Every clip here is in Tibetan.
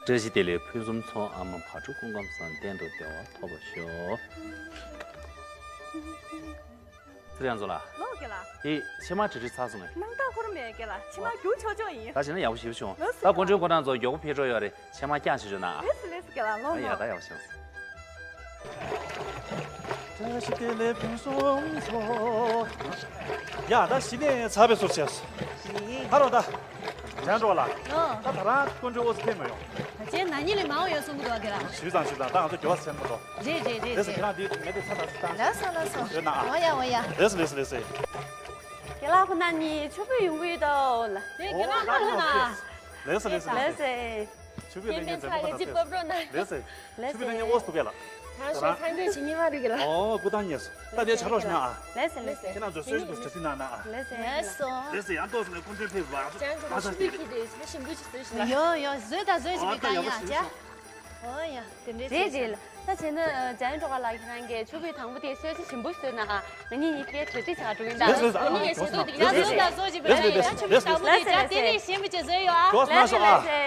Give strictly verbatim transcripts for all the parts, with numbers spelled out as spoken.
བཀྲ་ཤིས་བདེ་ལེགས་ཕུན་སུམ་ཚོགས། ཨ་མ་བག་དྲོ་སྐུ་ཁམས་བཟང་། གཏན་དུ་བདེ་བ་ཐོབ་པར་ཤོག། ཚེ་རིང་ཚོ་ལ། ལོ་དགེ་ལ། དེ་ཕྱེ་མར་བྲིས་བྲིས་ཚར་སོང་ངས། ནང་ལྟ་སྐོར་མེད་དགེ་ལ། ཕྱེ་མར་རྒྱུག་ཆོག་ཆོག་ཡིན། ད་བྱས་ན་ཡག་པོ་ཞིག་བྱུང་། ལོས་ད་དགོན་ཆུང་ཁོ་རང་ཚོ་མགྱོགས་པོ་ཕེབས་འགྲོ་ཡོད་རེད། ཕྱེ་མར་བཀྱག་བྱེད་ཆོག་ན་ཨ། ལོས་ལོས་དགེ་ལ། ལོ་ཨ་ཡ་ལོ། ད་ཡག་པོ་བྱུང་། བཀྲ་ཤིས་བདེ་ལེགས་ཕུན་སུམ་ཚོགས། ཡ་ད་གཞི་ནས་ཚར་བའི་བཟོ་བྱས། ཧ་རོ་ད། དྲན་འགྲོ་ལ། ཨོ། ད་ད་རང་དཀོན་མཆོག་འོ་ཙི་ཕེབས་མ་ཡོང་། ད་ཅན་ན་ནི་ལས་མང་བ་ཡོད་གསུང་གི་འདུག་ག་ར། ཞུས་ཙང་ཞུས་ཙང་ད་ང་ཚོ་འགྱོ་བ་ཟེར་མ་འགྲོ། རེད་རེད་རེད་ལེས་སོ། རེད། ཁྱེད་རང་འདི་མེད་དེ་ཚ་ད་ཚ་ད། ལགས་སོ་ལགས་སོ། རེད་ན་ཨ། འོ་ཡ་འོ་ཡ། ལེས་སོ་ལེས་སོ་ལེས་སོ། རྒན་ལགས་ཁོ་ན་ནི་ཆུ་བུད་ཡོང་གི་ཡོད་དོ་ལ། དེ་རྒན་ལགས་ལ་ལ། ལེས་སོ་ལེས་སོ་ལེས་སོ། ལེས་སོ། ཆུ་བུད་ལ་ངས་མཚན་མོ་ཁ་ཐག་ལེས་སོ། ཆུ་བུད་ལ་ངས་འོ་སུ་གས་ལ། ད་ཤོ་ཚང་འདོད་བྱེད་ཉི་མ་རིག་ལ། ཨོ་སྐུ་ཐང་ཉེས་སོ། ད་དེ་ཆ་རོགས་ཤིག་ན་ཨ། ལེས་སོ་ལེས་སོ། ཁྱེད་རང་ཚོ་གསོལ་ཞིག་ཏུ་གྲ་སྒྲིག་གནང་ན་ཨ། ལེས་སོ་ལེས་སོ། ལེས་སོ་ཡང་ཏོག་ཙམ་ནས་སྐུ་མགྲོན་ཕེབས་པ། ད་ད་ད་ད། ཡོ་ཡོ་བཟོས་ད་བཟོས་ཞིག་གི་ད་ཡ་ཅ། ཨོ་ཡ་དེ་འདྲའི་རེད་རེད་ལ། ད་བྱས་ན་འཇམ་དབྱངས་སྒྲོལ་དཀར་ལགས་ཁྱེད་རང་གིས་ཆུ་བུད་དང་པོ་དེ་གསོལ་ཇ་ཞིམ་པོ་བཟོས་ན་ཨ། ང་གཉིས་གཉིས་ཀའི་གྲ་སྒྲིག་བྱ་འགྲོ་ཡིན་ད། ལེས་སོ་ལེས་སོ། ང་གཉིས་ཀའི་ཞེ་ཐོག་དེ་ཡ་བཟོས་ད་བཟོས་ཅིག་ལེས་སོ་ལེས་སོ་ལེས་སོ། ཆུ་བུད་དང་པོ་དེ་ཅག་དེ་ནས་ཞིམ་པོ་ཅིག་བཟོས་ཡོད་ཨ། ལེས་སོ་ལེས་སོ།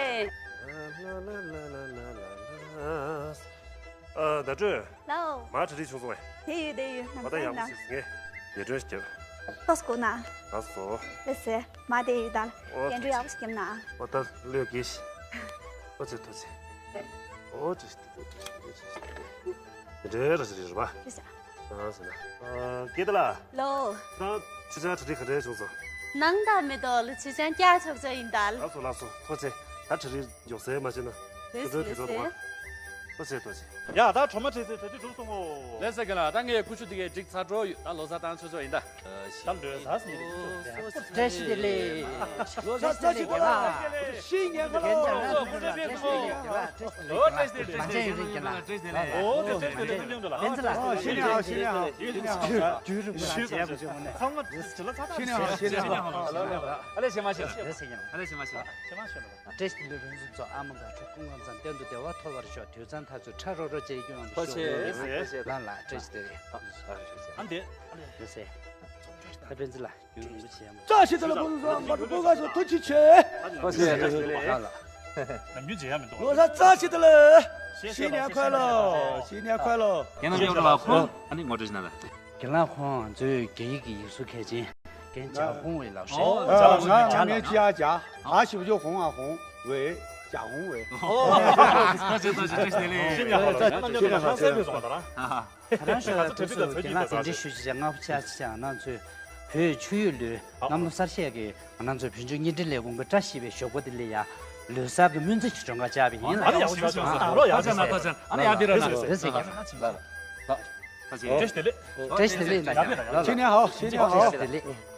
ཨ་ད་སྤྲོད། ལའོ། མ་གྲ་སྒྲིག་བྱུང་སོང་ངས། དེ་ཡོད་དེ་ཡོད་ནམ་ཨོ་ད་ཡག་པོ་ཞིག་ངས་ཡེ་གྲོས་ཤིག་བརྒྱབ། ཏོག་ཙམ་སྒུག་ན། ལགས་སོ། ལེ་སེ། མ་དེ་ཡོད་ད། ཨོ་ཡེ་གྲོས་ཡག་པོ་ཞིག་བརྒྱབ་ན། ཨོ་ད་ལོས་གིས། ཨོ་ཚེ་ཐུགས་ཆེ། ཨོ་ཅི་ཞིག་ཡེ་གྲོས་ར་ཞིག་རེད་པ། ཅི་ཞིག་ཨ་ཟེར་ན། ཨ་སྐད་ད་ལ། ལོ། ད་ཁྱེད་ཅག་གྲ་སྒྲིག་ག་འདྲས་བྱུང་སོང་། ནང་ད་མེ་ཏོག་ལ་ཁྱེད་ཅག་སྐྱ་ཆོག་ཆོག་ཡིན་ད། ལགས་སོ་ལགས་སོ་ཐུགས་ཆེ། ད་གྲ་སྒྲིག་མགྱོགས་སེ་མ་བྱས་ན། ལེ་སེ་ལེ་སེ། ཐུགས་ཆེ་ཐུགས་ཆེ། ཡ་ད་གྲོ་མ་བྲེགས་སེ་གྲ་སྒྲིག་གྲུབ་སོང་ངོ་། ལེ་སེ་ག་ལ་ད་ངས་ཀུ་ཤུ་དེ་གའི་སྒྲིག་ཚར་འགྲོ་ཡོད། ད་ལོ་གསར་བཏང་ཆོག་ཆོག་ཡིན་ད། ད་ལོ་གསར་ཟེར་ནི་དེ་ཆོག་ཟེར། བཀྲ་ཤིས་བདེ་ལེགས། ལོ་གསར་བཀྲ་ཤིས་བདེ་ལེགས། ཤི་ཉེ་ཁ་ལོ། ལོ་གསར་བཀྲ་ཤིས་བདེ་ལེགས། ལོ་བཀྲ་ཤིས་བདེ་ལེགས། མ་བྱན་ཡིན་རིགས་ཀྱི་ལ། ཨོ་དེ་བཀྲ་ཤིས་བདེ་ལེགས་ལ། ཨོ་ཤི་ཉེ་ཧ་ཤི་ཉེ་ཧ། ཤི་ཉེ་ཧ། རྒྱུད་རིང་པོ་ལ་བྱས་པ་བྱུང་ནས། ཚང་མ་དྲི་ལ་ཚ་ཐག་ཤི་ཉེ་ཧ་ཤི་ཉེ་ཧ། ཨ་ལེ་ཤེ་མ་ཤེ། ཨ་ལེ་ཤེ་མ་ཤེ། ཤེ་མ་ཤེ། བཀྲ་ཤིས་བདེ་ལེགས་ཕུན་སུམ་ཚོགས། ཨ་མ་དགའ་སྤྲོ་སྐུ་ཁམས་བཟང་། གཏན་དུ་བདེ་བ་ཐོབ་པར་ཤོག་དུས་བཟང་ཐག་ཆོད་ཁྲ་རོག་རོག་བཅས་སྐྱོང་བ་ཤོག་ལ་ལ་བཀྲ་ཤིས་བདེ་ལེགས། ཨ་འདི། ལགས་སེ། ད་སྤེན་ཚེ་ལ་རྒྱུན་རིང་པོ་བྱས་ཡ་མ། བཀྲ་ཤིས་བདེ་ལེགས་ཕུན་སུམ་ཚོགས། མ་གྲུ་པོ་དགའ་ཤོག་ཐུགས་རྗེ་ཆེ། ལ་ལ། ནམ་རྒྱུན་བྱེད་ཡ་མི་འདུག་ལོ་གསར་བཀྲ་ཤིས་བདེ་ལེགས། ཤི་ཉེ་ཧ་ལོ། ཤི་ཉེ་ཧ་ལོ། རྒན་ལགས་ཁྱེད་རང་ལ་ཁོང་ཨ་ནི་ངོ་སྤྲོད་ཞུ་ན་ལ། རྒན་ལགས་ཁོང་ང་ཚོའི་རྒྱ་ཡིག་གི་ཡིག་གཟུགས་མཁས་ཅན་རྒན་ཇ་ཧུང་ཝེ་ལགས་རེད། ཨོ་ཇ་ཧུང་ཝེ། ང་ང་མིང་ཅི་ཡ་ཇ། ཨ་ཞིབ་ཅོ་ཧོང་ཨ་ཧོང་ཝེ་ཇ་ཧུང་ཝེ། ཨོ་ཐུགས་རྗེ་ཆེ་ཐུགས་རྗེ་ཆེ། བཀྲ་ཤིས་བདེ་ལེགས། ཤི་ཉེ་ཧ་ལོ། ཤི་ཉེ་ཧ་ལོ། ད་རང་ཤོད་ད་ཚོ་དྲི་བ་ཚོ་རྒན་ལགས་གདན་འདྲེན་ཞུ་ཞུ་བྱས་སྔ་པོ་ཆ་ཆ་ང་ཚོའི་བོད་ཆོས་ཡུལ་ལུས་གནམ་ལོ་གསར་བཞད་ཀྱི་ང་ཚོའི་བོད་ལྗོངས་བརྙན་འཕྲིན་ལས་ཁུངས་ཀྱི་བཀྲ་ཤིས་པའི་ཞོགས་པ་འདི་ལ་ཡ་ལོ་གསར་གྱི་སྨོན་ཚིག་ཅིག་སྒྲོན་ཁ་བཅར་བ་ཡིན། ཨ་ནི་ཡག་ཤོས་ཤོས་ཨ་ནི་ཡག་དེ་ར་ལ། རེད་ཟེར་གྱི་ལ། བཀྲ་ཤིས་བདེ་ལེགས། བཀྲ་ཤིས་བདེ་ལེགས་ཡིན་ད་ཡ་ལ། ཤི་ཉེ་ཧ་ཤི་ཉེ་ཧ། བཀྲ་ཤིས་བདེ་ལེགས།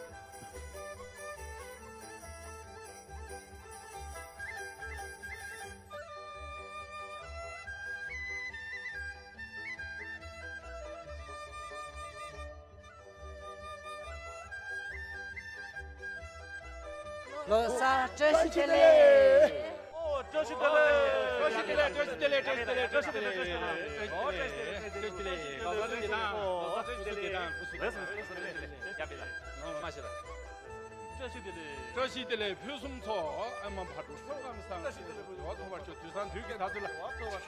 ལོ་གསར་བཀྲ་ཤིས་བདེ་ལེགས། ཨོ་བཀྲ་ཤིས་བདེ་ལེགས། བཀྲ་ཤིས་བདེ་ལེགས། བཀྲ་ཤིས་བདེ་ལེགས། བཀྲ་ཤིས་བདེ་ལེགས། བཀྲ་ཤིས་བདེ་ལེགས། ལོ་གསར་བཀྲ་ཤིས་བདེ་ལེགས། ལོ་གསར་བཀྲ་ཤིས་བདེ་ལེགས། ལོ་གསར་བཀྲ་ཤིས་བདེ་ལེགས། ཡ་བདེ་ལ། ལོ་མ་ཤི་ལ། བཀྲ་ཤིས་བདེ་ལེགས། བཀྲ་ཤིས་བདེ་ལེགས་ཕུན་སུམ་ཚོགས། ཨ་མ་བག་དྲོ་སྐུ་ཁམས་བཟང་། བཀྲ་ཤིས་བདེ་ལེགས། བོ་ཐོག་བར་ཆོད་དུས་སང་དུས་ཀྱི་ད་ཚོད་ལ་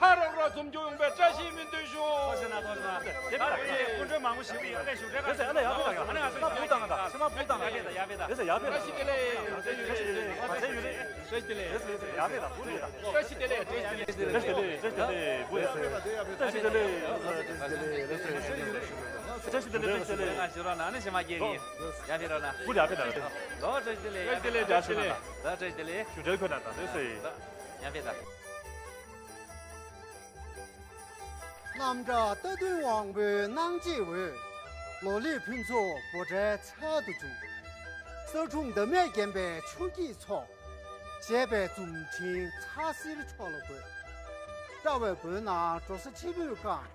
ཁྲ་རོག་རོག་འཛོམས་རྒྱུ་ཡོང་བའི་བཀྲ་ཤིས་སྨོན་འདུན་ཞུ། ཐོག་ཤེ་ན་ཐོག་ཤེ་ན། དེ་ལ་ཁོང་ཚོས་མང་པོ་ཞིག་ཡོད་རེད་ཞུ་རེད། ཨ་ལེ་ཡ་ཕེ་ད་ཡ་ཕེ་ད། ཨ་ནི་ང་ཚོ་ཕུ་བཏང་ད་ཕྱི་མ་ཕུ་བཏང་ད། ཡ་ཕེ་ད་ཡ་ཕེ་ད། ཨ་ལེ་ཡ་ཕེ་ད། བཀྲ་ཤིས་བདེ་ལེགས། བཀྲ་ཤིས་བདེ་ལེགས། ཡ་ཕེ་ད་ཕུ་ཕེ་ད། བཀྲ་ཤིས་བདེ་ལེགས། བཀྲ་ཤིས་བདེ་ལེགས། བཀྲ་ཤིས་བདེ་ལེགས། བཀྲ་ཤིས་བདེ་ལེགས། བཀྲ་ཤིས་བདེ་ལེགས། བཀྲ་ཤིས་བདེ་ལེགས། ལོ་ཞུ་རོགས་ན་ཨ་ནི་ཞེ་མ་སྐྱེ་གི། ཡ་ཕེ་རོགས་ན། ཕུ་ཡ་ཕེ་ད། ལོ་བཀྲ་ཤིས་བདེ་ལེགས། བཀྲ་ཤིས་བདེ་ལེགས། བཀྲ་ཤིས་བདེ་ལེགས། ལོ་བཀྲ་ཤིས་བདེ་ལེགས། ཞུ་འབྲེལ་ཁོ་ན་ད་ལོས་སེ། ཡ་ཕེ་ད། རྣམ་གྲྭ་རྟ་བདུན་དབང་པོའི་གནང་བྱེད་འོད། ལོ་ལེགས་ཕུན་ཚོགས་འབོད་སྒྲའི་ཚལ་དུ་བྱུང་། ས་འབྲུག་འདབ་མས་བརྒྱན་པའི་ཆུ་སྐྱེས་ཚོགས། བཞད་པའི་འཛུམ་ཕྲེང་ཚ་ཟེར་འཕྲོ་ལ་འགོད། བཀྲ་བའི་འོད་སྣང་འགྲོ་ས་ཁྲི་པོས་བཀང་།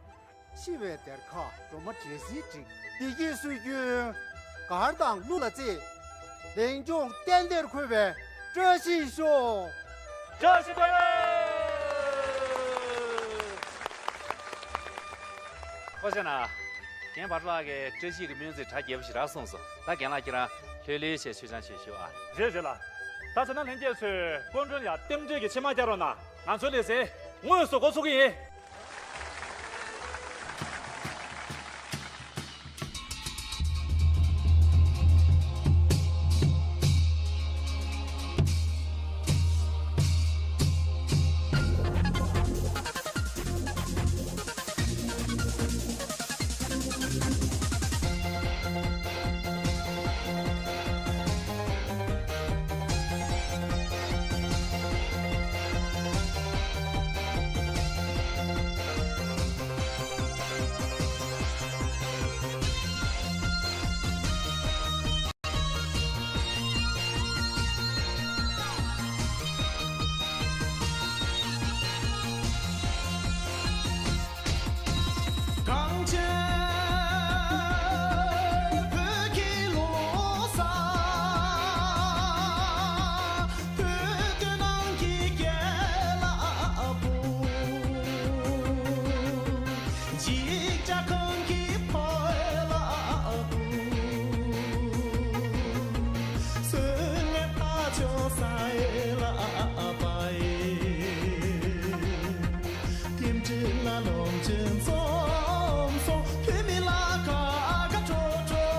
ཤི་བའི་གདེར་ཁ་སྒྲོལ་མ་འདྲེ་སྲིན་བསྒྲིགས། བདེ་སྐྱིད་སྲོལ་རྒྱུན་གར་དང་གླུ་ལ་བརྩེ། ལེགས་འབྱུང་གཏན་བདེར་འཁོད་པའི་བཀྲ་ཤིས་ཤོག་བཀྲ་ཤིས་བདེ་ལེགས། ཁོ་ཤེ་ན། རྒན་བར་ལགས་ཀྱིས་བཀྲ་ཤིས་ཀྱི་སྨོན་ཚིག་གྲ་རྒྱས་པོ་ཞིག་རག་སོང་སོང་། ད་རྒན་ལགས་ཁྱེད་རང་ལྷོད་ལྷོད་བྱས་མཆོད་ཆང་ཞིག་ཞུ་ཨ། རེད་རེད་ལ། ད་བྱས་ན་ལྷན་རྒྱས་ཚོས་སྐུ་མགྲོན་ལ་རྟེན་འབྲེལ་གྱི་ཕྱེ་མར་བཀྱག་རོགས་གནང་། ང་ཚོའི་ལེ་ཚན་དངོས་སུ་འགོ་ཚུགས་ཀྱི་ཡིན། གངས་ཅན་བོད་ཀྱི་ལོ་གསར། བོད་དོན་ནང་གི་རྒྱལ་ལ་བུ། འཇིགས་སྐྲག་གང་གི་ཕོ་ལ་བུ། སོན་ལས་ཕ་ཆོས་ས་ལ་བ་ཡི། རྟེན་འབྲེལ་ལ་ལོངས་སྤྱོད་འཛོམས་སོང་། བོད་མི་ལ་དགའ་དགའ་སྤྲོ་སྤྲོ།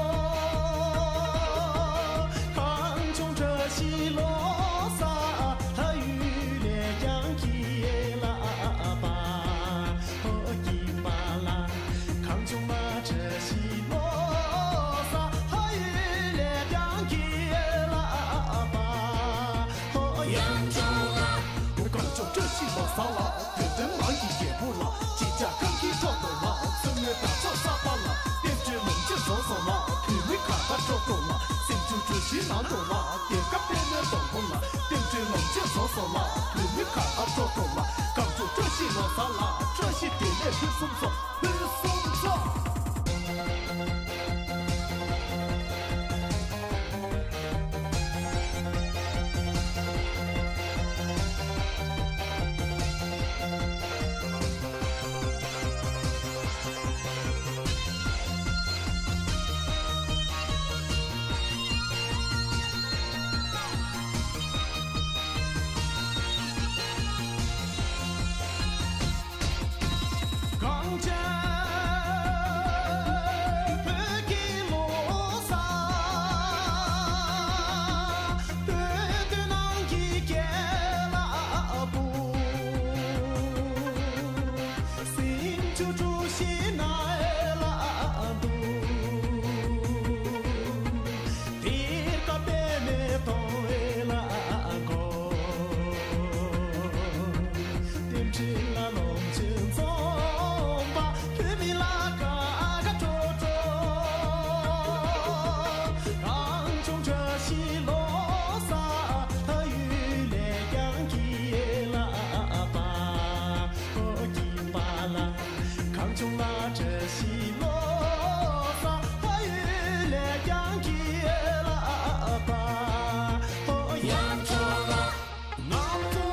གངས་ལྗོངས་བཀྲ་ཤིས་ལོ་གསར། ལྷ་ཡུལ་ལས་ཀྱང་སྐྱིད་ལ་བ། ཧོ་སྐྱིད་པ་ལ། གངས་ལྗོངས་ལ་བཀྲ་ཤིས་ལོ་གསར། ལྷ་ཡུལ་ལས་ཀྱང་སྐྱིད་ལ་བ། ཧོ་ཡང་ལྗོངས་ལ། གངས་ལྗོངས་བཀྲ་ཤིས་ལོ་གསར་ལ། བོད་དོན་ནང་གི་རྒྱལ་པོ་ལ། ཅི་བྱ་གང་གི་ཐོག་ཏུ་ལ། བཙུན་མོའི་དར་ལྕོག་གསར་པ་ལ། བསྟན་འགྲོའི་ལོངས་སྤྱོད་རྫོགས་སོང་ལ། བོད་མི་ག་པར་འགྲོ་དགོས་ལ། སེམས་ཆུང་བཀྲ་ཤིས་ནང་དུ་ལ། དེ་སྐབས་པད་མའི་སྡོང་པོ་ལ། བསྟན་འགྲོའི་ལོངས་སྤྱོད་རྫོགས་སོང་ལ། བོད་མི་ག་པར་འགྲོ་དགོས་ལ། གངས་ལྗོངས་བཀྲ་ཤིས་ལོ་གསར་ལ། བཀྲ་ཤིས་བདེ་ལེགས་ཕུན་སུམ་ཚོགས། ཕུན་སུམ་ཚོགས། གངས་ཅན་བོད་ཀྱི་ལོ་གསར། བོད་དོན་ནང་གི་རྒྱལ་ལ་བུ། སེམས་ཆུང་བཀྲ་ཤིས་ནང་ལ་འདུག་དེ་སྐབས་པད་མའི་སྡོང་བོ་ལ་འགོ། རྟེན་འབྲེལ་ལ་ལོངས་སྤྱོད་འཛོམས་པ། བོད་མི་ལ་དགའ་དགའ་སྤྲོ་སྤྲོ། གངས་ལྗོངས་བཀྲ་ཤིས་ལོ་གསར། ལྷ་ཡུལ་ལས་ཀྱང་སྐྱིད་ལ་བ། ཨོ་སྐྱིད་པ་ལ། གངས་ལྗོངས་ལ་བཀྲ་ཤིས་ལོ་གསར། ལྷ་ཡུལ་ལས་ཀྱང་སྐྱིད་ལ་བ། ཨོ་ཡང་ལྗོངས་ལ། ང་ཚོ་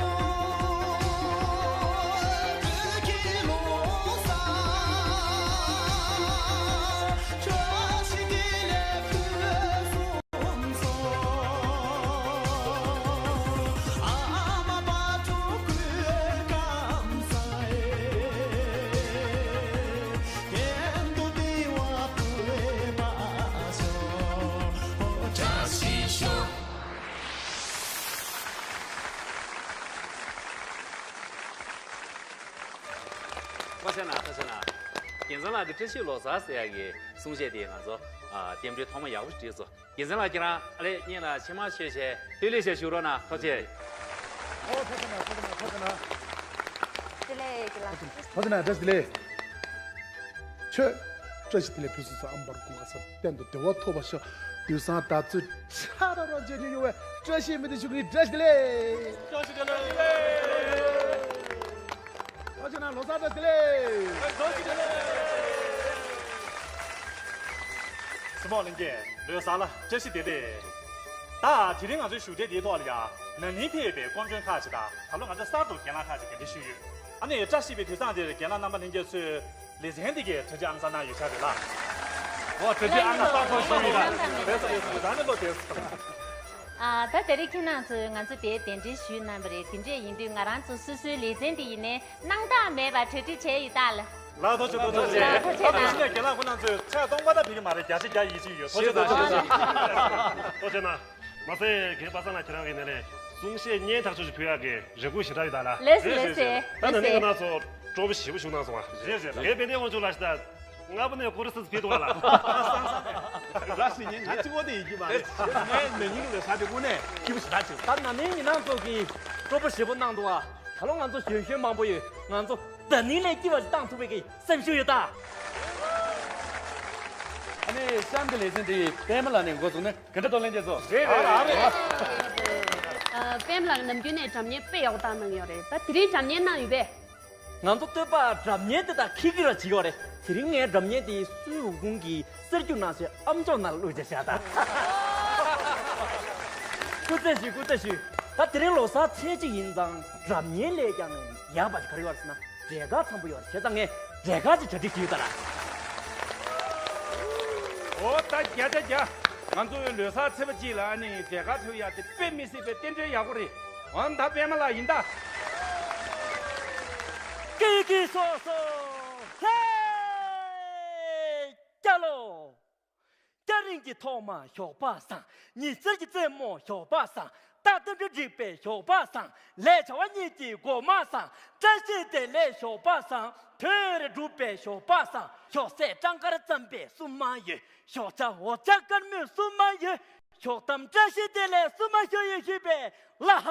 བོད་ཀྱི་ལོ་གསར། བཀྲ་ཤིས་བདེ་ལེགས་ཕུན་སུམ་ཚོགས། ཨ་མ་བ་ཕྲུག་སྐུ་ཁམས་བཟང་། གཏན་དུ་བདེ་བ་འཕེལ་བར་ཤོག་བཀྲ་ཤིས་ཤོག་ཐུགས་རྗེ་གནང་། ཐུགས་རྗེ་གནང་། རྒྱལ་མཚན་ལགས་ཀྱི་བཀྲ་ཤིས་ལོ་གསར་ཟེར་ཡག་གི་གསུང་བཤད་དེ་ང་ཚོ་ཨ་རྟེན་འབྲེལ་ཐོག་མ་ཡག་པོ་བྲིས་སོང་། རྒྱལ་མཚན་ལགས་ཁྱེད་རང་ཨ་ལས་སྙིང་ལ་མཆི་མ་བཞུར་བྱས་ལྷོད་ལྷོད་བྱས་བཞུགས་རོགས་གནང་། ཐུགས་རྗེ་ཆེ། ཨོ་ཐུགས་རྗེ་གནང་། ཐུགས་རྗེ་གནང་། ཐུགས་རྗེ་གནང་། བཀྲ་ཤིས་བདེ་ལེགས། ཁྱོད་བཀྲ་ཤིས་བདེ་ལེགས་ཕུན་སུམ་ཚོགས། ཨ་མ་བར་སྐུ་ཁམས་བཟང་། གཏན་དུ་བདེ་བ་ཐོབ་པར་ཤོག་དུས་བཟང་དར་ཚུལ་ཆ་ར་ར་མཇལ་རྒྱུ་ཡོང་བའི་བཀྲ་ཤིས་སྨོན་འདུན་ཞུ་གི་ཡིན། བཀྲ་ཤིས་བདེ་ལེགས། བཀྲ་ཤིས་བདེ་ལེགས། ཐུགས་རྗེ་གནང་། ལོ་གསར་བཀྲ་ཤིས་བདེ་ལེགས། ལོ་གསར་བཀྲ་ཤིས་བདེ་ལེགས། སྲིད་དབང་ལྷན་རྒྱས་ལོ་གསར་ལ་བཀྲ་ཤིས་བདེ་ལེགས། ད་དེ་རིང་ང་ཚོའི་བཞུགས་གྲལ་འདིའི་ཐོག་ལ་ཡང་ན་ནིང་ཕེབས་པའི་སྐུ་མགྲོན་ཁག་ཅིག་དང་། ད་ལོ་ང་ཚོ་གསར་དུ་རྒན་ལགས་ཁག་ཅིག་གདན་འདྲེན་ཞུས་ཡོད། ཨ་ནི་བཀྲ་ཤིས་པའི་དུས་བཟང་འདིར་རྒན་ལགས་རྣམ་པ་ལྷན་རྒྱས་ཚོས་ལེ་ཚན་འདི་གའི་གྲ་སྒྲིག་ཨང་གསར་གནང་ཡོད་ཤག་རེད་ལ། འོ་གྲ་སྒྲིག་ཨང་གསར་ཐོག་ཞུས་ཡོད་ལ། རེད་སོ་རེད་སོ། ད་ནི་བློ་བདེ་སོང་། ཨ། ད་དེ་རིང་ཁྱེད་རང་ཚོས་ང་ཚོ་དེ་གདན་འདྲེན་ཞུས་གནང་བ་རེད། དེ་འདྲས་ཡིན་དུས་ང་རང་ཚོ་སོ་སོའི་ལེ་ཚན་དེ་ཡིན་ནའི་སྣང་དག་མེད་པར་གྲ་སྒྲིག་བྱས་ཡོད་ད་ལ། ལགས་ཐུགས་རྗེ་ཆེ། ཐུགས་རྗེ་ཆེ། ལགས་ཐུགས་རྗེ་ཆེ། ད་དེ་བཞིན་རྒན་ལགས་ཁོང་རྣམ་ཚོས་ཚད་སྟོང་པ་ད་ཕེབས་ཀྱི་མ་རེད། བརྒྱ་ཆ་བརྒྱ་ཡིད་ཆེས་ཡོད། ཐུགས་རྗེ་ཆེ། ཐུགས་རྗེ་ཆེ། ཐུགས་རྗེ་གནང་། མ་ཟད་རྒན་པ་སངས་ལགས་ཁྱེད་རང་གི་ནས་ལས་གསུང་བཤད་སྙན་ཐག་ཆོད་ཅིག་ཕུལ་ཡག་གི་རེ་སྐུལ་ཞེ་དྲག་ཡོད་ད་ལ། ལགས་སོ། ལགས་སོ། ད་ནང་མི་ཁོང་རྣམ་ཚོ་སྤྲོ་པོ་ཞེ་པོ་བྱུང་གནང་སོང་བ། རེད་རེད། རྒན་དཔལ་ལྡན་དབང་ཕྱུག་ལགས་ཤི་ད། ལྔ་པོ་ནས་ཀོ་རི་སི་ཕེབས་འདུག་ལ། ར་ཤི་ཉན་ང་གཅིག་པོ་དེ་ཡིན་གྱི་མ་རེད། ངའི་ན་ནིང་ལ་ས་དེ་དངོས་གནས་སྐྱིད་པོ་ཞེ་དྲག་བྱུང་། ད་ན་ནིང་མི་ནང་ཚོ་གིས་སྤྲོ་པོ་ཞེ་པོ་གནང་འདུག་ཨ། ད་ལོ་ང་ཚོ་གཞོན་གཞོན་མང་པོ་ཡོད། ང་ཚོ་ད་ནིང་ལས་སྐྱིད་པ་ཞིག་བཏང་ཐུབ་པའི་གི་སེམས་ཤུགས་ཡོད་ད། ཨ་ནི་གཤམ་གྱི་ལེ་ཚན་དེ་པད་མ་ལགས་ནས་འགོ་བཙུགས་ནས་ག་འདྲ་གཏོང་ལེན་བྱེད་སོ། རེད་རེད་རེད། ཨ། པད་མ་ལགས་ནམ་རྒྱུན་ནས་སྒྲ་སྙན་དཔེ་ཡག་པོ་བཏང་གནང་ཡོད་རེད། ད་དེ་རིང་སྒྲ་སྙན་གནང་ཡོད་པས། ང་ཚོ་སྟོད་པ་སྒྲ་སྙན་དེ་དག་ཁིག་ཁིག་ར་བྱེད་ཡོད་རེད། དེ་རིང་ངས་སྒྲ་སྙན་དེ་སུའི་འོ་ཁུང་གི་གསེར་འགྱུར་ནང་བཞིན་ཨམ་ཅོག་ནང་ལ་བླུགས་བྱས་བཞག་ད། སྐུ་རྩེད་ཞུ། སྐུ་རྩེད་ཞུ། ད་དེ་རིང་ལོ་གསར་ཚེས་གཅིག་ཡིན་ཙང་སྒྲ་སྙན་ལས་ཀྱང་ཡག་པ་ཞིག་ག་རེ་ཡོད་རེད་ཟེར་ན་འབྲས་དཀར་འཚམ་པོ་ཡོད་རེད། བྱས་ཙང་ངས་འབྲས་དཀར་ཅིག་གྲ་སྒྲིག་བྱས་ཡོད་ད་ར། འོ་ད་རྒྱ་རྒྱ་རྒྱ། ང་ཚོའི་ལོ་གསར་ཚེས་པ་གཅིག་ལ་ཨ་ནི་འབྲས་དཀར་ཕུལ་ཡག་དེ་དཔེ་མི་སྲིད་པའི་རྟེན་འབྲེལ་ཡག་པོ་རེད། འོ་ད་པད་མ་ལགས་ཡིན་ད། ཀི་ཀི་སོ་སོ། ཧེ། སྐྱ་ལོ། སྐྱ་རེངས་ཀྱི་ཐོག་མ་ཞོགས་པ་བཟང་། ཉི་ཟེར་གྱི་རྩེ་མོ་ཞོགས་པ་བཟང་། རྟགས་རྟེན་འབྲེལ་འགྲིག་པའི་ཞོགས་པ་བཟང་། ལས་བྱ་བ་གཉིས་ཀྱི་འགོ་མ་བཟང་། བཀྲ་ཤིས་བདེ་ལེགས་ཞོགས་པ་བཟང་། དོན་རེ་འགྲུབ་པའི་ཞོགས་པ་བཟང་། ཞོགས་ཟས་སྤྲང་དཀར་རྩམ་པའི་བསུ་མ་ཡོད། ཞོགས་ཇ་འོ་ཇ་དཀར་མོའི་བསུ་མ་ཡོད། ཞོགས་ཐམ་བཀྲ་ཤིས་བདེ་ལེགས་བསུ་མ་ཞུ་ཡོད་ཞུས་པས་ལ་ཧ་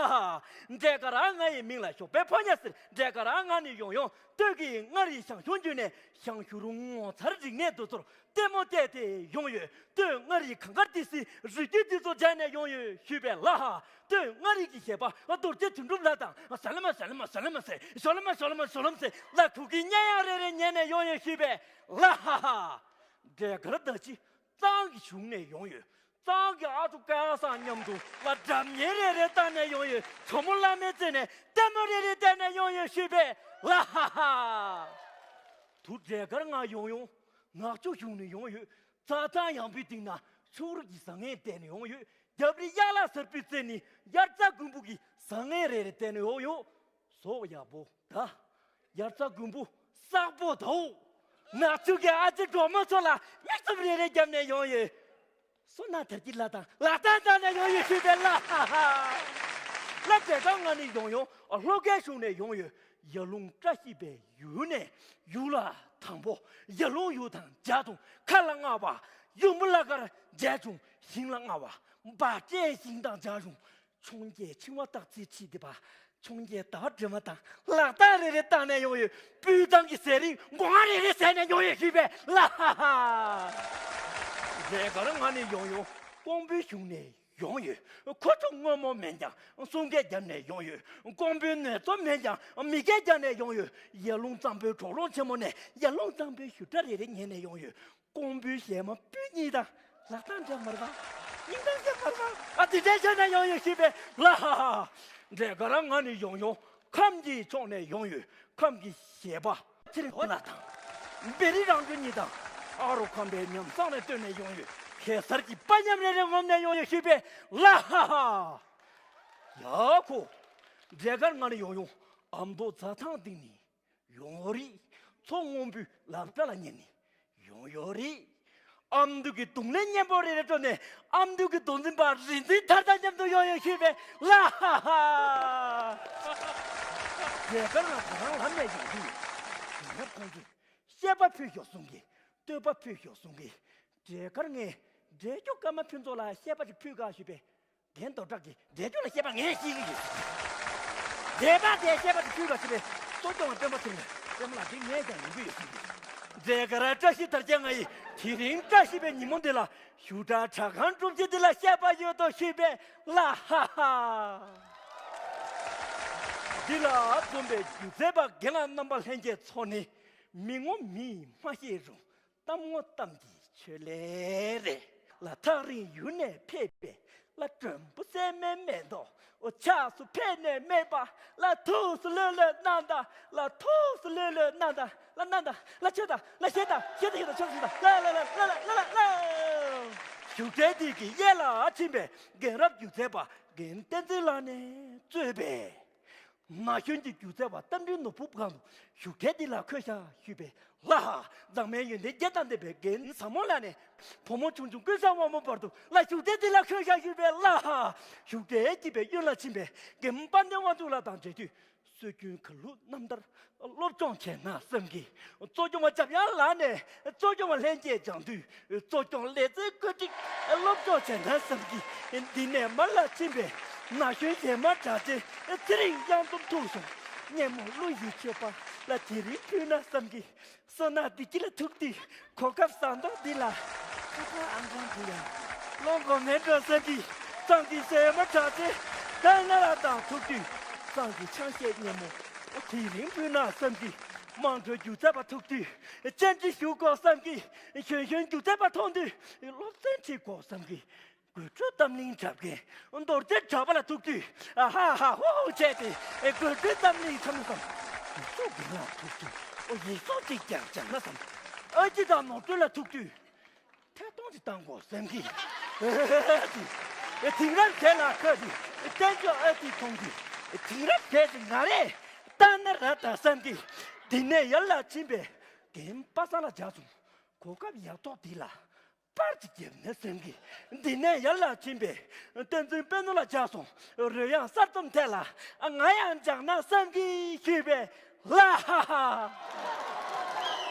ཧ། འབྲས་དཀར་ང་ཡི་མིང་ལ་ཞོགས་པའི་ཕོ་ཉ་ཟེར། འབྲས་དཀར་ང་ནི་ཡོང་ཡོང་སྟོད་ཀྱི་མངའ་རིས་ཞང་ཞུང་བརྒྱུད་ནས་ཞང་ཞུང་རུ་ངོ་མཚར་རིག་གནས་འདི་ཚོར་ལྟད་མོ་བལྟས་ཏེ་ཡོང་ཡོད། སྟོད་མངའ་རིས་གངས་དཀར་ཏི་སེའི་རི་རྒྱུད་འདི་ཚོ་མཇལ་ནས་ཡོང་ཡོད་ཞུས་པས་ལ་ཧ། སྟོད་མངའ་རིས་ཀྱི་གཞས་པ་རྡོ་རྗེ་དོན་གྲུབ་ལགས་དང་ཟ་ལ་མ་ཟ་ལ་མ་ཟ་ལ་མ་ཟེར་ཞོ་ལ་མ་ཞོ་ལ་མ་ཞོ་ལ་མ་ཟེར་ལ་གུ་གི་སྙན་དབྱངས་རེ་རེ་ཉན་ནས་ཡོང་ཡོད་ཞུས་པས་ལ་ཧ་ཧ། འབྲས་དཀར་ད་ཅི་གཙང་གི་གཞུང་ནས་ཡོང་ཡོད། གཙང་གི་ཨ་ཅོ་སྐལ་བཟང་མཉམ་དུ་ལ་སྒྲ་སྙན་རེ་རེ་བཏང་ནས་ཡོང་ཡོད། ཇོ་མོ་བླ་མའི་རྩེ་ནས་ལྟད་མོ་རེ་རེ་བལྟས་ནས་ཡོང་ཡོད་ཞུས་པས་ལ་ཧ་ཧ། དུ་འབྲས་དཀར་ང་ཡོང་ཡོང་ནག་ཆུ་གཞུང་ནས་ཡོང་ཡོད། རྩྭ་ཐང་ཡངས་པོའི་སྟེང་ན་ཕྱུགས་རིགས་ཀྱི་བཟང་ངན་བལྟས་ནས་ཡོང་ཡོད། རྒྱབ་རི་གཡག་ལ་གསར་པའི་རྩེ་ནས་དབྱར་རྩྭ་དགུན་འབུ་གི་བཟང་ངན་རེ་རེ་བལྟས་ནས་ཡོང་ཡོད། ཟོག་ཡག་པོ་ད། དབྱར་རྩྭ་དགུན་འབུ་བསགས་པོ་དའོ། ནག་ཆུ་གི་ཨ་ཅེ་གྲོགས་མོ་ཚོ་ལ་མིག་བཙུམ་རེ་རེ་བརྒྱབ་ནས་ཡོང་ཡོད། སོ་ན་དར་གྱི་ལ་དང་ལག་རྟགས་བཏང་ནས་ཡོང་ཡོད་ཞུས་པས་ལ་ཧ་ཧ། ལ་འབྲས་དཀར་ང་ནི་ཡོང་ཡོང་ལྷོ་ཁའི་གཞུང་ནས་ཡོང་ཡོད། ཡར་ཀླུང་བཀྲ་ཤིས་པའི་ཡུལ་ནས་ཡུལ་ལ་དང་པོ་ཡར་ཀླུང་ཡུལ་དང་འཇའ་ཐུང་ཁ་ལ་རྔ་བ་ཡུམ་བུ་ལ་དཀར་འཇའ་ཆུང་ཞིང་ལ་རྔ་བ་འབའ་སྤྲེལ་ཞིང་དང་འཇའ་ཆུང་། འཕྱོངས་རྒྱས་འཆིང་བ་སྟག་རྩེའི་ཁྲིད་བསྡད་པ། འཕྱོངས་རྒྱས་ཟླ་བ་སྒྲོལ་མ་དང་ལག་རྟགས་རེ་རེ་བཏང་ནས་ཡོང་ཡོད། སྤུས་དང་གི་ཟས་རིགས་སྒོ་ང་རེ་རེ་ཟས་ནས་ཡོང་ཡོད་ཞུས་པས་ལ་ཧ་ཧ། འབྲས་དཀར་ང་ནི་ཡོང་ཡོང་ཀོང་པོའི་གཞུང་ནས་ཡོང་ཡོད། ཁོ་ཚོ་སྔོན་མོ་མིན་ཀྱང་གསུང་སྐད་བརྒྱབ་ནས་ཡོང་ཡོད། ཀོང་པོའི་ནུས་སྟོབས་མིན་ཀྱང་མི་སྐད་རྒྱག་ནས་ཡོང་ཡོད། ཡར་ཀླུང་གཙང་པོའི་གྲོག་རོང་ཆེན་མོ་ནས་ཡར་ཀླུང་གཙང་པོའི་བཞུར་སྒྲ་རེ་རེ་ཉན་ནས་ཡོང་ཡོད། ཀོང་པོའི་གཞས་མ་སྤུན་གཉིས་དང་ལག་རྟགས་འདྲ་མ་རེད་པ། སྙིང་གཏམ་ཟེར་མ་རེད་པ། ཨ་དེ་འདྲའི་ཆ་ནས་ཡོང་ཡོད་ཞུས་པས་ལ་ཧ་ཧ། འབྲས་དཀར་ང་ནི་ཡོང་ཡོང་ཁམས་ཀྱི་ཕྱོགས་ནས་ཡོང་ཡོད། ཁམས་ཀྱི་གཞས་པ་ཚེ་རིང་ལགས་དང་བེ་རི་རང་བྱོན་གཉིས་དང་ཨ་རོ་ཁམས་པའི་ཉམས་བཟང་ནས་བཏོན་ནས་ཡོང་ཡོད། གེ་སར་གྱི་པ་ཉམས་རེ་རེ་ངོམ་ནས་ཡོང་ཡོད་ཞུས་པས་ལ་ཧ་ཧ། ཡ་ཁོ། འབྲས་དཀར་ང་ནི་ཡོང་ཡོང་ཨ་མདོ་རྩྭ་ཐང་སྟེང་ནས། ཡོང་ཡོད་རེད། མཚོ་སྔོན་པོའི་ལབ་སྒྲ་ལ་ཉན་ནས་ཡོང་ཡོད་རེད། ཨ་མདོ་གི་རྡུང་ལེན་སྙན་པོ་རེ་རེ་དཀྲོལ་ནས་ཨ་མདོ་གི་མདོ་འཛིན་པ་རིག་འཛིན་ཐར་དང་མཉམ་དུ་ཡོང་ཡོད་ཞུས་པས་ལ་ཧ་ཧ། འབྲས་དཀར་ང་ད་རང་ལམ་ནས་ཡོང་གི་ཡོད། ཡིན་ན་ཁོང་ཚོས་བཤད་པ་ཕུད་ཤོག་གསུང་གི་བསྟོད་པ་ཕུད་ཤོག་གསུང་གི། འབྲས་དཀར་ངས་འབྲས་སྐྱོ་ཀརྨ་ཕུན་ཚོགས་ལ་བཤད་པ་ཞིག་ཕུལ་ག་ཞུས་པས། རྒན་རྡོར་གྲགས་ཀྱིས་འབྲས་སྐྱོ་ལ་བཤད་པ་ངས་ཤེས་ཀྱི་ཡོད། འབྲས་པ་དེ་བཤད་པ་དེ་ཕུལ་བ་ཞིག་རེད། གཙོ་སྐྱོང་བ་སྟོན་པ་ཚེ་རིང་། སྟོན་པ་ལགས་འདི་ངས་ཀྱང་ཡོང་གི་ཡོད་ཟེར་གྱི། འབྲས་དཀར་བཀྲ་ཤིས་དར་རྒྱས་ང་ཡིས་དེ་རིང་བཀྲ་ཤིས་པའི་ཉིན་མོ་འདི་ལ་བཞུགས་གྲྭ་གྲྭ་ཁང་སྒྲུབ་ཆེན་འདི་ལ་བཤད་པ་ཡོད་དོ་ཞུས་པས་ལ་ཧ་ཧ། འདི་ལ་འཛོམས་པའི་སྒྱུ་རྩལ་པ་རྒན་ལགས་རྣམ་པ་ལྷན་རྒྱས་ཚོ་ནི་མི་ངོ་མིས་མ་ཤེས་རུང་། གཏམ་ངོ་གཏམ་གྱི་ཆོས་ལས་རེད། ལ་ཐག་རིང་ཡུལ་ནས་ཕེབས་པའི་ལ་མགྲོན་པོ་སྲན་མའི་མེ་ཏོག་འོ་ཆགས་སུ་ཕེབས་ནས་སྨྲས་པ་ལ་ཐུགས་སུ་ལྷོད་ལྷོད་གནང་དང་ལ་ཐུགས་སུ་ལྷོད་ལྷོད་གནང་དང་ལ་གནང་དང་ལ་ཆོས་དང་ལ་གཞས་དང་གཞས་དང་གཞས་དང་ཆོས་དང་གཞས་དང་ལ་ལ་ལ་ལ་ལ་ལ། བཞུགས་གྲལ་འདི་གི་གཡས་ལ་ཕྱིན་པའི་རྒན་རབས་སྒྱུ་རྩལ་པ་རྒན་བསྟན་འཛིན་ལགས་ནས་གཙོས་པའི་ན་གཞོན་གྱི་སྒྱུ་རྩལ་པ་རྟ་མགྲིན་ནོར་བུ་སྒང་དུ་བཞུགས་གྲལ་འདི་ལ་འཁོད་ཤག་ཞུས་པས་ལགས། མཛངས་མའི་ཡོན་ཏན་བརྒྱད་དང་ལྡན་པའི་རྒན་བཟང་མོ་ལགས་ནས་བུ་མོ་ཆུང་ཆུང་ཀུན་བཟང་དབང་མོ་བར་དུ་ལ་བཞུགས་གྲལ་འདི་ལ་འཁོད་ཤག་ཞུས་པས་ལགས། བཞུགས་གྲལ་དཀྱིལ་པའི་གཡོན་ལ་ཕྱིན་པའི་རྒན་དཔལ་ལྡན་དབང་ཕྱུག་ལགས་དང་མཇལ་དུས། སྲོལ་རྒྱུན་གར་ལུགས་རྣམ་ཐར་སློབ་སྦྱོང་བྱས་ན་བསམ་གི། གཙོ་སྐྱོང་བ་འཇམ་དབྱངས་ལགས་ནས་གཙོ་སྐྱོང་བ་ལྷན་རྒྱས་སྦྱང་དུས་གཙོ་སྐྱོང་ལེགས་རྩལ་བཀོད་སྒྲིག་སློབ་སྦྱོང་བྱས་ན་བསམ་གི། འདི་ནས་མར་ལ་ཕྱིན་པའི་ན་གཞོན་གཞས་མ་གྲགས་ཅན་ཚེ་རིང་གཡང་འཛོམས་ཐུག་སོང་། སྙན་མོ་གླུ་ཡི་མཆོད་པ་ལ་དེ་རིང་ཕུལ་ན་བསམ་གི། བསོད་ནམས་བདེ་སྐྱིད་ལ་ཐུག་དུས་གོ་སྐབས་བཟང་ཐོག་འདི་ལ་ཁ་ཁ་ཨང་གྲངས་འདི་ཡང་སློང་དགོས་མེད་འགྲོ་བསམ་གི། གཙང་གི་གཞས་མ་གྲགས་ཅན་ད་ན་ར་དང་ཐུག་དུས་གཙང་གི་ཆང་གཞས་སྙན་མོ་དེ་རིང་ཕུལ་ན་བསམ་གི། དམངས་ཁྲོད་སྒྱུ་རྩལ་པ་ཐུག་དུས་བཅར་འདྲི་ཞུ་དགོས་བསམ་གི། གཞོན་གཞོན་སྒྱུ་རྩལ་པ་མཐོང་དུས་སློབ་ཚན་ཁྲིད་དགོས་བསམ་གི། དགོད་བྲོའི་གཏམ་གླེང་འཁྲབ་མཁན་རྡོ་རྗེ་གྲགས་པ་ལ་ཐུག་དུས་ཧ་ཧ་ཧོ་ཧོ་བྱས་ཏེ་དགོད་བྲོའི་གཏམ་གླེང་འཁྲབ་ན་བསམ། ཡིག་གཟུགས་རྒན་ལགས་ཐུག་དུས་ཨོ་ཡིག་གཟུགས་ཅིག་ཀྱང་སྦྱང་ན་བསམ། ཨ་ཅེ་དང་ནོར་སྒྲོན་ལ་ཐུག་དུས་ཐད་གཏོང་ཅིག་བཏང་དགོས་བསམ་གི། དེང་རབས་གཞས་ལ་ཁ་དུས་བསྟན་འགྱུར་ཨ་ཅེ་མཐོང་དུས་དེང་རབས་གཞས་ཅིག་ང་རས་བཏང་ན་ར་ད་བསམ་གི། འདི་ནས་ཡར་ལ་ཕྱིན་པའི་རྒན་པ་སངས་ལ་མཇལ་སོང་། གོ་སྐབས་ཡག་ཐོག་འདི་ལ། པར་ཅིག་བརྒྱབ་ན་བསམ་གི། འདི་ནས་ཡར་ལ་ཕྱིན་པའི་བསྟན་འཛིན་དཔལ་ནོར་ལ་མཇལ་སོང་། རོལ་དབྱངས་གསར་རྩོམ་ཐད་ལ་ང་ཡང་སྦྱང་ན་བསམ་གི་ཞུས་པས་ལ་ཧ་ཧ།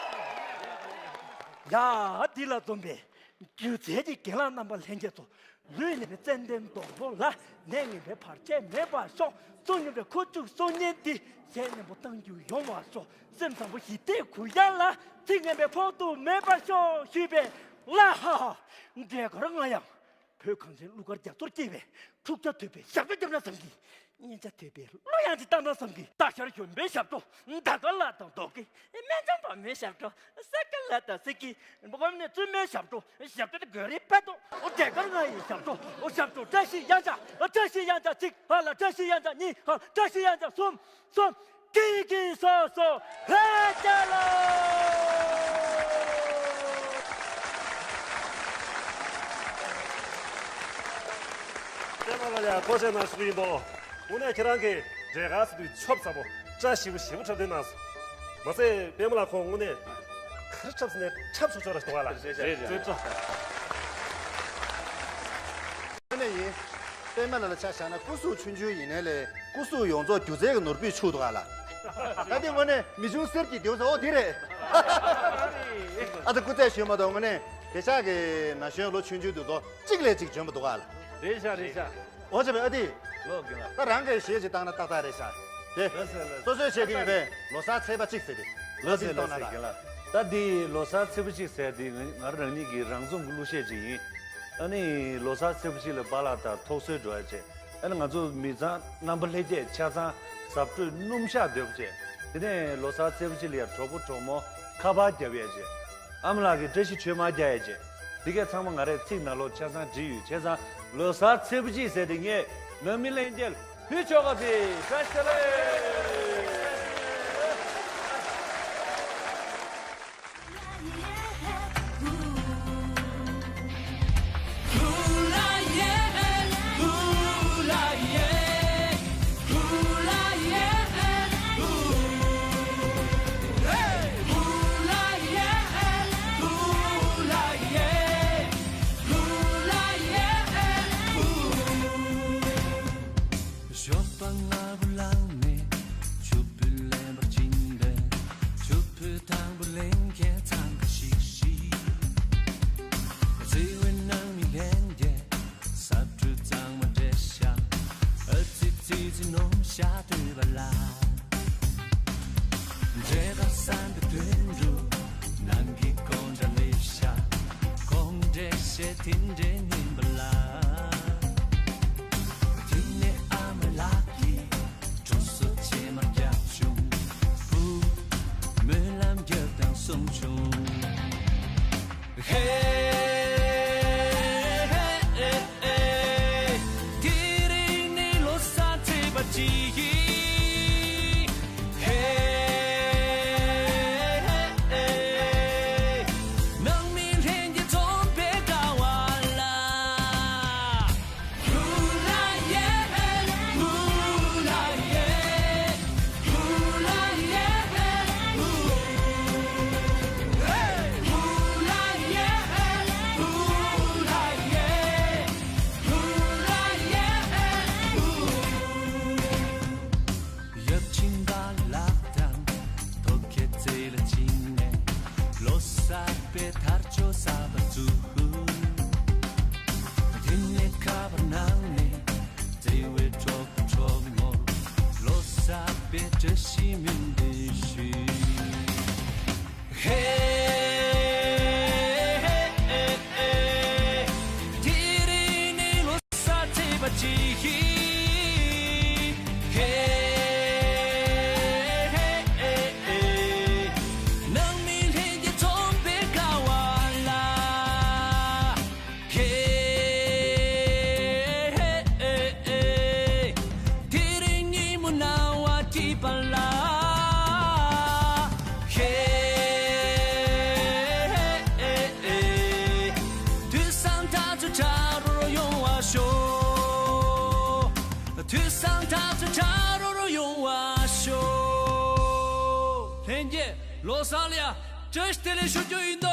ཡ་འདི་ལ་འཛོམས་པའི་སྒྱུ་རྩལ་གྱི་རྒན་ལགས་རྣམ་པ་ལྷན་རྒྱས་ཚོ་ལུས་ནས་ཙན་དན་སྡོང་པོ་ལ་ནད་ངན་པའི་བར་ཆད་མེད་པར་ཤོག་གཙོ་སྙོམས་པའི་ཁུ་བྱུག་གསུང་སྙན་འདི་གཞས་སྙན་པོ་གཏང་རྒྱུ་ཡོང་བར་ཤོག་སེམས་བཟང་པོ་ཞི་བདེའི་གུ་ཡངས་ལ་ཚིག་ངན་པའི་ཕོག་ཐུག་མེད་པར་ཤོག་ཞུས་པས་ལ་ཧ་ཧ། འབྲས་དཀར་ང་ཡང་བོད་གངས་ཅན་གླུ་གར་རྒྱ་མཚོར་སྐྱེས་པའི་འཁྲུག་ཆ་དོད་པའི་ཞབས་བྲོ་བརྒྱབ་ན་བསམ་གི། སྙན་ཆ་དོད་པའི་གླུ་དབྱངས་ཅིག་བཏང་ན་བསམ་གི། སྟག་ཤར་གཞོན་པའི་ཞབས་བྲོ་ཟླ་དཀར་ལ་དང་རྡོ་སྐྱེས་སྨན་ལྗོངས་པ་མོའི་ཞབས་བྲོ་སེ་ཀ་ལ་དང་སེ་ཀི་སྒོམ་ནས་བཙུན་མའི་ཞབས་བྲོ་ཞབས་བྲོ་དེ་གོ་རེ་ཕེ་ཏོ་འབྲས་དཀར་ང་ཡི་ཞབས་བྲོ་ཞབས་བྲོ་བཀྲ་ཤིས་གཡང་ཆགས་བཀྲ་ཤིས་གཡང་ཆགས་གཅིག་ཧ་ལ་བཀྲ་ཤིས་གཡང་ཆགས་གཉིས་ཧ་ལ་བཀྲ་ཤིས་གཡང་ཆགས་གསུམ། སོ། ཀི་ཀི་སོ་སོ་ཧེ་ཅ་ལོ། པདྨ་ལགས་ལ་ཡང་བཀའ་དྲིན་ཆེ་ཞུ་གི་ཡིན་པོ། དངོས་གནས་ཁྱེད་རང་གིས་འབྲས་དཀར་ཟེར་དུས་ཆོབ་ཚ་པོ་བཀྲ་ཤིས་པོ་ཞེ་པོ་འཁྲབ་སྟོན་གནང་སོང་། མ་ཟད་པདྨ་ལགས་ཁོང་དངོས་གནས་ག་རེ་འཁྲབ་ཟེར་ནས་འཁྲབ་སོ་ཆོག་ར་འདུག་ག་ལ། རེད་རེད་རེད། དངོས་གནས་ཡིན། པདྨ་ལགས་ལ་ཆ་བཞག་ན་སྐུ་གཟུགས་ཆུང་ཆུང་ཡིན་ནའི་ལས་སྐུ་གཟུགས་ཡོངས་རྫོགས་སྒྱུ་རྩལ་གྱི་ནོར་བུས་ཕྱུག་འདུག་ག་ལ། ད་དེ་དངོས་གནས་མི་ཆུང་གསེར་གྱི་མདེའུ་ཟེར་འོ་དེ་རེད། ཨ་ད་སྐུ་རྩེད་ཞུས་མ་གཏོགས་དངོས་གནས་དེང་སང་གི་ན་གཞོན་ལོ་ཆུང་ཆུང་དེ་ཚོ་གཅིག་ལས་གཅིག་འཇོན་པོ་འདུག་ག་ལ། རེད་ཤག་རེད་ཤག་འོ་ཅེ་བས་ཨ་ཏི། ལོ་རྒན་ལགས། ད་རང་གིས་གཞས་ཅིག་བཏང་ན་ཏག་ཏག་རེད་ཤག་དེ། ལགས་སོ་ལགས་སོ། སོ་སོའི་གཞས་དེ་ཡིན་པས་ལོ་གསར་ཚེས་པ་གཅིག་ཟེར་ཏེ། ལོ་ཚེས་གཏོང་ན་ལགས། ད་འདི་ལོ་གསར་ཚེས་པ་གཅིག་ཟེར་འདི་ང་ང་རང་ཉིད་ཀྱི་རང་རྩོམ་གྱི་གླུ་གཞས་ཅིག་ཡིན། ཨ་ནི་ལོ་གསར་ཚེས་པ་གཅིག་ལ་པཱ་ལགས་དང་ཐུག་འཕྲད་འགྲོ་ཡ་བྱས། ཨ་ནི་ང་ཚོ་མི་ཚང་རྣམ་པ་ལྷན་རྒྱས་ཆ་ཚང་གཟབ་སྤྲོས་སྣུམ་ཞག་སྡོད་པ་བྱས། དེ་ནས་ལོ་གསར་ཚེས་པ་གཅིག་ལ་ཡ་གྲོགས་པོ་གྲོགས་མོ་ཁ་པར་རྒྱབ་ཡ་བྱས། ཨ་མ་ལགས་ཀྱི་བཀྲ་ཤིས་མཆོད་མར་རྒྱག་ཡ་བྱས། འདི་གས་ཚང་མ་ང་རའི་ཚིག་ནང་ལོགས་ཆ་ཚང་བྲིས་ཡོད། བྱས་ཙང་ལོ་གསར་ཚེས་པ་གཅིག་ཟེར་དེ་ངས་ནང་མི་ལྷན་རྒྱས་ལ་ཕུལ་ཆོག་ག་ཚེ་བཀྲ་ཤིས་བདེ་ལེགས། ཞོགས་པ་སྔ་པོ་ལངས་ནས་ཆུ་བུ་ལེན་པར་ཕྱིན་པས། ཆུ་བུ་དང་པོ་ལེན་མཁན་ཚང་ཁ་ཤིག་ཤིག་བརྩེ་བའི་ནང་མི་ལྷན་རྒྱས་ཟབ་སྤྲོས་གཙང་མ་འདྲེས་ཤག་ཨ་ཙི་ཙི་ཙི་སྣུམ་ཞག་སྡོད་པ་ལ། འདྲེ་ག་སན་དུ་དོན་འགྲུབ་ནང་གི་དགོང་དག་སླེབས་ཤག་ཁོང་འདྲེ་བཤད་དེ་འདྲེ་ཉན་པ་ལ། དེ་ནས་ཨ་མ་ལགས་ཀྱིས་གྲོ་སོ་ཕྱེ་མར་བརྒྱབ་བྱུང་། བུ་སྨོན་ལམ་རྒྱབ་དང་གསུངས་བྱུང་། ཧེ་ཧེ་ཧེ་ཧེ། དེ་རིང་ནི་ལོ་གསར་ཚེས་པ་གཅིག་ཡིན། ལོ་གསར་ལ་ཡ་བཀྲ་ཤིས་བདེ་ལེགས་ཞུ་རྒྱུ་ཡིན་ད།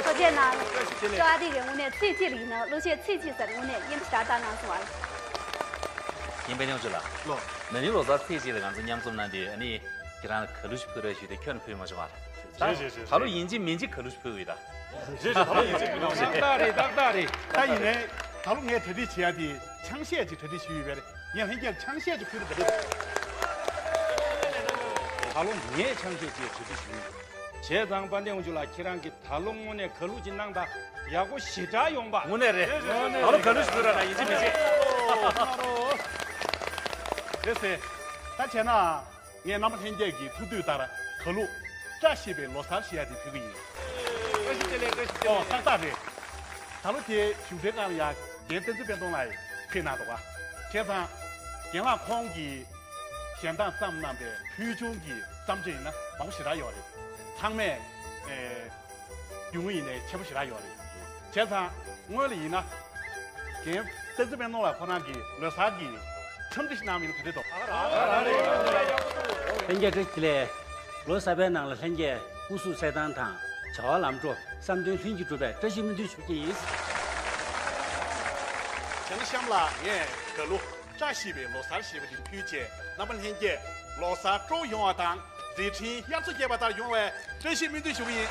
ཐུགས་རྗེ་གནང་། ཅོ་ཨ་དེ་གའི་དངོས་གནས་ཚེས་གཅིག་ལ་ཡིན་ན་གླུ་གཞས་ཚེས་གཅིག་ཟེར་དངོས་གནས་སྙན་པོ་ཞེ་དྲག་བཏང་གནང་སོང་བ། ཡིན་པའི་ཉོག་ཆུ་ལ། ལོ། ན་ནིང་ལོ་གསར་ཚེས་གཅིག་ལ་ང་ཚོ་མཉམ་འཛོམས་གནང་དུས་ཨ་ནི་ཁྱེད་རང་ལ་ག་གླུ་ཞིག་ཕུལ་རོགས་ཞུས་ཏེ་ཁྱོད་ནས་ཕུལ་མ་བྱུང་བ་རེད། རེད་རེད་རེད། ད་ལོ་ཡིན་གཅིག་མིན་གཅིག་ག་གླུ་ཞིག་ཕུལ་གི་ཡོད་ད། རེད་རེད། ད་ལོ་ཡིན་གཅིག་མིན་གཅིག་ཏག་ཏག་རེད། ཏག་ཏག་རེད། ད་ཡིན་ནའི་ད་ལོ་ངས་གྲ་སྒྲིག་བྱེད་ཡ་དེ་ཆང་གཞས་ཅིག་གྲ་སྒྲིག་ཞུས་ཡོད་པས། ངས་ལྷན་རྒྱས་ལ་ཆང་གཞས་ཅིག་ཕུལ་ན་འདོད། ད་ལོ་ངས་ཆང་གཞས་ཅིག་གྲ་སྒྲིག་ཞུས་ཡོད། བྱས་ཙང་དཔལ་ལྡན་དབང་ཕྱུག་ལགས། ཁྱེད་རང་གིས་ད་ལོ་དངོས་གནས་ག་གླུ་ཅིག་གནང་དང་། ཡག་པོ་ཞེ་དྲག་ཡོང་པ། དངོས་གནས་རེད། ད་ལོ་ག་གླུ་ཞིག་ཕུལ་ར་ན་ཡིན་གཅིག་མིན་གཅིག་རེད་ཟེར། ད་བྱས་ན། ངས་རྣམ་པ་ལྷན་རྒྱས་ཀྱི་ཐུགས་འདོད་ལྟར་ག་གླུ་བཀྲ་ཤིས་པའི་ལོ་གསར་ཞེས་ཡ་དེ་ཕུལ་གི་ཡིན། བཀྲ་ཤིས་བདེ་ལེགས། བཀྲ་ཤིས་བདེ་ལེགས། ཨོ་ཏག་ཏག་རེད། ད་ལོ་དེ་བཞུགས་གྲལ་སྒང་ལ་ཡ་རྒན་བསྟན་འཛིན་དཔལ་སྟོབས་ལགས་ཕེབས་གནང་འདུག་ག་བྱས་ཙང་རྒན་ལགས་ཁོང་གི་གཞན་དག་བརྩམས་གནང་པའི་ཕུལ་བྱུང་གི་བརྩམས་ཆོས་ཡིན་ན་མང་པོ་ཞེ་དྲག་ཡོད་རེད། ཚང་མས་ཨེ། རྒྱུས་ཡིན་ནའི་ཆེན་པོ་ཞེ་དྲག་ཡོད་རེད། བྱས་ཙང་སྔོན་ལ་ཡིན་ན། རྒན་བསྟན་འཛིན་དཔལ་སྟོབས་ལགས་ཁོ་རང་གིས་ལོ་གསར་གྱི་འཚམས་འདྲི་ཞིག་གནང་བ་ཡིན་ན་ག་འདྲ་འདུག་ལྷན་རྒྱས་བཀྲ་ཤིས་བདེ་ལེགས། ལོ་གསར་པའི་ནང་ལ་ལྷན་རྒྱས་སྐུ་གཟུགས་གསལ་ཐང་དང་བྱ་བ་ལམ་འགྲོ་བསམ་དོན་ལྷུན་གྱིས་འགྲུབ་པའི་བཀྲ་ཤིས་སྨོན་འདུན་ཞུ་གི་ཡིན། བྱང་ཤམ་ལ་ངས་ག་གླུ་བཀྲ་ཤིས་པའི་ལོ་གསར་ཞེས་པ་དེ་ཕུལ་བྱས་རྣམ་པ་ལྷན་རྒྱས་ལོ་གསར་སྤྲོ་ཡོང་བ་དང་། མཛད་འཕྲིན་དབྱར་མཚོ་རྒྱས་པ་ལྟར་ཡོང་བའི་བཀྲ་ཤིས་སྨོན་འདུན་ཞུ་གི་ཡིན།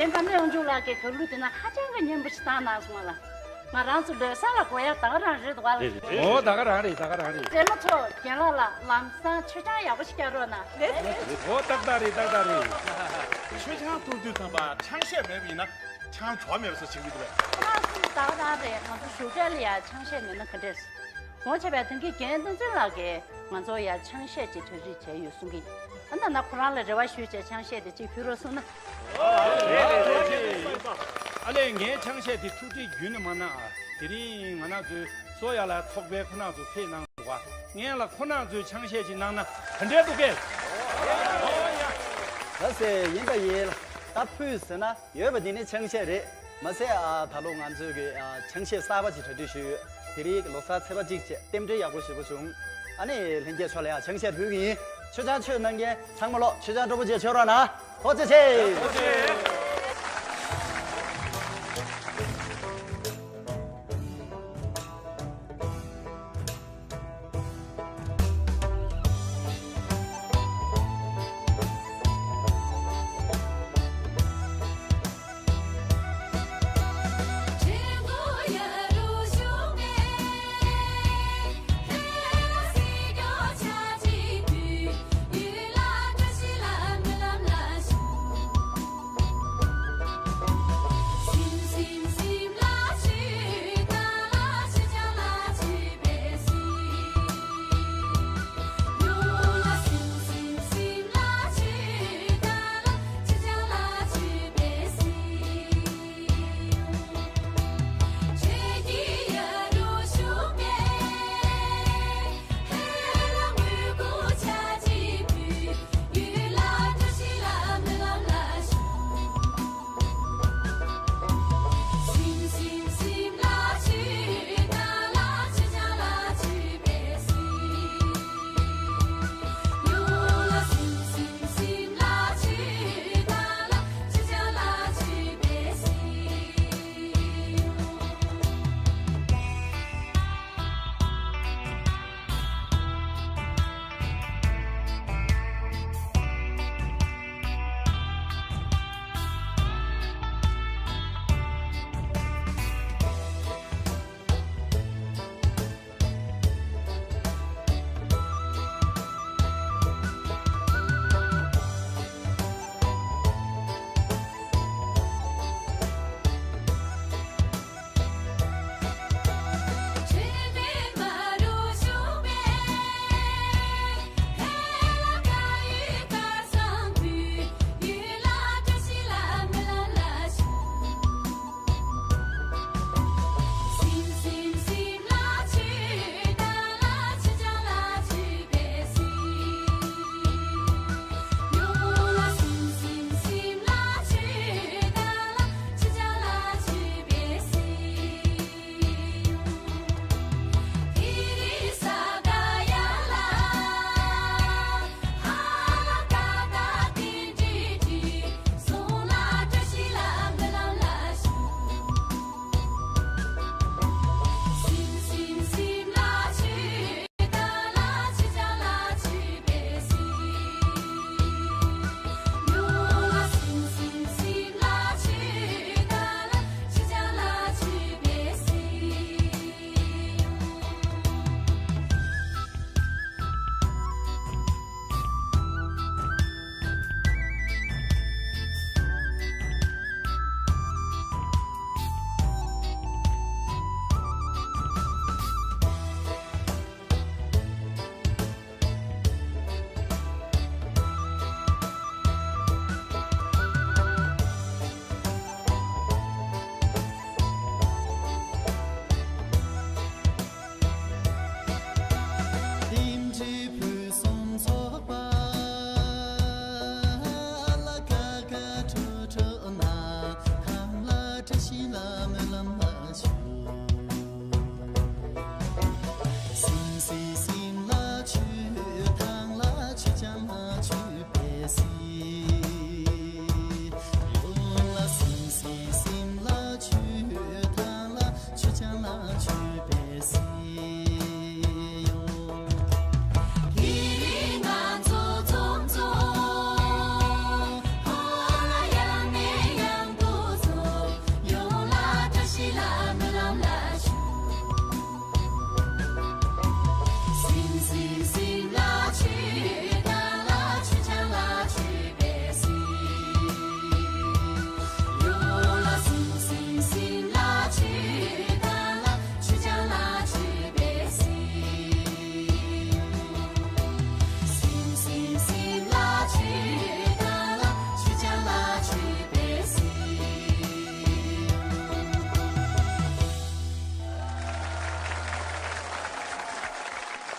རྒན་པ་ནས་ཡོང་འཇུག་ལགས་ཀྱིས་གར་གླུ་དེ་ན་ཧ་ཅང་གི་སྙན་པོ་ཞིག་བཏང་གནང་སོང་བ་ལ། ང་རང་ཚོ་ལོ་གསར་ལ་གོ་ཡ་ད་ག་རང་རེད་འདུག་བ། རེད་རེད། ཨོ་ད་ག་རང་རེད། ད་ག་རང་རེད། རྩེད་མོ་ཚོ་རྒན་ལགས་ལ་ལམ་སང་མཆོད་ཆང་ཡག་པོ་ཞིག་བརྒྱབ་རོགས་གནང་། ཨོ་ཏག་ཏག་རེད། ཏག་ཏག་རེད། མཆོད་ཆང་འཐུང་དུས་ཙམ་པ་ཆང་གཞས་མེད་པ་ཡིན་ན་ཆང་བྱོ་མེད་པ་བཟོ་བྱེད་ཀྱི་འདུག་པས། ཁོ་རང་ཚོ་ད་ག་རང་རེད། ང་ཚོ་བཞུགས་གྲལ་ལ་ཡ་ཆང་གཞས་མེད་ན་ག་འདྲས། ངོ་ཆེ་བའི་དོན་གྱི་རྒན་བསྟན་འཛིན་ལགས་ཀྱིས་ང་ཚོ་ཡ་ཆང་གཞས་ཀྱི་གྲ་སྒྲིག་བྱས་ཡོད་གསུང་གི་ཡིན། ཨ་ན་ན་ཁོ་རང་ལ་རེ་བ་ཞུས་བྱས་ཆང་གཞས་དེ་གཅིག་ཕུལ་རོགས་གསུངས་ན། ཨ་ལས་ངའི་ཆང་གཞས་དེ་ཐུགས་ཁྲལ་རྒྱུན་ནས་མ་གནང་ཨ། དེ་རིང་ང་རང་ཚོའི་སོ་ཡ་ལ་ཚོགས་པའི་ཁོ་རང་ཚོ་ཕེབས་གནང་འདུག་ག་ངས་ལ་ཁོ་རང་ཚོའི་ཆང་གཞས་ཅིག་གནང་ན་ག་འདྲས་འདུག་གས། ད་ཟེ་ཡིན་པ་ཡིན་ལ་ད་ཕུལ་ཟེར་ན། ཡོད་པ་འདི་ནི་ཆང་གཞས་རེད། མ་ཟད་ཨ་ད་ལོ་ང་ཚོས་ཀྱི་ཨ་ཆང་གཞས་གསར་པ་ཅིག་གྲ་སྒྲིག་ཞུས་ཡོད། དེ་རིང་ལོ་གསར་ཚེས་པ་གཅིག་བཅས་རྟེན་འབྲེལ་ཡག་པོ་ཞེ་པོ་བྱུང་། ཨ་ནི་ལྷན་རྒྱས་ཚོ་ལ་ཡང་ཆང་གཞས་ཕུལ་གྱི་ཡིན། མཆོད་ཆང་མཆོད་གནང་མཁན་ཚང་མ་ལོག་མཆོད་ཆང་སྤྲོ་པོ་བྱས་མཆོད་རོགས་གནང་། ཐུགས་རྗེ་ཆེ།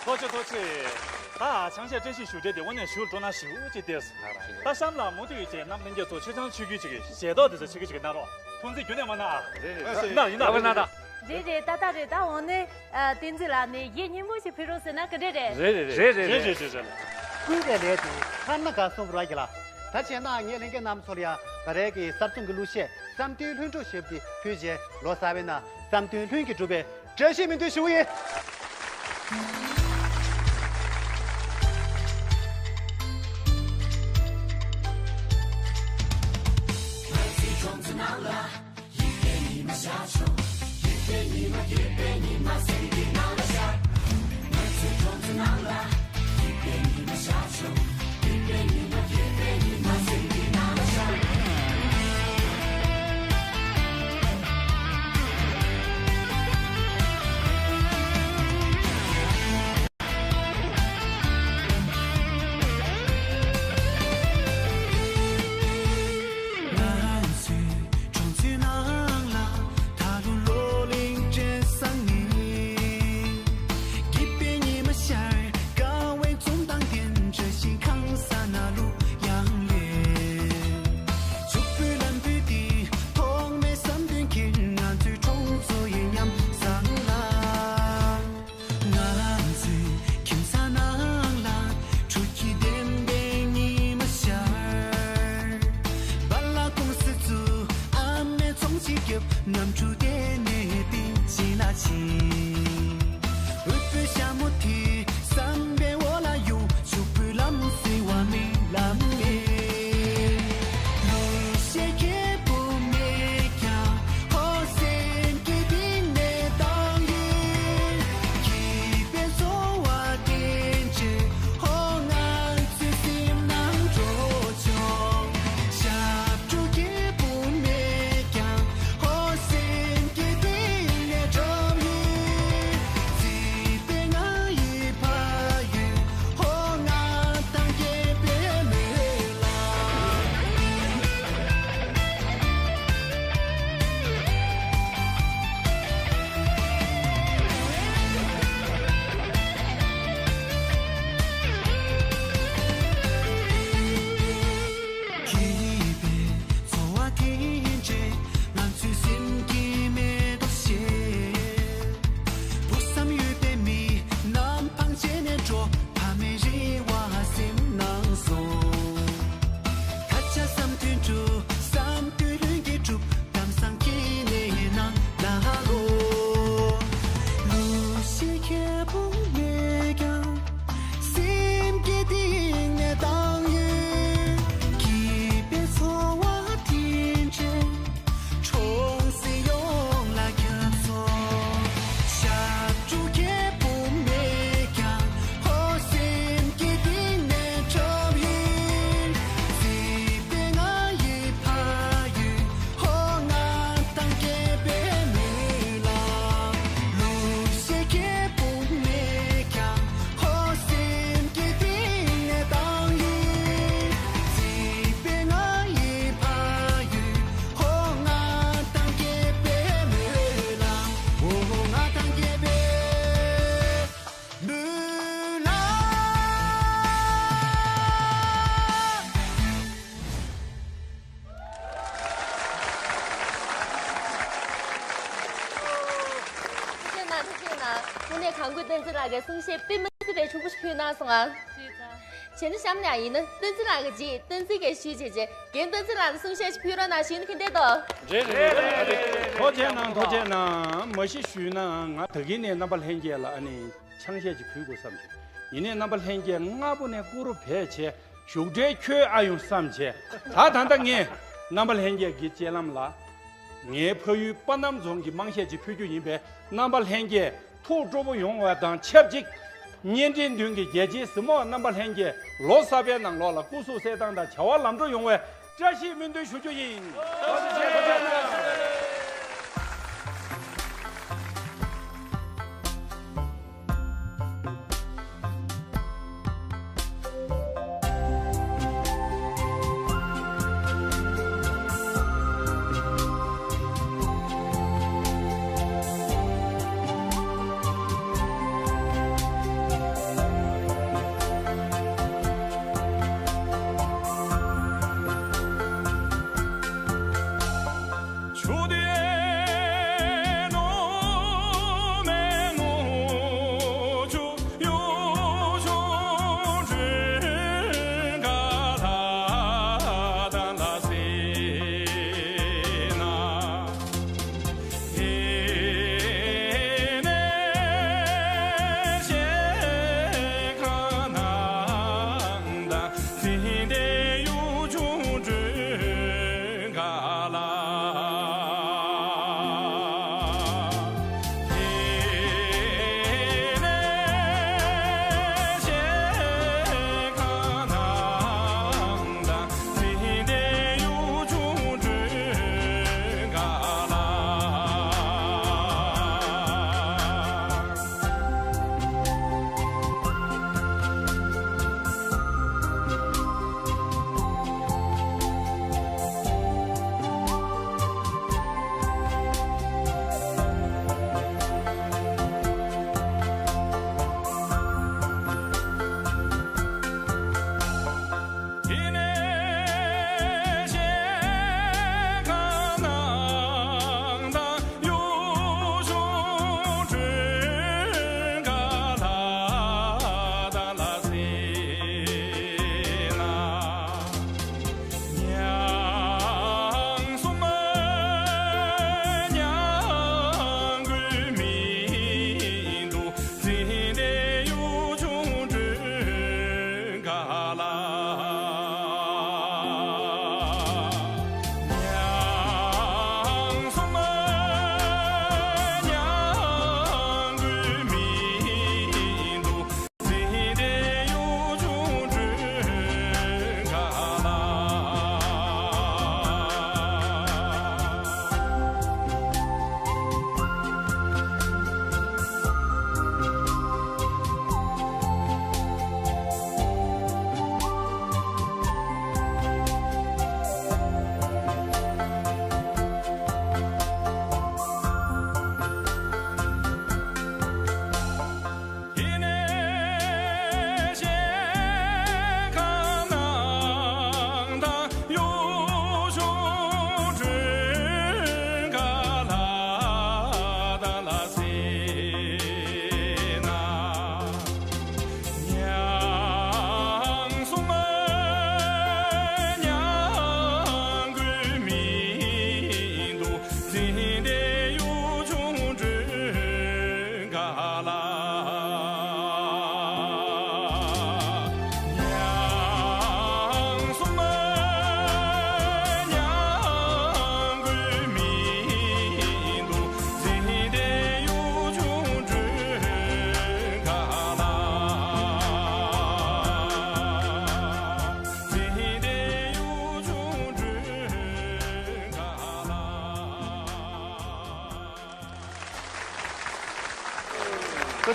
ཐུགས་རྗེ་ཆེ། ཐུགས་རྗེ་ཆེ། ད་ཆང་གཞས་བཀྲ་ཤིས་བཞུགས་གྲལ་དེ་འོག་ནས་ཞུ་འགྲོ་ན་ཞུ་ཅིག་བལྟས་སོང་། ད་གཤམ་ལ་མུ་མཐུད་བྱས་རྣམ་པ་ལྷན་རྒྱས་ཚོ་མཆོད་ཆང་མཆོད་ཁུལ་ཅིག་གི་ཞལ་ཏོག་དེ་ཚོ་མཆོད་ཁུལ་ཅིག་གནང་རོགས། ཐུགས་རྗེ་རྒྱུན་ནས་མ་གནང་ཨ། རེད་རེད། གནང་ཡིན་ན་རེད། གནང་དང་། རེད་རེད། ཏག་ཏག་རེད། ད་འོ་ནས་ཨ། བསྟན་འཛིན་ལགས་ནས་གཞས་སྙན་པོ་ཞིག་ཕུལ་རོགས་ཟེར་ན་ག་འདྲས་རེད། རེད་རེད་རེད། རེད་རེད་རེད། རེད་རེད་རེད། ཀུན་གྱི་ལས་དེ་ཐ་ན་ག་སོང་ར་གི་ལ། ད་བྱས་ན་ངས་ལྷན་རྒྱས་རྣམ་ཚོར་ཡ་ག་རེ་གི་གསར་རྩོམ་གྱི་གླུ་གཞས་བསམ་དོན་ལྷུན་གྲུབ་ཞེས་པའི་ཕུལ་རྗེས་ལོ་གསར་བའི་ནང་བསམ་དོན་ལྷུན་གྱིས་གྲུབ་པའི་བཀྲ་ཤིས་སྨོན་འདུན་ཞུ་གི་ཡིན། ཐུགས་རྗེ་གནང་། ཐུགས་རྗེ་གནང་། དངོས་གནས་གང་དགོས་བསྟན་འཛིན་ལགས་ཀྱི་གསུང་བཤད་དཔེ་མི་སྲིད་པའི་ཕྱུག་པོ་ཞིག་ཕུལ་གནང་སོང་ང་། བྱས་ན་གཤམ་ནས་ཡིན་ན་བསྟན་འཛིན་ལགས་ཀྱི་རྗེས་བསྟན་འཛིན་གྱིས་ཞུས་བྱས་རྗེས་རྒན་བསྟན་འཛིན་ལགས་ལ་གསུང་བཤད་ཅིག་ཕུལ་རོགས་གནང་ཞུས་ན་ཁྱེད་འདོད་དོ། རེད་རེད་རེད་རེད། ཐུགས་རྗེ་གནང་། ཐུགས་རྗེ་གནང་། མ་གཞི་ཞུས་ན་ང་ད་གིན་ནས་རྣམ་པ་ལྷན་རྒྱས་ལ་ཨ་ནི་ཆང་གཞས་ཅིག་ཕུལ་དགོས་བསམ་བྱུང་། ཡིན་ནའི་རྣམ་པ་ལྷན་རྒྱས་སྔ་པོ་ནས་བཀུར་འོས་བྱས། བཞུགས་གྲལ་ཁྱོད་ཨ་ཡོང་བསམ་བྱས། ད་ད་ལྟ་ངས་རྣམ་པ་ལྷན་རྒྱས་ཀྱི་སྤྱན་ལམ་ལ། ངའི་ཕ་ཡུལ་པ་སྣམ་རྫོང་གི་དམངས་གཞས་ཅིག་ཕུལ་རྒྱུ་ཡིན་པས་རྣམ་པ་ལྷན་རྒྱས་ཐུགས་སྤྲོ་པོ་ཡོང་བ་དང་ཆབས་ཅིག་བརྙན་འཕྲིན་མདུན་གྱི་རྒྱལ་གཅེས་གཟིགས་མོ་བ་རྣམ་པ་ལྷན་རྒྱས་ལོ་གསར་པའི་ནང་ལོགས་ལ་སྐུ་གཟུགས་གསལ་ཐང་དང་བྱ་བ་ལམ་འགྲོ་ཡོང་བའི་བཀྲ་ཤིས་སྨོན་འདུན་ཞུ་རྒྱུ་ཡིན།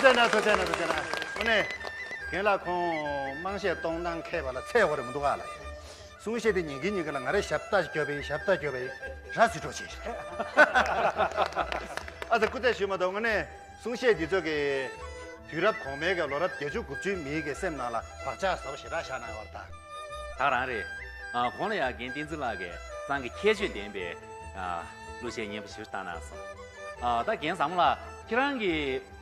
ཐུགས་རྗེ་གནང་། ཐུགས་རྗེ་གནང་། ཐུགས་རྗེ་གནང་། དངོས་གནས་རྒན་ལགས་ཁོང་དམངས་གཞས་གཏོང་སྟངས་མཁས་པ་ལ་ཚད་ཡོད་རེད་མི་འདུག་ག་ལ། གསུང་བཤད་དེ་ཉན་གིན་ཉན་གིན་ལ་ང་རེ་ཞབས་ཏ་རྒྱོབ་པའི་ཞབས་ཏ་རྒྱོབ་པའི་ར་སུ་འགྲོ་བྱེད། ཨ་ཙི་སྐུ་རྩེད་ཞུས་མ་གཏོགས་དངོས་གནས། གསུང་བཤད་འདི་ཚོ་གིས་དུས་རབས་གོང་མའི་གི་ལོ་རབས་བརྒྱད་ཅུ་དགུ་བཅུའི་མིའི་གི་སེམས་ནང་ལ་བག་ཆགས་ཟབ་ཞེ་དྲག་བཞག་གནང་ཡོད་རེད་ད། ད་རང་རེད། ཨ་གོང་ལ་ཡང་རྒན་བསྟན་འཛིན་ལགས་ཀྱིས་གཙང་གི་ཁྱད་ཆོས་ལྡན་པའི་ཨ་གླུ་གཞས་སྙན་པོ་ཞིག་བཏང་གནང་སོང་། ཨ་ད་རྒན་བཟང་མོ་ལགས་ཁྱེད་རང་གི་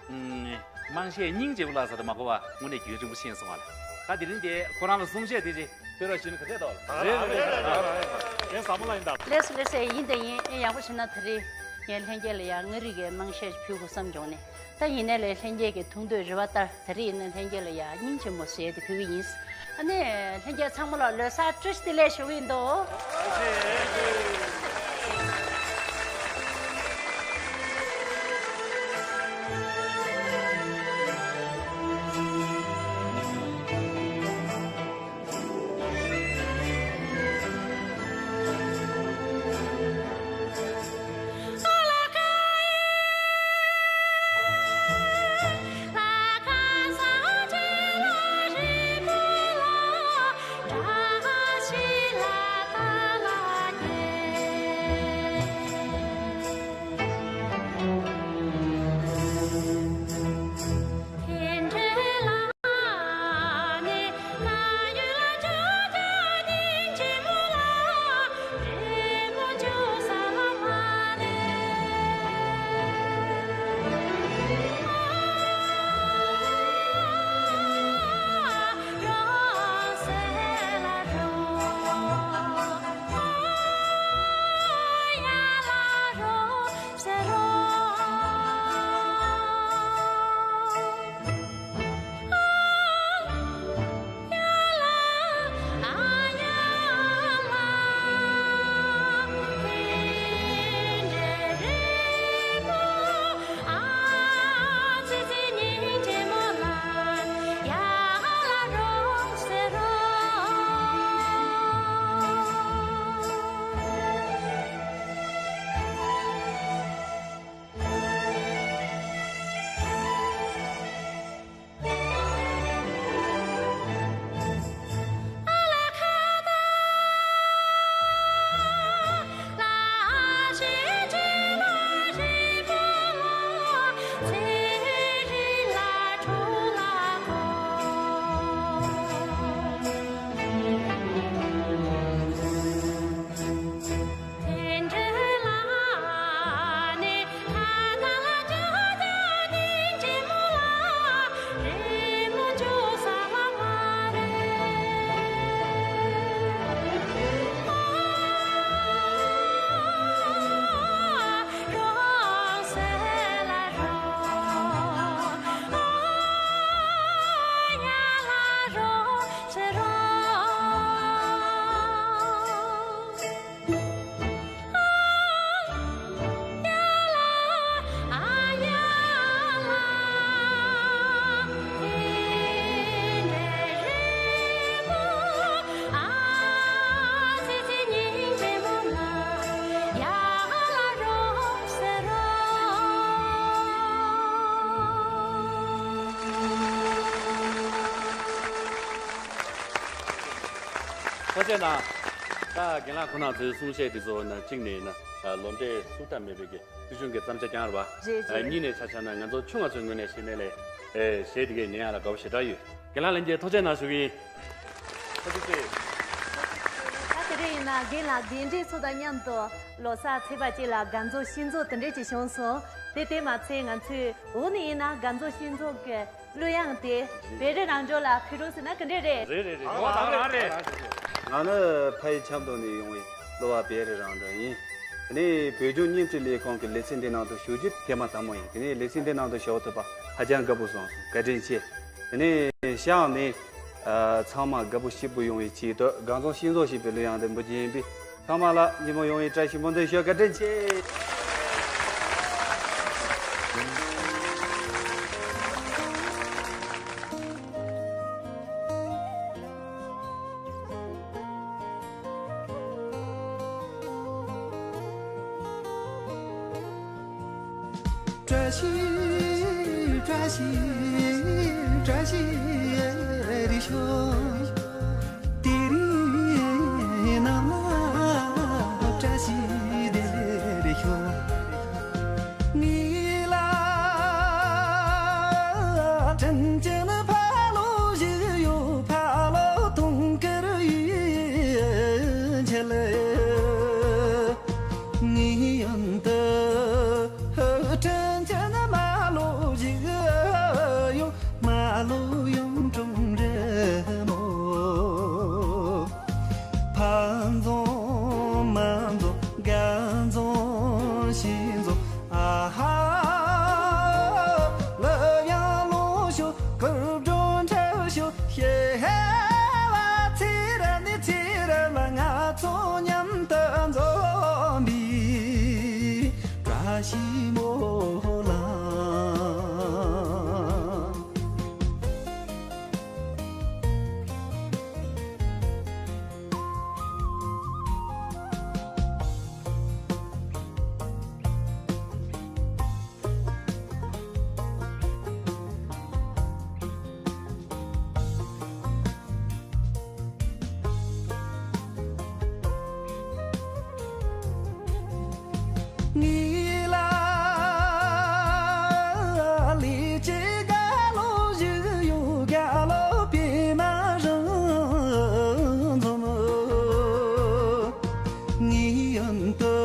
ཨམ་དམངས་གཞས་སྙིང་རྗེ་པོ་ལ་ཟེར་དུ་མ་གོ་བ་དངོས་གནས་རྒྱུན་རིང་པོ་ཤེས་སོང་བ་ལ། ད་དེ་རིང་དེ་ཁོ་རང་ལ་གསུང་བཤད་དེ་ཅིག་སྤེལ་རོགས་ཞུས་ན་ག་འདྲས་འདུག་ལ། རེད་རེད་རེད་རེད། རྒན་བཟང་མོ་ལགས་ཡིན་ད། ལགས་སོ་ལགས་སོ། ཡིན་དང་ཡིན། ཨེ་ཡག་པོ་བྱུང་ན་ད་རེས། ངས་ལྷན་རྒྱས་ལ་ཡང་མངའ་རིས་ཀྱི་དམངས་གཞས་ཕུལ་དགོས་བསམ་བྱུང་ནས། ད་ཡིན་ནའི་ལས་ལྷན་རྒྱས་ཀྱི་ཐུགས་འདོད་རེ་བ་ལྟར་ད་རེས་ཡིན་ན་ལྷན་རྒྱས་ལ་ཡང་སྙིང་རྗེ་མོ་ཟེར་ཏེ་ཕུལ་གྱི་ཡིན། ཨ་ནི་ལྷན་རྒྱས་ཚང་མ་ལ་ལོ་གསར་བཀྲ་ཤིས་བདེ་ལེགས་ཞུ་གི་ཡིན་ཏོ། ཐུགས་རྗེ་གནང་། ད་རྒན་ལགས་ཁོང་རྣམ་ཚོའི་གསུང་བཤད་དེ་ཚོ་ནང་གཅིག་ནས་ན་ལོ་འབྲས་ཟུར་ལྟ་མེད་པའི་གི་ཕུལ་བྱུང་གི་བརྩམས་བྱ་རྐྱང་རེད་པ། རེད་རེད། གཉིས་ནས་ཆ་བཞག་ན་ང་ཚོ་ཆུང་བ་ཚོའི་ངོས་ནས་བཤད་ནས་ལས་གཞས་དེ་གའི་ཉན་ཡག་ལ་དགའ་པོ་ཞེ་དྲག་ཡོད། རྒན་ལགས་ལྷན་རྒྱས་ཐུགས་རྗེ་གནང་ཞུ་གི་ཡིན། ཐུགས་རྗེ་ཆེ། ད་དེ་རིང་ཡིན་ན་རྒན་ལགས་རྒན་འབྲས་ཚོ་དང་མཉམ་དུ་ལོ་གསར་ཚེས་པ་གཅིག་ལ་དགའ་ཚོར་ཤིས་ཚོར་དེ་འདྲས་ཅིག་བྱུང་སོང་། དེ་དེ་མ་ཚད་ང་ཚོས་འོག་ནས་ཡིན་ན་དགའ་ཚོར་ཤིས་ཚོར་གི་གླུ་དབྱངས་དེ་བོད་རིགས་རང་ལྗོངས་ལ་ཕུལ་རོགས་ཟེར་ན་ག་འདྲས་རེད། རེད་རེད་རེད། ངོ་ཐག་རང་རེད། ང་ནི་ཕ་ཡུལ་ཆབ་མདོ་ནས་ཡོང་བའི་གླུ་བ་བེ་རི་རང་གྲོལ་ཡིན། དེ་ནས་བོད་ལྗོངས་བརྙན་འཕྲིན་ལས་ཁང་གི་ལེ་ཚན་འདི་ནང་དུ་ཞུགས་རྒྱུ་ཐེངས་མ་དང་པོ་ཡིན། དེ་ནས་ལེ་ཚན་འདི་ནང་དུ་ཞུགས་ཐུབ་པ་ཧ་ཅང་དགའ་པོ་བྱུང་སོང་། བཀའ་དྲིན་ཆེ། དེ་ནས་ཤང་ནས་ཨ་ཚང་མ་དགའ་པོ་སྐྱིད་པོ་ཡོང་བའི་ཆེད་དུ་དགའ་ཚོར་ཤིས་ཚོར་ཞེས་པའི་གླུ་དབྱངས་འདི་འབུལ་རྒྱུ་ཡིན་པས། ཚང་མ་ལ་ཉིན་མོ་ཡོང་བའི་བཀྲ་ཤིས་སྨོན་འདུན་ཞུ། བཀའ་དྲིན་ཆེ། བཀྲ་ཤིས་ བཀྲ་ཤིས་བཀྲ་ཤིས་རེ་ཤོག་དེ་རིང་ནམ་ལ་བཀྲ་ཤིས་བདེ་ལེགས་རེ་ཤོག་ངའི་ལ་དྲིན་ཅན་ཕ་ལོ་ཞིག་ཡོད། ཕ་ལོ་དུང་དཀར་ཡིན་ཆེད། ངའི་ཡུན་དུ་དྲིན་ཅན་མ་ལོ་ཞིག་ཡོད། མ་ལོ་གཡུང་དྲུང་རི་མོ། ཕ་འཛོམས་མ་འཛོམས་དགའ་འཛོམས་ཞེ་འཛོམས། ཨ་ཧ། ལོ་ཡང་ལོ་ཤོག་སྐུ་མགྲོན་ཁྲབ་ཤོག་ཤེས་བ་ཚེ་རབས་ནས་ཚེ་རབས་ལ་ང་ཚོ་མཉམ་དུ་འཛོམས་པའི་བཀྲ་ཤིས་སྨོན་ལམ། ངའི་ལ་ལས་ཀྱི་དགའ་ལོ་ཞིག་ཡོད། དགའ་ལོ་པད་མ་རང་འཛོམས། ངའི་ཡུན་དུ་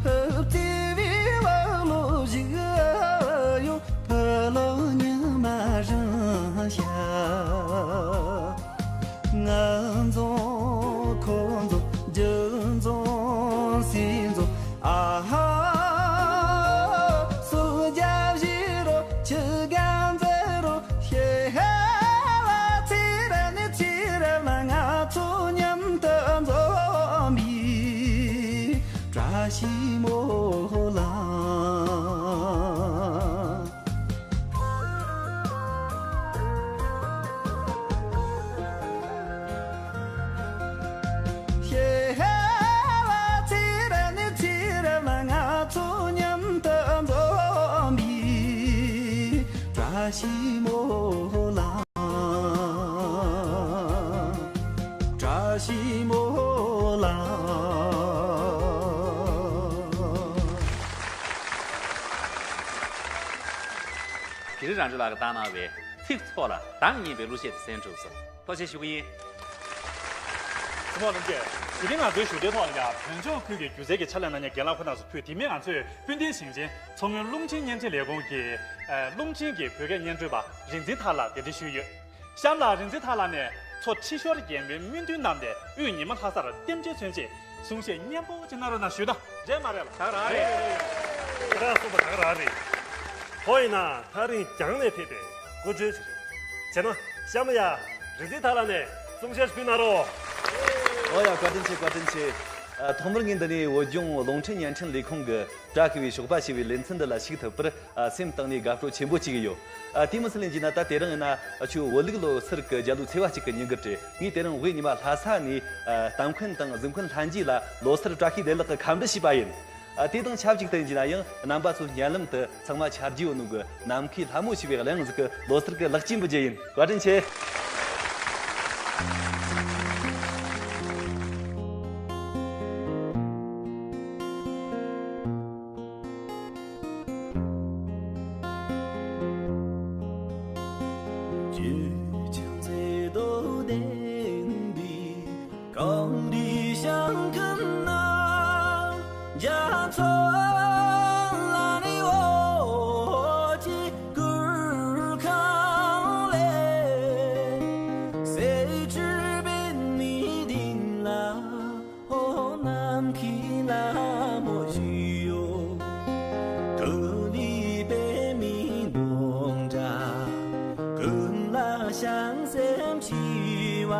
བརྩེ་བའི་བུ་ལོ་ཞིག་ཡོད། བུ་ལོ་ཉི་མ་རང་ཤར། ང་འཛོམས་ཁོ་འཛོམས་རྒྱུ་འཛོམས་སྲས་འཛོམས། ཨ་ཧ། སུ་རྒྱབ་བཞེས་རོགས་ཆུ་སྒང་འཛེག་རོགས་ཤེས་བ་ཚེ་རབས་ནས་ཚེ་རབས་ལ་ང་ཚོ་མཉམ་དུ་འཛོམས་པའི་བཀྲ་ཤིས་སྨོན་ལམ། ཤེས་བ་ཚེ་རབས་ནས་ཚེ་རབས་ལ་ང་ཚོ་མཉམ་དུ་འཛོམས་པའི་བཀྲ་ཤིས་སྨོན་ལམ། བཀྲ་ཤིས་སྨོན་ལམ། དེ་རིང་རང་ཅོ་ལགས་ཀྱིས་བཏང་གནང་བའི་ཚིག་ཚོགས་ལ་གདངས་སྙན་པའི་གླུ་གཞས་དེ་གསན་གྲུབ་སོང་། ཐུགས་རྗེ་ཆེ་ཞུ་གི་ཡིན། ཐུབ་དབང་རྣམ་རྒྱལ། དེ་རིང་ང་ཚོའི་ཞུ་གཏན་ཐོག་ལ་ཡང་བོད་ལྗོངས་ཁུལ་གྱི་སྒྱུ་རྩལ་གྱི་ཕྱག་ལས་གནང་མཁན་རྒན་ལགས་ཁོ་རྣམ་ཚོ་ཕུད། དེ་མིན་ང་ཚོས་སྤུན་ལྡན་ཞིང་ཆེན་མཚོ་སྔོན་རླུང་འཕྲིན་བརྙན་འཕྲིན་ལས་ཁུངས་ཀྱི་ཨ་རླུང་འཕྲིན་གྱི་བོད་སྐད་སྙན་སྒྲོན་པ་རིག་འཛིན་ཐར་ལགས་གདན་འདྲེན་ཞུས་ཡོད། གཤམ་ལ་རིག་འཛིན་ཐར་ལགས་ནས་མཚོ་ཁྲི་ཤོར་རྒྱལ་མོའི་སྨོན་འདུན་བསྣམས་ཏེ་དབུས་ཉི་མ་ལྷ་སར་རྟེན་འབྲེལ་མཚོན་ཆེད་གསུང་བཤད་སྙན་པོ་ཅིག་གནང་རོགས་གནང་ཞུས་དང་། རེད་མ་རེད་ལགས། ད་ག་རང་རེད། ཁྱེད་རང་གསུངས་པ་ད་ག་རང་རེད། ཁོ་ཡིན་ན་ཐག་རིང་རྒྱང་ནས་ཕེབས་པའི་སྐུ་མགྲོན་ཞིག་རེད། བྱས་ན་གཤམ་ལ་ཡ་རིག་འཛིན་ཐར་ལགས་ནས་གསུང་བཤད་ཞིག་ཕུལ་གནང་རོགས། ཨོ་ཡ། བཀའ་དྲིན་ཆེ། བཀའ་དྲིན་ཆེ། ཨ། ཐོག་མར་ངས་འདི་ནས་བོད་ལྗོངས་རླུང་འཕྲིན་བརྙན་འཕྲིན་ལས་ཁུངས་ཀྱི་བཀྲ་ཤིས་པའི་ཞོགས་པ་ཞེས་པའི་ལེ་ཚན་འདི་ལ་ཞུགས་ཐུབ་པར། ཨ། སེམས་གཏིང་ནས་དགའ་སྤྲོ་ཆེན་པོ་སྐྱེ་གི་ཡོད། ཨ། དེ་མི་སྲིད་ལན་གྱིས་ན་ད་དེ་རིང་ཡིན་ན་ཁྱོད་བོད་ལུགས་ལོ་སར་གྱི་རྒྱལ་ལོ་ཚེས་པ་གཅིག་གི་ཉིན་གྱི་རེད། ངས་དེ་རིང་དབུས་ཉི་མ་ལྷ་ས་ནས། ཨ། གཏམ་མཁན་དང་གཟིགས་མཁན་ལྷན་རྒྱས་ལ་ལོ་སར་བཀྲ་ཤིས་བདེ་ལེགས་ཀྱི་ཁམས་བཀྲ་ཞུས་པ་ཡིན། ཨ། དེ་དང་ཆབས་ཅིག་ཏུ་ཡིན་གྱིས་ན་ཡང་རྣམ་པ་ཚོ་སྙན་ལམ་དུ་ཚང་མ་ཆ་རྒྱུས་ཡོད་ནོ་གི་ནམ་མཁའི་ལྷ་མོ་ཞེས་པའི་གླེང་གཟིགས་ཀྱི་ལོ་སར་གྱི་ལེགས་སྐྱེས་འབུལ་རྒྱུ་ཡིན། བཀའ་དྲིན་ཆེ། ཨོ། ནམ་མཁའི་ལྷ་མོ་བཞུགས་ཡོད། ཐུགས་ལས་པདྨའི་མདངས་འདྲ། ཀུན་ལ་བྱང་སེམས་མཆིས་པ།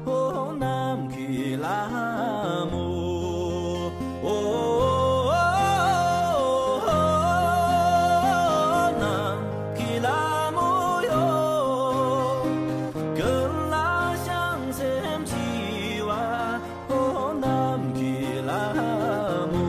ཨོ། ནམ་མཁའི་ལྷ་མོ། ཨོ། ནམ་མཁའི་ལྷ་མོ་ཡོད། ཀུན་ལ་བྱང་སེམས་མཆིས་པ། ཨོ། ནམ་མཁའི་ལྷ་མོ།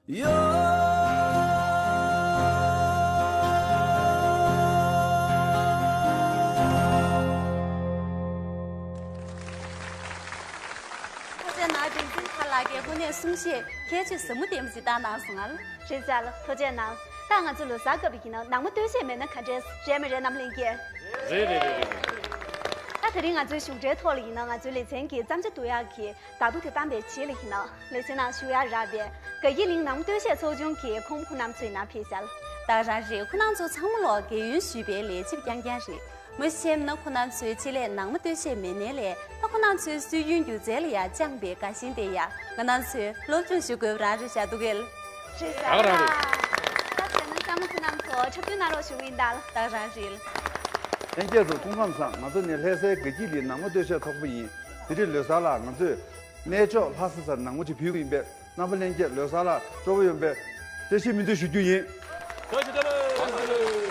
ཡོ། ཐུགས་རྗེ་གནང་། འགྲན་འཛིན་ཁ་ལག་གིས་དངོས་གནས་གསུང་བཤད་ཁྱད་ཆོས་ཟབ་མོ་ལྡན་པ་ཞིག་བཏང་གནང་སོང་ང་། རེད་ཟེར་ལ་ཐུགས་རྗེ་གནང་། ད་ང་ཚོ་ལོ་གསར་སྐབས་ཡིན་ན་ནང་མ་སྟོད་གཞས་མེད་ན་ག་འདྲས་རེད་མ་རེད་རྣམ་གླིང་གིས། རེད་རེད་རེད་རེད། ད་དེ་རིང་ང་ཚོའི་བཞུགས་གྲལ་ཐོག་ལ་ཡིན་ན་ང་ཚོའི་ལེ་ཚན་གྱི་བརྩམས་བྱ་བསྡུ་ཡག་གི་བརྡ་ཐོ་དེ་བཏང་པའི་རྗེས་ལ་ཡིན་ན་ལེ་ཚན་ནང་ཞུགས་ཡག་རག་པའི་དགའ་སྐྱིད་གླིང་ནང་མ་སྟོད་གཞས་ཚོགས་ཆུང་གི་ཁོང་ཁོང་རྣམ་ཚོ་ཡིན་ན་ཕེབས་ཤག་ད་རང་རེད། ཁོང་རྣམ་ཚོ་ཚང་མ་ལོག་རྒས་ཡོལ་ཞུས་པའི་ལས་བྱེད་རྐྱང་རྐྱང་རེད། མ་གཞི་ན་ཁོང་རྣམ་ཚོའི་ཆེད་ལས་ནང་མ་སྟོད་གཞས་མེད་ནའི་ལས་ད་ཁོང་རྣམ་ཚོའི་སྲོལ་རྒྱུན་སྒྱུ་རྩལ་ལ་ཡང་བཅངས་པའི་དགའ་ཞེན་དེ་ཡང་ང་རྣམ་ཚོས་སློབ་སྦྱོང་ཞུ་དགོས་པ་རང་རེད་ཤག་འདུག་གས། རེད་ཟེར་ད་ག་རང་རེད། ད་བྱས་ན་བསམ་བློ་ཁོང་རྣམ་ཚོ་འཁྲབ་སྟོན་གནང་རོགས་ཞུ་གི་ཡིན་ད། ད་ག་རང་རེད། ལྷན་རྒྱས་ཚོ་སྐུ་ཁམས་བཟང་། ང་ཚོ་ནི་ལྷ་སའི་དགའ་སྐྱིད་གླིང་ནང་མ་སྟོད་གཞས་ཚོགས་པ་ཡིན། དེ་རིང་ལོ་གསར་ལ་ང་ཚོས་གནས་མཆོག་ལྷ་ས་སར་ནང་མ་ཅིག་ཕུལ་གི་ཡིན་པས་རྣམ་པ་ལྷན་རྒྱས་ལོ་གསར་ལ་སྤྲོ་པོ་ཡོང་བའི་བཀྲ་ཤིས་སྨོན་འདུན་ཞུ་རྒྱུ་ཡིན། བཀྲ་ཤིས་བདེ་ལེགས།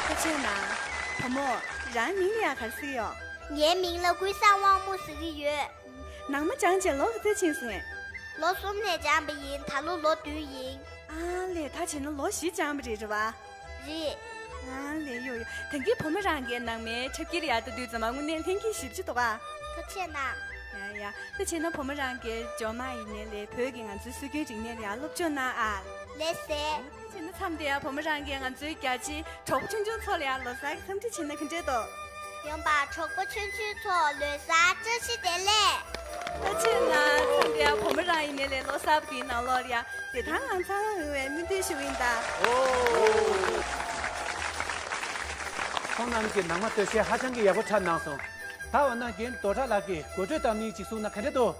ཐུགས་རྗེ་གནང་། བུ་མོ། རང་མིང་ལ་ཡ་ག་རེ་ཟེར་གྱི་ཡོད། ངའི་མིང་ལ་ཀུན་བཟང་དབང་མོ་ཟེར་གྱི་ཡོད། ནང་མ་སྦྱངས་བྱས་ལོ་ག་ཚོད་ཕྱིན་སོང་ངས། ལོ་གསུམ་ནས་སྦྱངས་པ་ཡིན། ད་ལོ་ལོ་བདུན་ཡིན། ཨ་ལས། ད་བྱས་ན་ལོ་བཞི་སྦྱངས་པ་རེད། རེད་པ། རེད། ཨ་ལས། ཡོ་ཡོ། ད་གིན་བུ་མོ་རང་གིས་ནང་མའི་འཁྲབ་དཀྱིལ་ལ་ཡར་ལྟ་དུས་ཙམ་པ་དངོས་གནས་ལྷན་སྐྱེས་ཞེ་པོ་ཅིག་འདུག་ག། ཐུགས་རྗེ་གནང་། ཡ་ཡ། ད་བྱས་ན་བུ་མོ་རང་གིས་ཇོ་མ་ཡིན་ནའི་ལས་བོད་ཀྱི་ང་ཚོའི་སྲོལ་རྒྱུན་རིག་གནས་ལ་ཡར་སློབ་སྦྱོང་གནང་ཨ། ལགས་སེ། ད་བྱས་ན་མཚམས་འདི་ཡ་བུ་མོ་རང་གིས་ང་ཚོའི་རྒྱ་ཆེའི་གྲོགས་པོ་ཆུང་ཆུང་ཚོ་ལ་ཡར་ལོ་གསར་གྱི་འཚམས་འདྲི་བྱས་ན་ག་འདྲས་འདུག། ཡོང་པ་གྲོགས་པོ་ཆུང་ཆུང་ཚོ་ལོ་གསར་བཀྲ་ཤིས་བདེ་ལེགས། ད་བྱས་ན་མཚམས་འདི་ཡ་བུ་མོ་རང་ཡིན་ནའི་ལས་ལོ་གསར་པ་འདིའི་ནང་ལོགས་ལ་ཡ་བདེ་ཐང་ལང་ཚང་ཡོང་བའི་སྨོན་འདུན་ཞུ་གི་ཡིན་ད། ཨོ། ཁོང་རྣམས་ཀྱིས་ནང་མ་སྟོད་གཞས་ཧ་ཅང་གི་ཡག་པོ་འཁྲབ་གནང་སོང་། ད་འོ་ན་རྒན་རྡོ་གྲགས་ལགས་ཀྱིས་དགོད་བྲོའི་གཏམ་གླེང་ཅིག་གསུངས་ན་ག་འདྲ་འདུག།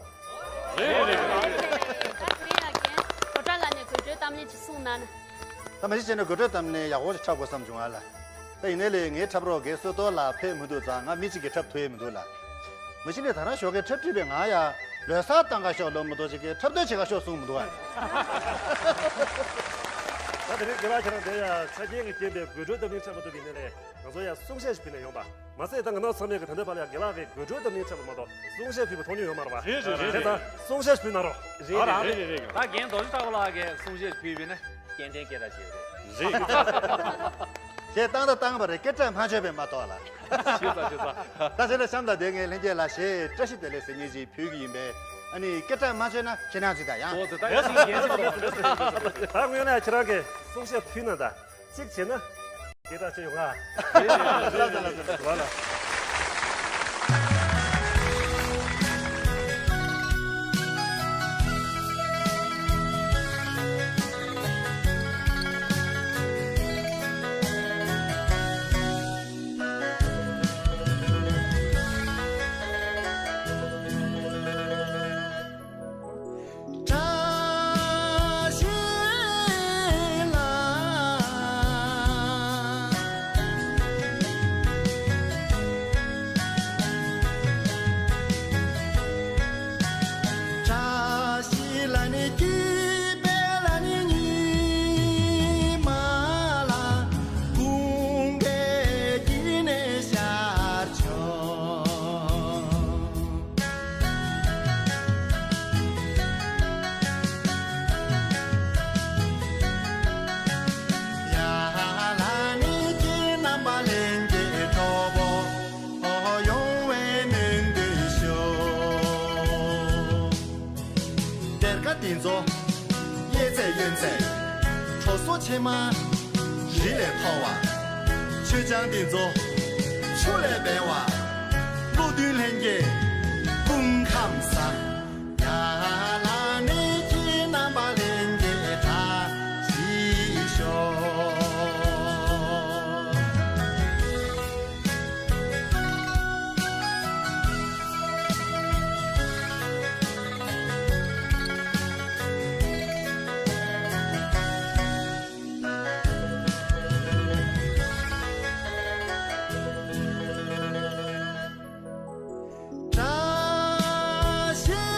རེད་རེད་རེད། ད་དེ་རིང་ཡ་རྒན་རྡོ་གྲགས་ལགས་ནས་དགོད་བྲོའི་གཏམ་གླེང་ཅིག་གསུངས་གནང་ན། ད་མ་གཞི་བྱས་ན་དགོད་བྲོའི་གཏམ་གླེང་ཡག་པོ་ཞིག་འཁྲབ་དགོས་བསམ་བྱུང་ང་ལ། ད་ཡིན་ནའི་ལས་ངའི་འཁྲབ་རོགས་རྒན་བསོད་རྡོར་ལགས་ཕེབས་མི་འདུག་ཙང་ང་མི་གཅིག་གིས་འཁྲབ་ཐུབ་ཡས་མི་འདུག་ལ། མ་གཞི་ནས་ད་རང་ཞོགས་ཀས་འཁྲབ་ཁྲིད་པའི་ང་ཡ་ལོ་གསར་བཏང་ག་ཤོག་ལབ་མ་གཏོགས་ཅིག་གིས་འཁྲབ་སྟོན་བྱེད་ག་ཤོག་གསུངས་མི་འདུག་ཨ། ད་དེ་རིང་རྒན་ལགས་ཁྱེད་རང་དེ་ཡ་ཆ་རྐྱེན་གྱི་རྐྱེན་པས་དགོད་བྲོའི་གཏམ་གླེང་འཁྲབ་མ་ཐུབ་པ་ཡིན་ནའི་ལས་ང་ཚོ་ཡ་གསུང་བཤད་ཞིག་ཕུལ་ནས་ཡོང་པ། མ་ཟད་ད་ང་རང་ཚང་མས་ཀྱི་ད་ལྟའི་བར་ལ་རྒན་ལགས་ཀྱིས་དགོད་བྲོའི་གཏམ་གླེང་འཁྲབ་པ་མ་གཏོགས་གསུང་བཤད་ཕུལ་བ་མཐོང་མྱོང་ཡོད་མ་རེད་པ། རེད་རེད་རེད། དེ་ཙང་གསུང་བཤད་ཞིག་ཕུལ་གནང་རོགས། རེད་རེད་རེད་རེད། ད་རྒན་རྡོ་རྗེ་གྲགས་པ་ལགས་ཀྱིས་གསུང་བཤད་ཞིག་ཕུལ་བས་ན་སྐྱེ་ལྡན་སྐད་གྲགས་ཆེ་བ་རེད། རེད། ཞེས་བཏང་ད་བཏང་པ་རེད། སྐད་གྲགས་མ་ཆོད་པས་མ་གཏོགས་ལ། ཞེས་ས་ཞེས་ས། ད་ཟེར་ན་གཤམ་ལ་དེ་ངས་ལྷན་རྒྱས་ལ་གཞས་བཀྲ་ཤིས་བདེ་ལེགས་ཟེར་མཁན་ཅིག་ཕུལ་གྱི་ཡིན་པས། ཨ་ནི་སྐད་གྲགས་མ་ཆོད་ན་ཁྱེད་རང་ཚོས་ད་ཡང་། ཨོ་ཙི་ད་ཡ་ཞིག་རྒན་ཞིག་རེད། ད་དངོས་གནས་ཁྱེད་རང་གིས་གསུང་བཤད་ཕུལ་ན་ད། གཅིག་བྱས་ན། སྐད་གྲགས་ཆེ་ཡོང་ང་། ལ་ལ་ལ་ལ་ལ། བཀྲ་ཤིས་ལ། བཀྲ་ཤིས་ལ་ནི་སྐྱིད་པའི་ལ་ནི་ཉི་མ་ལ། དགུན་ཁའི་དཀྱིལ་ནས་ཤར་ཕྱོགས། ཡ་ལ་ནི་ཁྱེད་རྣམ་པ་ལྷན་རྒྱས་གྲོགས་པོ་ཡོང་བའི་སྨོན་འདུན་ཞུ། གཏེར་ཁ་འདི་ཚོ་གཡས་ཚད་གཡོན་ཚད་དྲོ་སོ་ཕྱེ་མ་རི་ལས་མཐོ་བ། མཆོད་ཆང་འདི་ཚོ་ཆུ་ལས་འབེལ་བ། བློ་མཐུན་ལྷན་རྒྱས་སྐུ་ཁམས་བཟང་། ཡ་ལ་ནི་ཁྱེད་རྣམ་པ་ལྷན་རྒྱས་བཀྲ་ཤིས་ཤོག། བཀྲ་ཤིས་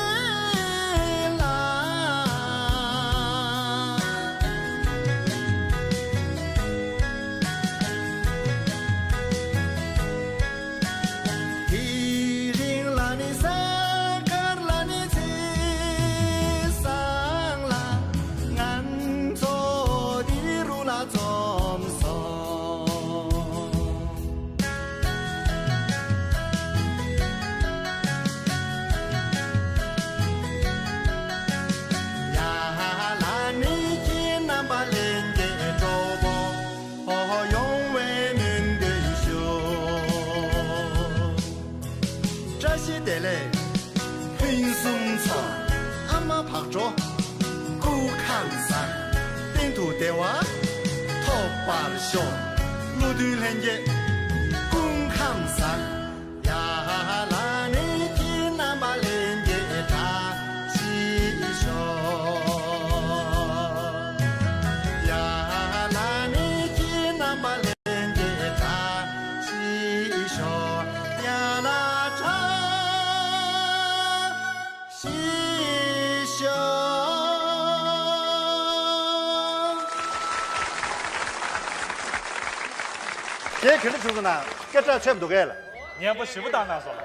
ཤོག །བློ་མཐུན་ལྷན་རྒྱས་སྐུ་ཁམས་བཟང་། ཡ་ལ་ནི་ཁྱེད་རྣམ་པ་ལྷན་རྒྱས་བཀྲ་ཤིས་ཤོག །ཡ་ལ་ནི་ཁྱེད་རྣམ་པ་ལྷན་རྒྱས་བཀྲ་ཤིས་ཤོག །ཡ་ལ་བཀྲ་ཤིས་ཤོག །ཁྱེད་ག་འདྲ་བྱུང་སོང་ན་སྐད་གྲགས་ཆོད་འདུག་གས་ལ། སྙན་པོ་ཞེ་པོ་བཏང་གནང་སོང་ལ།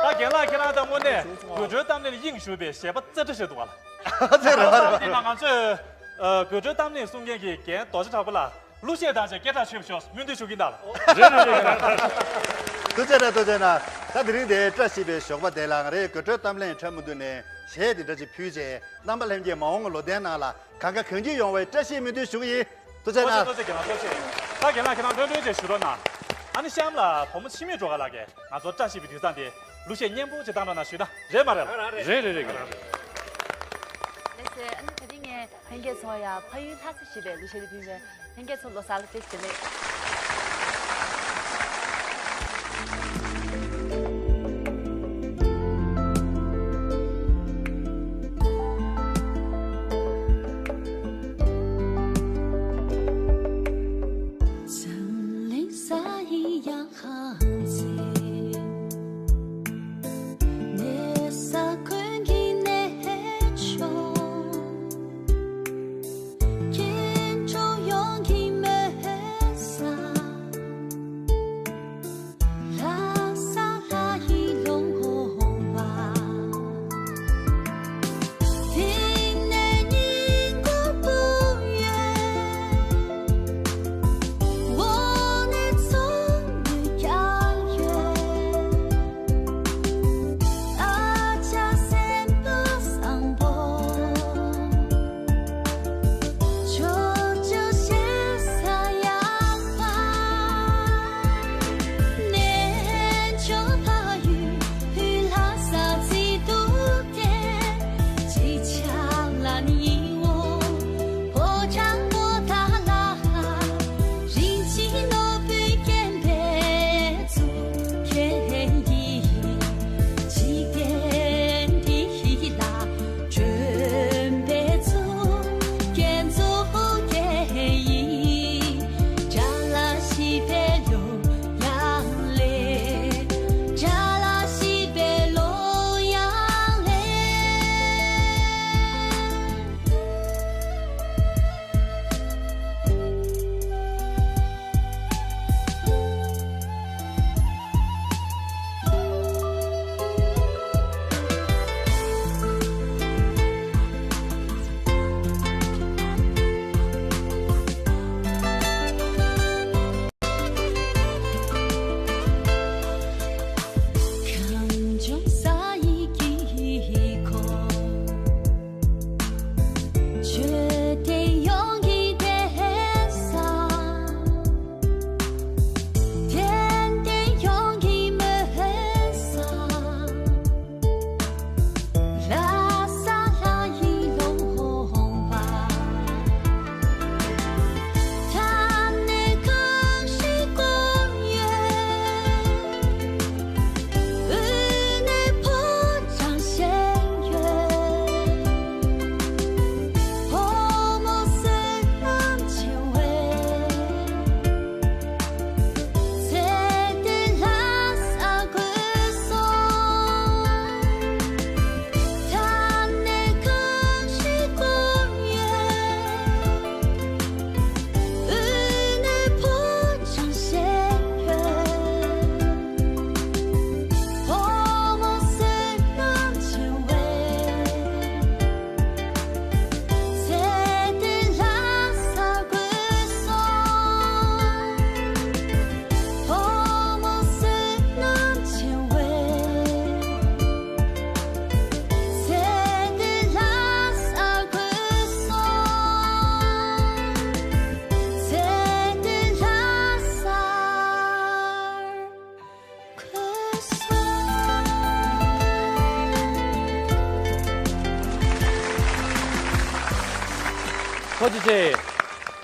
ད་རྒན་ལགས་ཁྱེད་རང་ད་དངོས་གནས་དགོད་བྲོའི་གཏམ་གླེང་ལ་དབྱིངས་ཞུགས་པའི་གཞས་པ་རྩེ་གྲ་ཞིག་འདུག་ག་ལ། ཚེ་རེ་བ་རེ་བ། ང་ཚོས་དགོད་བྲོའི་གཏམ་གླེང་གསུང་མཁན་གྱི་རྒན་རྡོ་རྗེ་གྲགས་པ་ལགས། གླུ་གཞས་བཏང་བྱས་སྐད་གྲགས་ཆོད་པ་ཤོག་སྨོན་འདུན་ཞུ་གི་ཡིན་ད། རེད་རེད་རེད། ཐུགས་རྗེ་ཆེ་ཐུགས་རྗེ་ཆེ། ད་དེ་རིང་དེ་བཀྲ་ཤིས་པའི་ཞོགས་པ་དེ་ལ་ང་རའི་དགོད་བྲོའི་གཏམ་གླེང་འཕྲལ་མུ་མཐུད་ནས་གཞས་དེ་འདྲ་ཅིག་ཕུལ་བྱས་རྣམ་པ་ལྷན་རྒྱས་མ་འོངས་པའི་ལོ་ཟླའི་ནང་ལ་གང་ག་གང་ཅི་ཡོང་བའི་བཀྲ་ཤིས་སྨོན་འདུན་ཞུ་གི་ཡིན། ཐུགས་རྗེ་གནང་། ཐུགས་རྗེ་གནང་། ཐུགས་རྗེ་ཆེ། ད་རྒན་ལགས་ཁྱེད་རང་ལྷོད་ལྷོད་ཅིག་ཞུ་རོགས་གནང་། ཨ་ནི་གཤམ་ལ་བུ་མོ་འཆི་མེད་སྒྲོལ་དཀར་ལགས་ཀྱིས་ང་ཚོ་བཀྲ་ཤིས་པའི་དུས་བཟང་དེ་གླུ་གཞས་སྙན་པོ་ཅིག་བཏང་རོགས་གནང་ཞུས་ན་རེད་མ་རེད་ལགས། རེད་རེད་རེད། ལགས་སེ། ཨ་ནི་ད་རིང་ངས་ལྷན་རྒྱས་ཚོ་ཡ་ཕ་ཡུལ་ལྷ་ས་ཞེས་པའི་གླུ་གཞས་དེ་ཕུལ་བས། ལྷན་རྒྱས་ཚོ་ལོ་གསར་ལ་བཀྲ་ཤིས་བདེ་ལེགས། ཐུགས་རྗེ་ཆེ།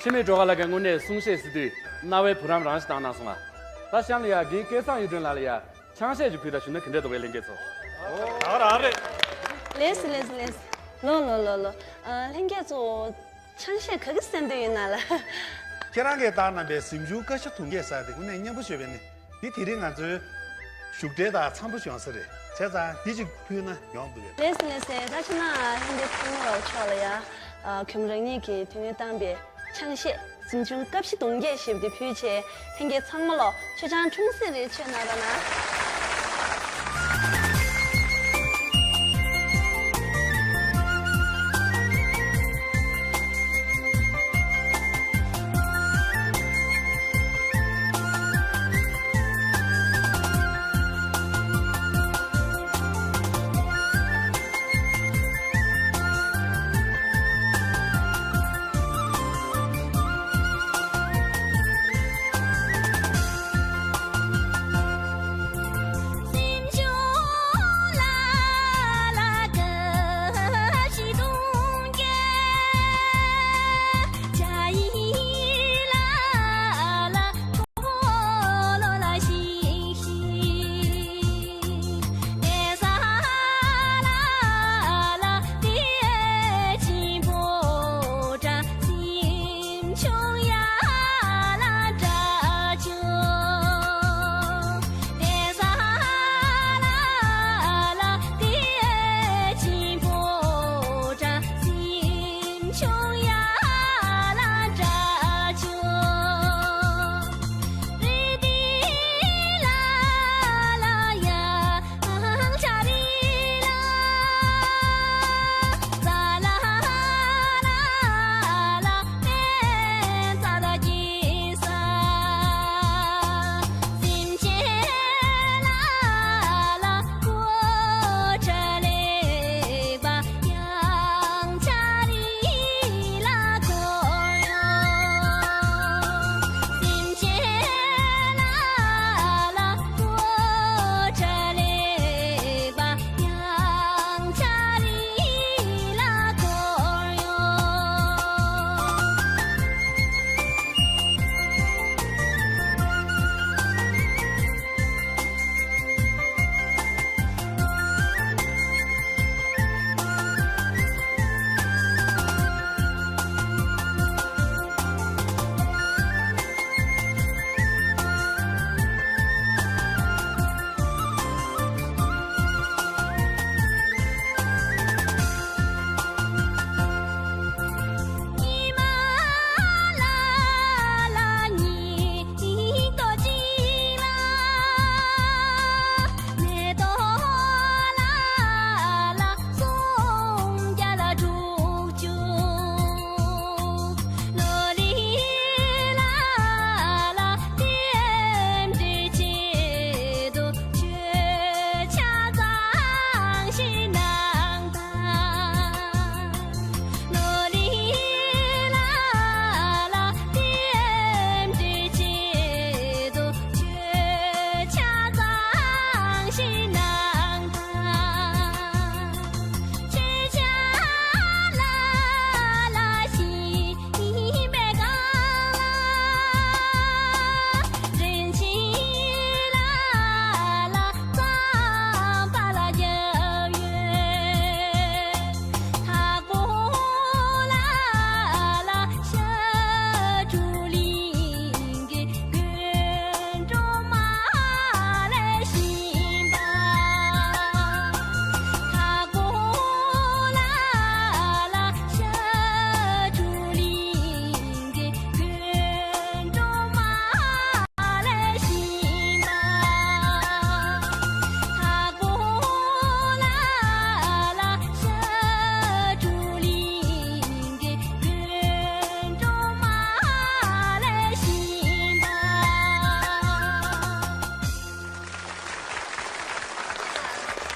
འཆི་མེད་སྒྲོལ་དཀར་ལགས་ཀྱིས་དངོས་གནས་གསུང་བཤད་ཟེར་དུས། རྣ་བའི་བུ་རམ་རང་ཞིག་བཏང་གནང་སོང་ང་། ད་གཤམ་ལ་ཡ་རྒན་སྐལ་བཟང་གཡུ་སྒྲོན་ལགས་ལ་ཡ་ཆང་གཞས་ཅིག་ཕུལ་ད་ཞུ་ན་ག་འདྲ་འདུག་པས་ལྷན་རྒྱས་ཚོ། ད་ག་རང་རེད། ལེས་ལེས་ལེས། ལོ་ལོ་ལོ་ལོ། ཨ། ལྷན་རྒྱས་ཚོ། ཆང་གཞས་ག་གི་གསན་འདོད་ཡོད་ན་ལ། ཁྱེད་རང་གིས་བཏང་གནང་པའི་གཟིམ་ཆུང་ཀ་ཤ་དུང་རྒྱས་ཟེར་དེ་དངོས་གནས་སྙན་པོ་ཤོད་པས་ནི། འདི་དེ་རིང་ང་ཚོའི་བཞུགས་གྲལ་དང་འཚམ་པོ་བྱུང་ས་རེད། བྱས་ཙང་འདི་གཅིག་ཕུལ་ན་ཡོང་འདུག་གས། ལེས་ལེས་ལེས། ད་ཕྱི་ནང་ལྷན་རྒྱས་ཚང་མ་ལ་ཕྱོགས་ལ་ཡ། ཨ། ཁྱོད་རང་ཉིད་ཀྱིས་དེ་སྔོན་བཏང་པའི་ཆང་གཞས་གཟིམ་ཆུང་ཀ་ཤ་དུང་རྒྱས་ཞེས་པ་དེ་ཕུལ་བྱས། ལྷན་རྒྱས་ཚང་མ་ལ་མཆོད་ཆང་འཁྲུངས་སེམས་རེ་མཆོད་གནང་རོགས་གནང་།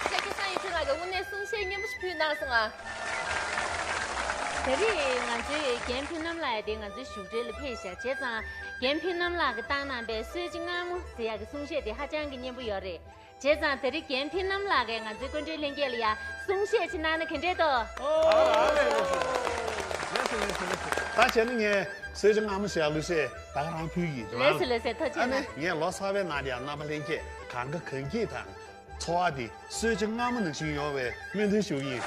ཁྱེད་ཀྱི་སང་ཡིན་ཁྱོད་ལ་གི་དངོས་གནས་གསུང་བཤད་སྙན་པོ་ཞིག་ཕུལ་གནང་སོང་ང་། དེ་རིང་ང་ཚོའི་རྒན་ཕི་ནམ་ལགས་དེ་ང་ཚོའི་བཞུགས་གྲལ་ལ་ཕེབས་ཤག་བྱས་ཙང་རྒན་ཕི་ནམ་ལགས་ཀྱིས་བཏང་གནང་པའི་གསོལ་ཇ་མངར་མོ་ཟེར་ཡག་གི་གསུང་བཤད་དེ་ཧ་ཅང་གི་སྙན་པོ་ཡོད་རེད། བྱས་ཙང་དེ་རིང་རྒན་ཕི་ནམ་ལགས་ཀྱིས་ང་ཚོའི་སྐུ་མགྲོན་ལྷན་རྒྱས་ལ་ཡ་གསུང་བཤད་ཅིག་གནང་ན་ག་འདྲས་འདུག་ཨོ། ཨ་ལེ་ལེ་ལེ་ལེ་ལེ་ལེ། ད་བྱས་ན་ངས་གསོལ་ཇ་མངར་མོ་ཞེས་གླུ་གཞས་ད་ག་རང་ཕུལ་གྱི་རེད། ལགས་སོ་ལགས་སོ། ཐུགས་རྗེ་ཆེ་གནང་། ངས་ལོ་གསར་པའི་ནང་ལ་ཡང་རྣམ་པ་ལྷན་རྒྱས་གང་དགའ་གང་སྐྱིད་དང་། འཚོ་བ་འདི་གསོལ་ཇ་མངར་མོ་ནང་བཞིན་ཡོང་བའི་སྨོན་འདུན་ཞུ་གི་ཡིན།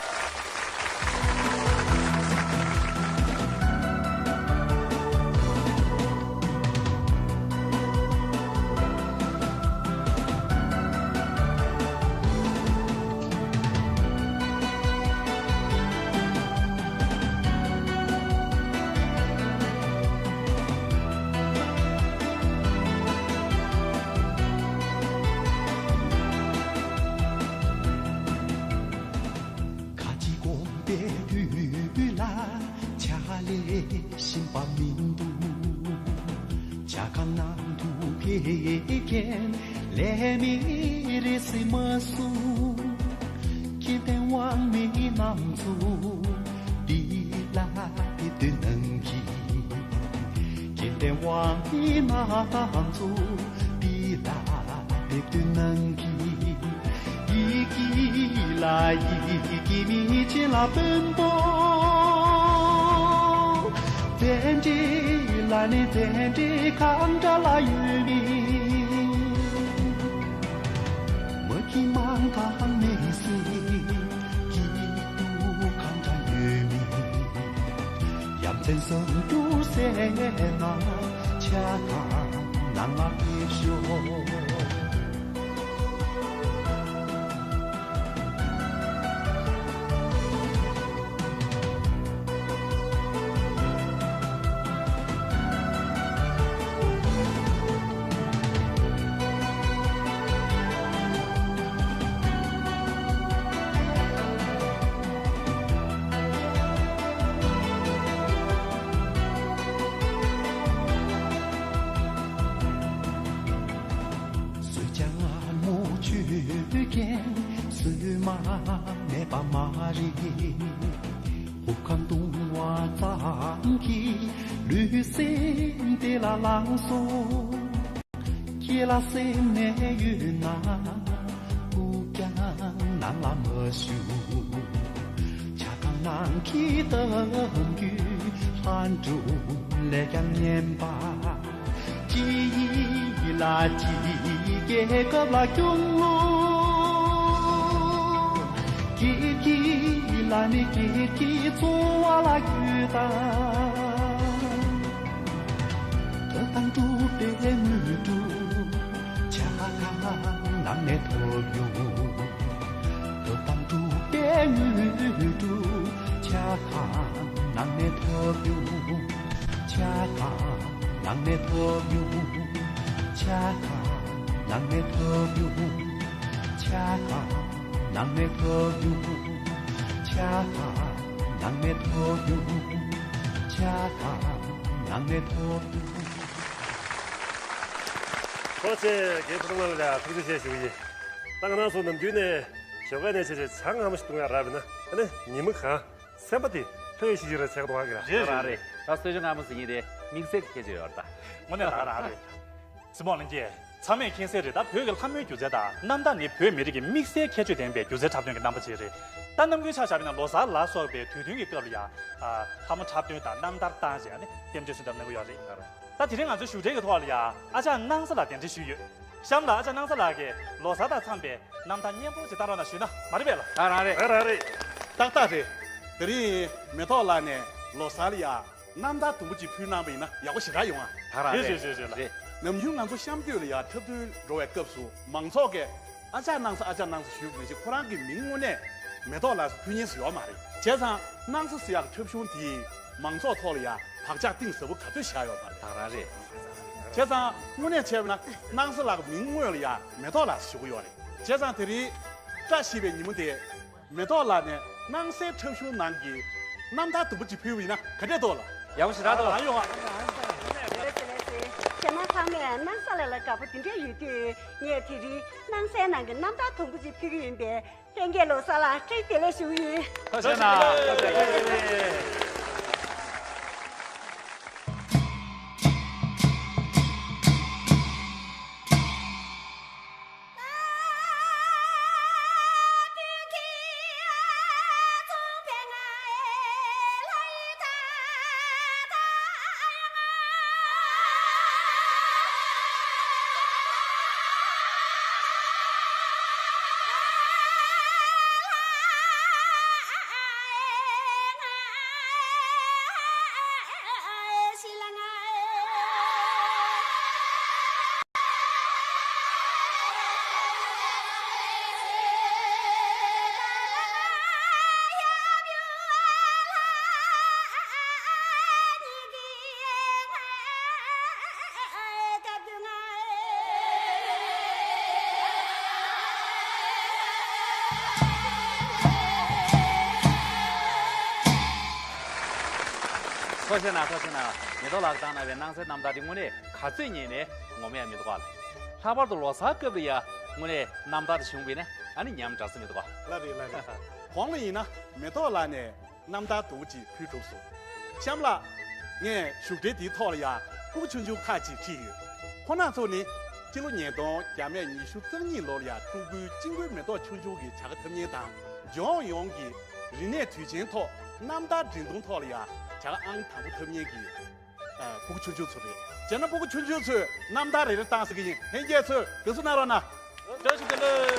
ཁ་ཅིག་དགོན་པའི་དུས་ལ་ཕྱག་ལས་ཤིན་པ་མི་འདུག་ཇ་ཁང་ནང་དུ་ཕེབས་མཁན་ལས་མི་རེ་སྲིད་མ་སུ། ཁྱེད་དེ་དབང་མི་རྣམས་ཚོ་འདི་ལ་དེ་དུས་ནང་གི། ཁྱེད་དེ་དབང་མི་རྣམས་ཚོ་འདི་ལ་དེ་དུས་ནང་གི། ཡི་གེ་ལ་ཡི་གེ་མི་ཆེ་ལ་དཔོན་པོ། བཙལ་འདྲེ་ལ་ནི་བཙལ་འདྲེ་གང་འདྲ་ལ་ཡོད་མིན། མ་གི་མང་དང་མི་སེ་གི་དུ་གང་འདྲ་ཡོད་མིན། ཡ་མཚན་བསམ་རྒྱུ་ཟེར་ན་ཆ་གང་ནང་ལ་ཕེབས་ཤོག་གསོལ་ཇ་མངར་མོ་མཆོད་མཁན་གསོལ་མ་མེད་པ་མ་རེད། ཧུབ་ཁང་བརྡུང་བ་ཙམ་གྱིས་ལུས་སེམས་དེ་ལ་ལངས་སོང་། ཁྱེད་ལ་སེམས་ནས་ཡོད་ན་སྐུ་རྐྱང་ནང་ལ་མ་བཞུགས། ཇ་ཁང་ནང་གི་གཏམ་རྒྱུད་ལྷ་འབྲུག་ལས་ཀྱང་སྙན་པ། གཅིག་ལ་གཅིག་རྒྱལ་ཁབ་ལ་སྐྱོང་ངོ་། སྒེར་གྱི་ལ་ནི་སྒེར་གྱི་འཚོ་བ་ལ་རྒྱུས་དང་། ཐོབ་དང་སྒྲུབ་པའི་དངོས་གྲུབ་ཇ་ཁང་ནང་ནས་ཐོབ་ཡོང་། ཐོབ་དང་སྒྲུབ་པའི་དངོས་གྲུབ་ཇ་ཁང་ནང་ནས་ཐོབ་ཡོང་། ཇ་ཁང་ནང་ནས་ཐོབ་ཡོང་། ཇ་ཁང་ནང་ནས་ཐོབ་ཡོང་། ཇ་ཁང་ནང་ནས་ཐོབ་ཡོང་། ཇ་ཁང་ནང་ནས་ཐོབ་ཡོང་། ཇ་ཁང་ནང་ནས་ཐོབ་ཡོང་། ཐུགས་རྗེ་ཆེ། རྒན་ཁོ་རང་ལ་ཡང་ཐུགས་རྗེ་ཆེ་ཞུ་གི་ཡིན། ད་ང་རང་ཚོ་ནམ་རྒྱུན་ནས་ཞོགས་ཀ་ནས་བྱས་བྱས་ཇ་མངར་མོ་ཞིག་བཏུང་ཡ་རག་པས་ན། ཨ་ནི་ཉི་མ་གང་སེམས་པ་དེ་ལྷོད་ཤིག་ཤིག་རེད་བྱེད་དགོས་ཀྱི་རེད། རེད་རེད་རེད། ད་གསོལ་ཇ་མངར་མོ་ཟེར་མཁན་དེ་དམིགས་བསལ་གྱི་ཁྱད་ཆོས་ཡོད་རེད་ད། དངོས་གནས་རང་རང་རེད། སྲིད་མོ་ལྷན་རྒྱས། ཚང་མས་མཁྱེན་གསལ་རེད། ད་བོད་ཀྱི་ལྷ་མོའི་སྒྱུ་རྩལ་དང་རྣམ་ཐར་ནི་བོད་མི་རིགས་ཀྱི་དམིགས་བསལ་ཁྱད་ཆོས་ལྡན་པའི་སྒྱུ་རྩལ་འཁྲབ་སྟོན་གྱི་རྣམ་པ་ཅིག་རེད། ད་ནམ་རྒྱུན་ཆ་བཞག་པ་ཡིན་ན་ལོ་གསར་ལ་སོགས་པའི་དུས་སྟོན་གྱི་སྐབས་ལ་ཡང་། ཨ། ལྷ་མོ་འཁྲབ་སྟོན་དང་རྣམ་ཐར་བཏང་བྱས་ནས་རྟེན་འབྲེལ་སོན་ཐབས་གནང་གི་ཡོད་རེད། ད་དེ་རིང་ང་ཚོའི་བཞུགས་གྲལ་གྱི་ཐོག་ལ་ཡང་ཨ་ཅག་སྣང་ས་ལགས་གདན་འདྲེན་ཞུས་ཡོད། གཤམ་ལ་ཨ་ཅག་སྣང་ས་ལགས་ཀྱིས་ལོ་གསར་དང་འཚམས་པའི་རྣམ་ཐར་སྙན་པོ་ཅིག་བཏང་རོགས་གནང་ཞུས་ན་མ་རེད་པས་ལགས། ད་རང་རེད། ད་རང་རེད། ཏག་ཏག་རེད། དེ་རིང་མེ་ཏོག་ལགས་ནས་ལོ་གསར་ལ་ཡ་རྣམ་ཐར་དུམ་བུ་གཅིག་ཕུལ་གནང་བ་ཡིན་ན་ཡག་པོ་ཞེ་དྲག་ཡོང་ཨ། ད་རང་རེད། རེད་རེད་རེད་རེད། ནམ་རྒྱུན་ང་ཚོ་གཤམ་སྟོད་ལ་ཡ་འཁྲབ་སྟོན་འགྲོ་བའི་སྐབས་སུ་མང་ཚོགས་ཀྱིས་ཨ་ཅག་སྣང་ས་ཨ་ཅག་སྣང་ས་ཞུས་པ་ནང་བཞིན་ཁོ་རང་གི་མིང་དངོས་གནས་མེ་ཏོག་ལགས་སུ་ཕུལ་མཁན་སུ་ཡོད་མ་རེད། བྱས་ཙང་སྣང་ས་ཟེར་ཡག་གི་འཁྲབ་གཞུང་དེས་མང་ཚོགས་ཐོག་ལ་ཡ་བག་ཆགས་གཏིང་ཟབ་པོ་ག་ཚོད་བཞག་ཡོད་མ་རེད། ད་རང་རེད། བྱས་ཙང་དངོས་གནས་བྱས་པ་ན་སྣང་ས་ལགས་ཀྱི་མིང་དངོས་ལ་ཡ་མེ་ཏོག་ལགས་སུ་ཞུ་གི་ཡོད་རེད། བྱས་ཙང་དེ་རིང་བཀྲ་ཤིས་པའི་ཉིན་མོ་དེ། མེ་ཏོག་ལགས་ནས་སྣང་སའི་འཁྲབ་གཞུང་ནང་གི་རྣམ་ཐར་དུམ་བུ་གཅིག་ཕུལ་བ་ཡིན་ན་ག་འདྲས་འདུག་ལགས། ཡག་པོ་ཞེ་དྲག་འདུག་ལགས། ཡོང་ང་། ལགས་སེ་ལགས་སེ། ཁྱེད་རྣམ་ཚང་མས་སྣང་ས་ལགས་ལ་དགའ་པོ་འདི་འདྲས་ཡོད་དུས་ངས་དེ་རིང་སྣང་སའི་ནང་གི་རྣམ་ཐར་དུམ་བུ་གཅིག་ཕུལ་གྱི་ཡིན་པས་ལྷན་རྒྱས་ལོ་གསར་ལ་བཀྲ་ཤིས་བདེ་ལེགས་ཞུ་གི་ཡིན། ཐུགས་རྗེ་གནང་། ཐུགས་རྗེ་གནང་། ཐུགས་རྗེ་གནང་། ཐུགས་རྗེ་གནང་། མེ་ཏོག་ལགས་བཏང་གནང་བའི་སྣང་གསལ་རྣམ་ཐར་འདི་དངོས་གནས་ག་ཚོད་ཉན་ནས་ངོམ་ཡ་མི་འདུག་ག། ལྷག་པར་དུ་ལོ་གསར་སྐབས་ལ་ཡ་དངོས་གནས་རྣམ་ཐར་དེ་བྱུང་བས་ན་ཨ་ནི་ཉམས་དྲག་ས་མི་འདུག་ག། ལགས་རེད། ལགས་རེད། གོང་ལ་ཡིན་ན་མེ་ཏོག་ལགས་ནས་རྣམ་ཐར་འདྲ་བོ་ཅིག་ཕུལ་གྲུབ་སོང་། གཤམ་ལ་ངས་བཞུགས་གྲལ་འདིའི་ཐོག་ལ་ཡ་སྤུ་གུ་ཆུང་ཆུང་ཁག་ཅིག་ཁྲིད་ཡོད། ཁོང་རྣམ་ཚོ་ནི་སྤྱི་ལོ་ཉིས་སྟོང་བརྒྱ་མེད་ཉི་ཤུ་རྩ་གཉིས་ལོར་ཡ་ཀྲུང་གོའི་དཔྱིད་འགོའི་མེ་ཏོག་ཆུང་ཆུང་གི་བྱ་དགའ་ཐོབ་མཁན་དང་ལྗོངས་ཡོངས་ཀྱི་རིག་གནས་དུས་ཆེན་ཐོག་རྣམ་ཐར་འགྲན་བསྡུར་ཐོག་ལ་ཡ་བྱ་དགའ་ཨང་དང་པོ་ཐོབ་མཁན་གྱི་ཨ་སྤུ་གུ་ཆུང་ཆུང་ཚོ་རེད། བྱས་ན་སྤུ་གུ་ཆུང་ཆུང་ཚོས་རྣམ་ཐར་རེ་རེ་བཏང་ཟེར་གྱི་ཡིན། ལྷན་རྒྱས་ཚོས་དགའ་བསུ་གནང་རོགས་གནང་། བཀྲ་ཤིས་བདེ་ལེགས།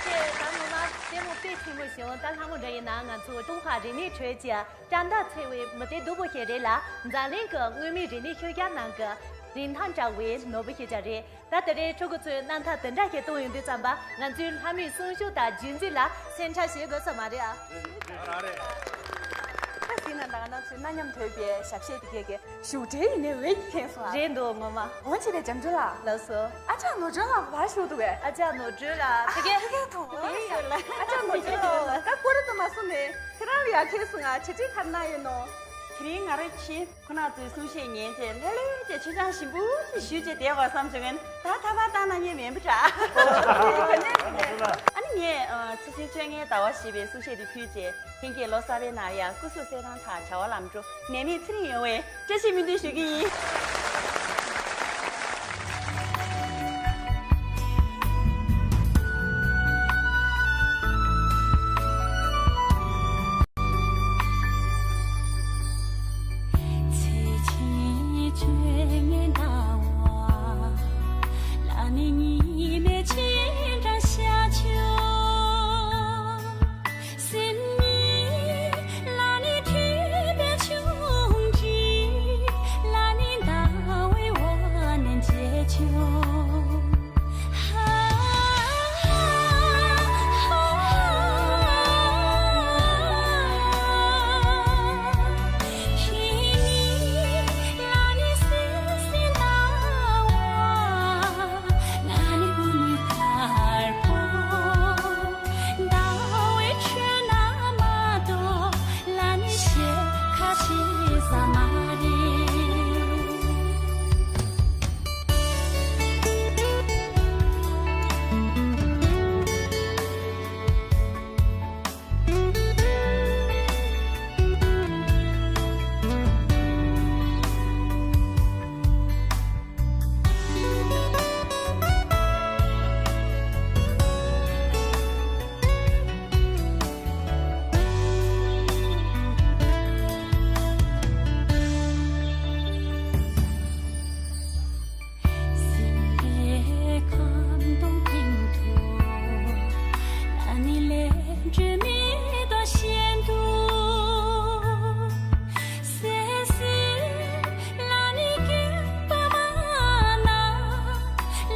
དེ་ད་ངོ་མ་ལྟད་མོ་དཔེ་ཆེན་པོ་བྱུང་། ད་ལྷ་མོ་འདྲ་ཡིན་ན་ང་ཚོ་ཀྲུང་ཧྭ་རིག་གནས་ཁྲོད་ཀྱི་སྐྲ་མདའ་འཚོལ་བའི་མི་སྡེ་སྡུག་པོ་ཞིག་རེད་ལ། འཛམ་གླིང་གི་མངོན་མིན་རིག་གནས་ཤུལ་བཞག་ནང་གི་རིན་ཐང་བྲལ་བའི་ནོར་བུ་ཞིག་ཀྱང་རེད། ད་དེ་རིང་ཕྲུ་གུ་ཚོས་རྣམ་ཐར་དེ་འདྲ་ཞིག་གཏོང་ཡོང་དུས་ཙམ་པ། ང་ཚོའི་ལྷ་མོའི་གསོན་ཤུགས་དང་རྒྱུན་འཛིན་ལ་སེམས་ཁྲལ་བྱེད་དགོས་ས་མ་རེད་ཨ། རང་རེད། ཟིན་ན་ད་ག་ནང་ཚུལ་གནའ་ཉམས་དོད་པའི་ཞབས་གཞས་དེ་གས་ཀྱི་བཞུགས་གྲལ་ཡིན་ནའི་འོད་ཀྱིས་ཁེངས་སོང་ཨ། རེད་འདུག་ངོ་མ། འོ་བྱས་པའི་འཇམ་སྒྲོལ་ལགས། ལགས་སོ། ཨ་ཅག་ནོར་སྒྲོན་ལགས་བར་བཞུགས་འདུག་གས། ཨ་ཅག་ནོར་སྒྲོན་ལགས་དེ་གས། དེ་གས་འདུག་གས། ཨ་ཅག་ནོར་སྒྲོན་ལགས་ད་སྐོར་ར་ཙམ་མ་གསུངས་ནས་ཁྱེད་རང་ལ་ཡར་ཁེངས་སོང་ང་། ཆེ་ཁྲིད་ག་རེ་གནང་ཡོད་ནོ། དེ་རིང་ང་རང་ཁྱེད་ཁོ་ན་ཚོའི་གསུང་བཤད་ཉན་བྱས་ལྷོད་ལྷོད་བྱས་མཆོད་ཆང་ཞིམ་པོ་ཅིག་ཞུས་བྱས་བསྡད་པ་བསམ་བྱུང་ངན། ད་ཐ་མ་བཏང་གནང་མཁན་མིན་པ་འདྲ། ཨ་ནི་ངས་ཨ་ཚེས་བཅོ་ལྔའི་ཟླ་བ་བཞི་པའི་གསུང་བཤད་དེ་ཕུལ་རྗེས་ལྷན་རྒྱས་ལོ་གསར་པའི་ནང་ཡང་སྐུ་གཟུགས་གསལ་ཐང་དང་བྱ་བ་ལམ་འགྲོ་ནད་མེད་ཚེ་རིང་ཡོང་བའི་བཀྲ་ཤིས་སྨོན་འདུན་ཞུ་གི་ཡིན། ཚེས་ཆེན་བཅོ་ལྔའི་ཟླ་བ་ལ་ནི་ཉི་མའི་སྤྱན་འདྲ་ཤར་བྱུང་། སེམས་ཉིད་ལ་ནི་ཐོས་པའི་བྱུང་འདྲིས་ལ་ནི་ཟླ་བའི་འོད་ནི་མཇལ་བྱུང་། སེམས་པའི་ཁམས་སྟོང་སྟེང་དུ་ལ་ནི་ལས་འབྲས་མེད་དོ་ཤེས་འདུག་སེམས་ལ་ནི་སྐྱོན་པ་མ་ན་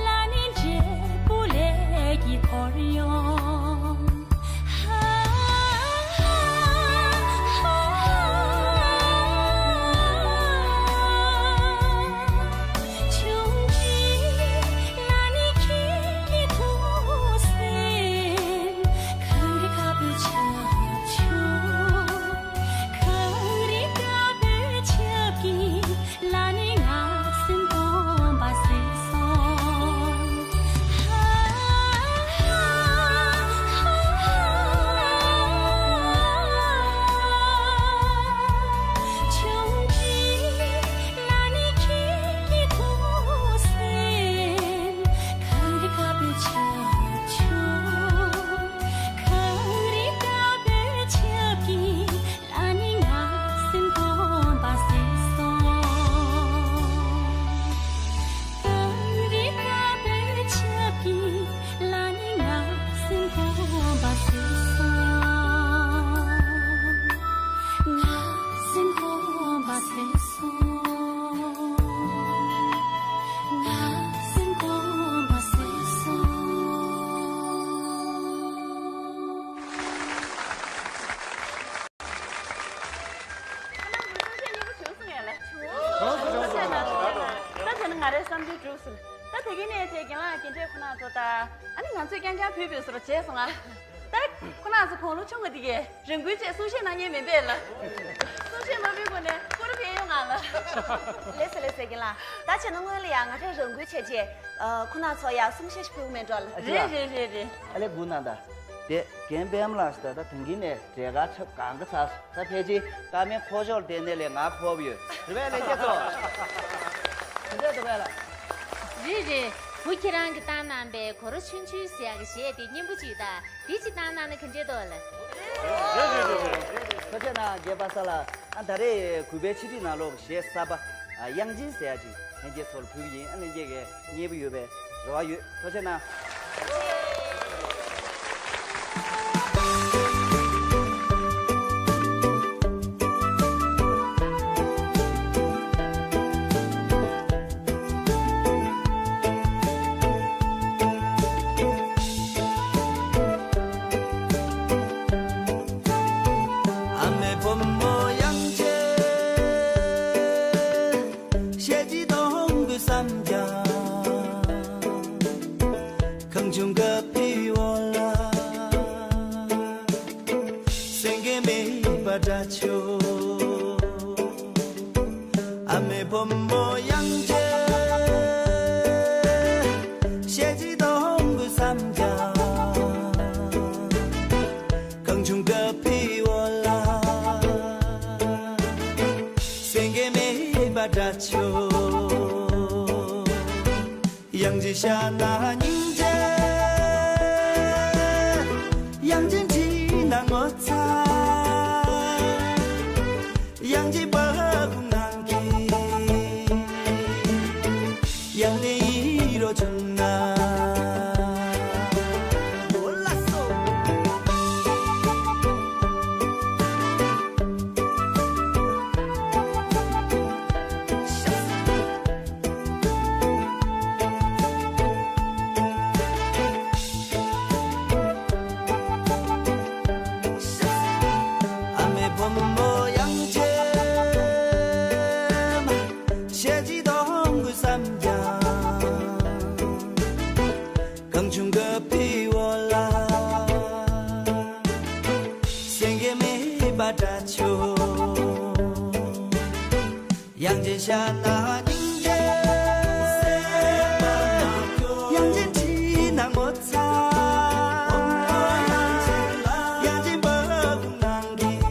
ལ་ནི་འབྲས་བུ་ལས་ཀྱི་འཁོར་ཡོང་། ལ་ནི་ང་སེམས་སྟོང་པ་ཟེར་སོང་། ཆུང་འདྲིས་ལ་ནི་ཁྱེད་ཀྱི་ཐུགས་སེམས་གངས་རི་དཀར་པོའི་ཆར་ཆུ། གངས་རི་དཀར་པོའི་ཆར་གྱིས་ལ་ནི་ང་སེམས་སྟོང་པ་ཟེར་སོང་། གངས་རི་དཀར་པོའི་ཆར་གྱིས་ལ་ནི་ང་སེམས་སྟོང་པ་ཟེར་སོང་། ང་སེམས་སྟོང་པ་ཟེར་སོང་། ང་སེམས་སྟོང་པ་ཟེར་སོང་། ཁྱེད་རང་ཚོ་གསུང་བཤད་སྙན་པོ་བྱུང་སོང་ངས་ལ། བྱུང་སོང་། བྱུང་སོང་། ད་དེ་ནི་ང་རའི་བསམ་ཚུལ་འགྲུབ་སོང་། ད་དེ་གིན་ནས་དེ་རྒན་ལགས་རྒན་གྲས་ཁོ་ན་ཚོ་ད་ཨ་ནི་ང་ཚོས་རྐྱང་རྐྱང་བོད་བོད་སོར་བྱས་སོང་ང་། ད་ཁོ་ན་ཚོ་གོང་ལོ་ཆུང་བ་དེ་གས་རང་འགུལ་བྱས་གསུང་བཤད་གནང་མཁན་མིན་པས་ལ། གསུང་བཤད་མ་ཕུལ་གོང་ནས་སྐོར་ཕེབས་ཡོང་ང་ལ། ལགས་སོ་ལགས་སོ་རྒན་ལགས། ད་བྱས་ན་སྔོན་ལ་ཡང་ང་ཚོས་རང་འགུལ་བྱས་རྗེས་ཁོ་ན་ཚོ་ཡང་གསུང་བཤད་ཞིག་ཕུལ་གི་མེད་འགྲོ་ལ། རེད་རེད་རེད་རེད། ཨ་ལས་བུ་ན་ད། དེ་རྒན་པད་མ་ལགས་ད་ད་དེང་གི་ནས་གྲལ་ཁར་ཁྲབ་གང་ག་ཚར། ད་ཕལ་ཆེར་ཀ་མན་ཁོག་ཤོར་དེ་ནས་ལས་ང་ཁོབ་ཡོད། རེད་པས་ལས་ཀྱི་ཚོ། དེ་འདྲས་འདུག་པས་ལ། རེད་རེད། བུ་ཁྱེད་རང་གིས་བཏང་གནང་པའི་གོ་ར་ཆུང་ཆུང་ཟེར་ཡག་གི་གཞས་དེ་སྙན་པོ་ཅིག་ད། དེ་ཅིག་བཏང་གནང་ན་ག་འདྲས་འདུག་ལ། རེད་རེད་རེད་རེད། ཐུགས་རྗེ་གནང་རྒན་པ་ས་ལགས། ཨ་ད་རེས་གུས་པའི་ཕྱི་དྲིལ་ནང་ལོགས་གཞས་གསར་པ་དབྱངས་ཅན་ཟེར་ཡག་ཅིག་ལྷན་རྒྱས་ཚོར་ཕུལ་གྱི་ཡིན། ཨ་ལྷན་རྒྱས་ཀྱིས་མཉེས་པོ་ཡོད་པའི་རེ་བ་ཡོད། ཐུགས་རྗེ་གནང་། དགྲ་ཆོས། ཨ་མའི་བུ་མོ་དབྱངས་ཅན། ཞལ་གྱི་སྡོང་པོ་བསམ་ཀྱང་། གང་བྱུང་གི་ཕི་འོ་ལ། སེང་གེ་མེད་པ་དགྲ་ཆོས། དབྱངས་ཅན་ཤ་ན་སྙིང་རྗེ། དབྱངས་ཅན་ཁྲིད་ན་ངོ་ཚ། དབྱངས་ཅན་བ་ཀུ་ངང་གིས། དབྱངས་ལྡན་ཡིད་རོ་བྱུང་ན། འོ་ལགས་སོ། ཨ་མའི་བུ་མོ་དབྱངས་ཅན་མ། ཞལ་གྱི་སྡོང་པོ་བསམ་ཀྱང་། གང་བྱུང་གི་ཕི་འོ་ལ། སེང་གེ་མེད་པ་དགྲ་ཆོས། དབྱངས་ཅན་ཤ་ན་སྙིང་རྗེ། དབྱངས་ཅན་ཁྲིད་ན་ངོ་ཚ། དབྱངས་ཅན་བ་ཀུ་ངང་གིས།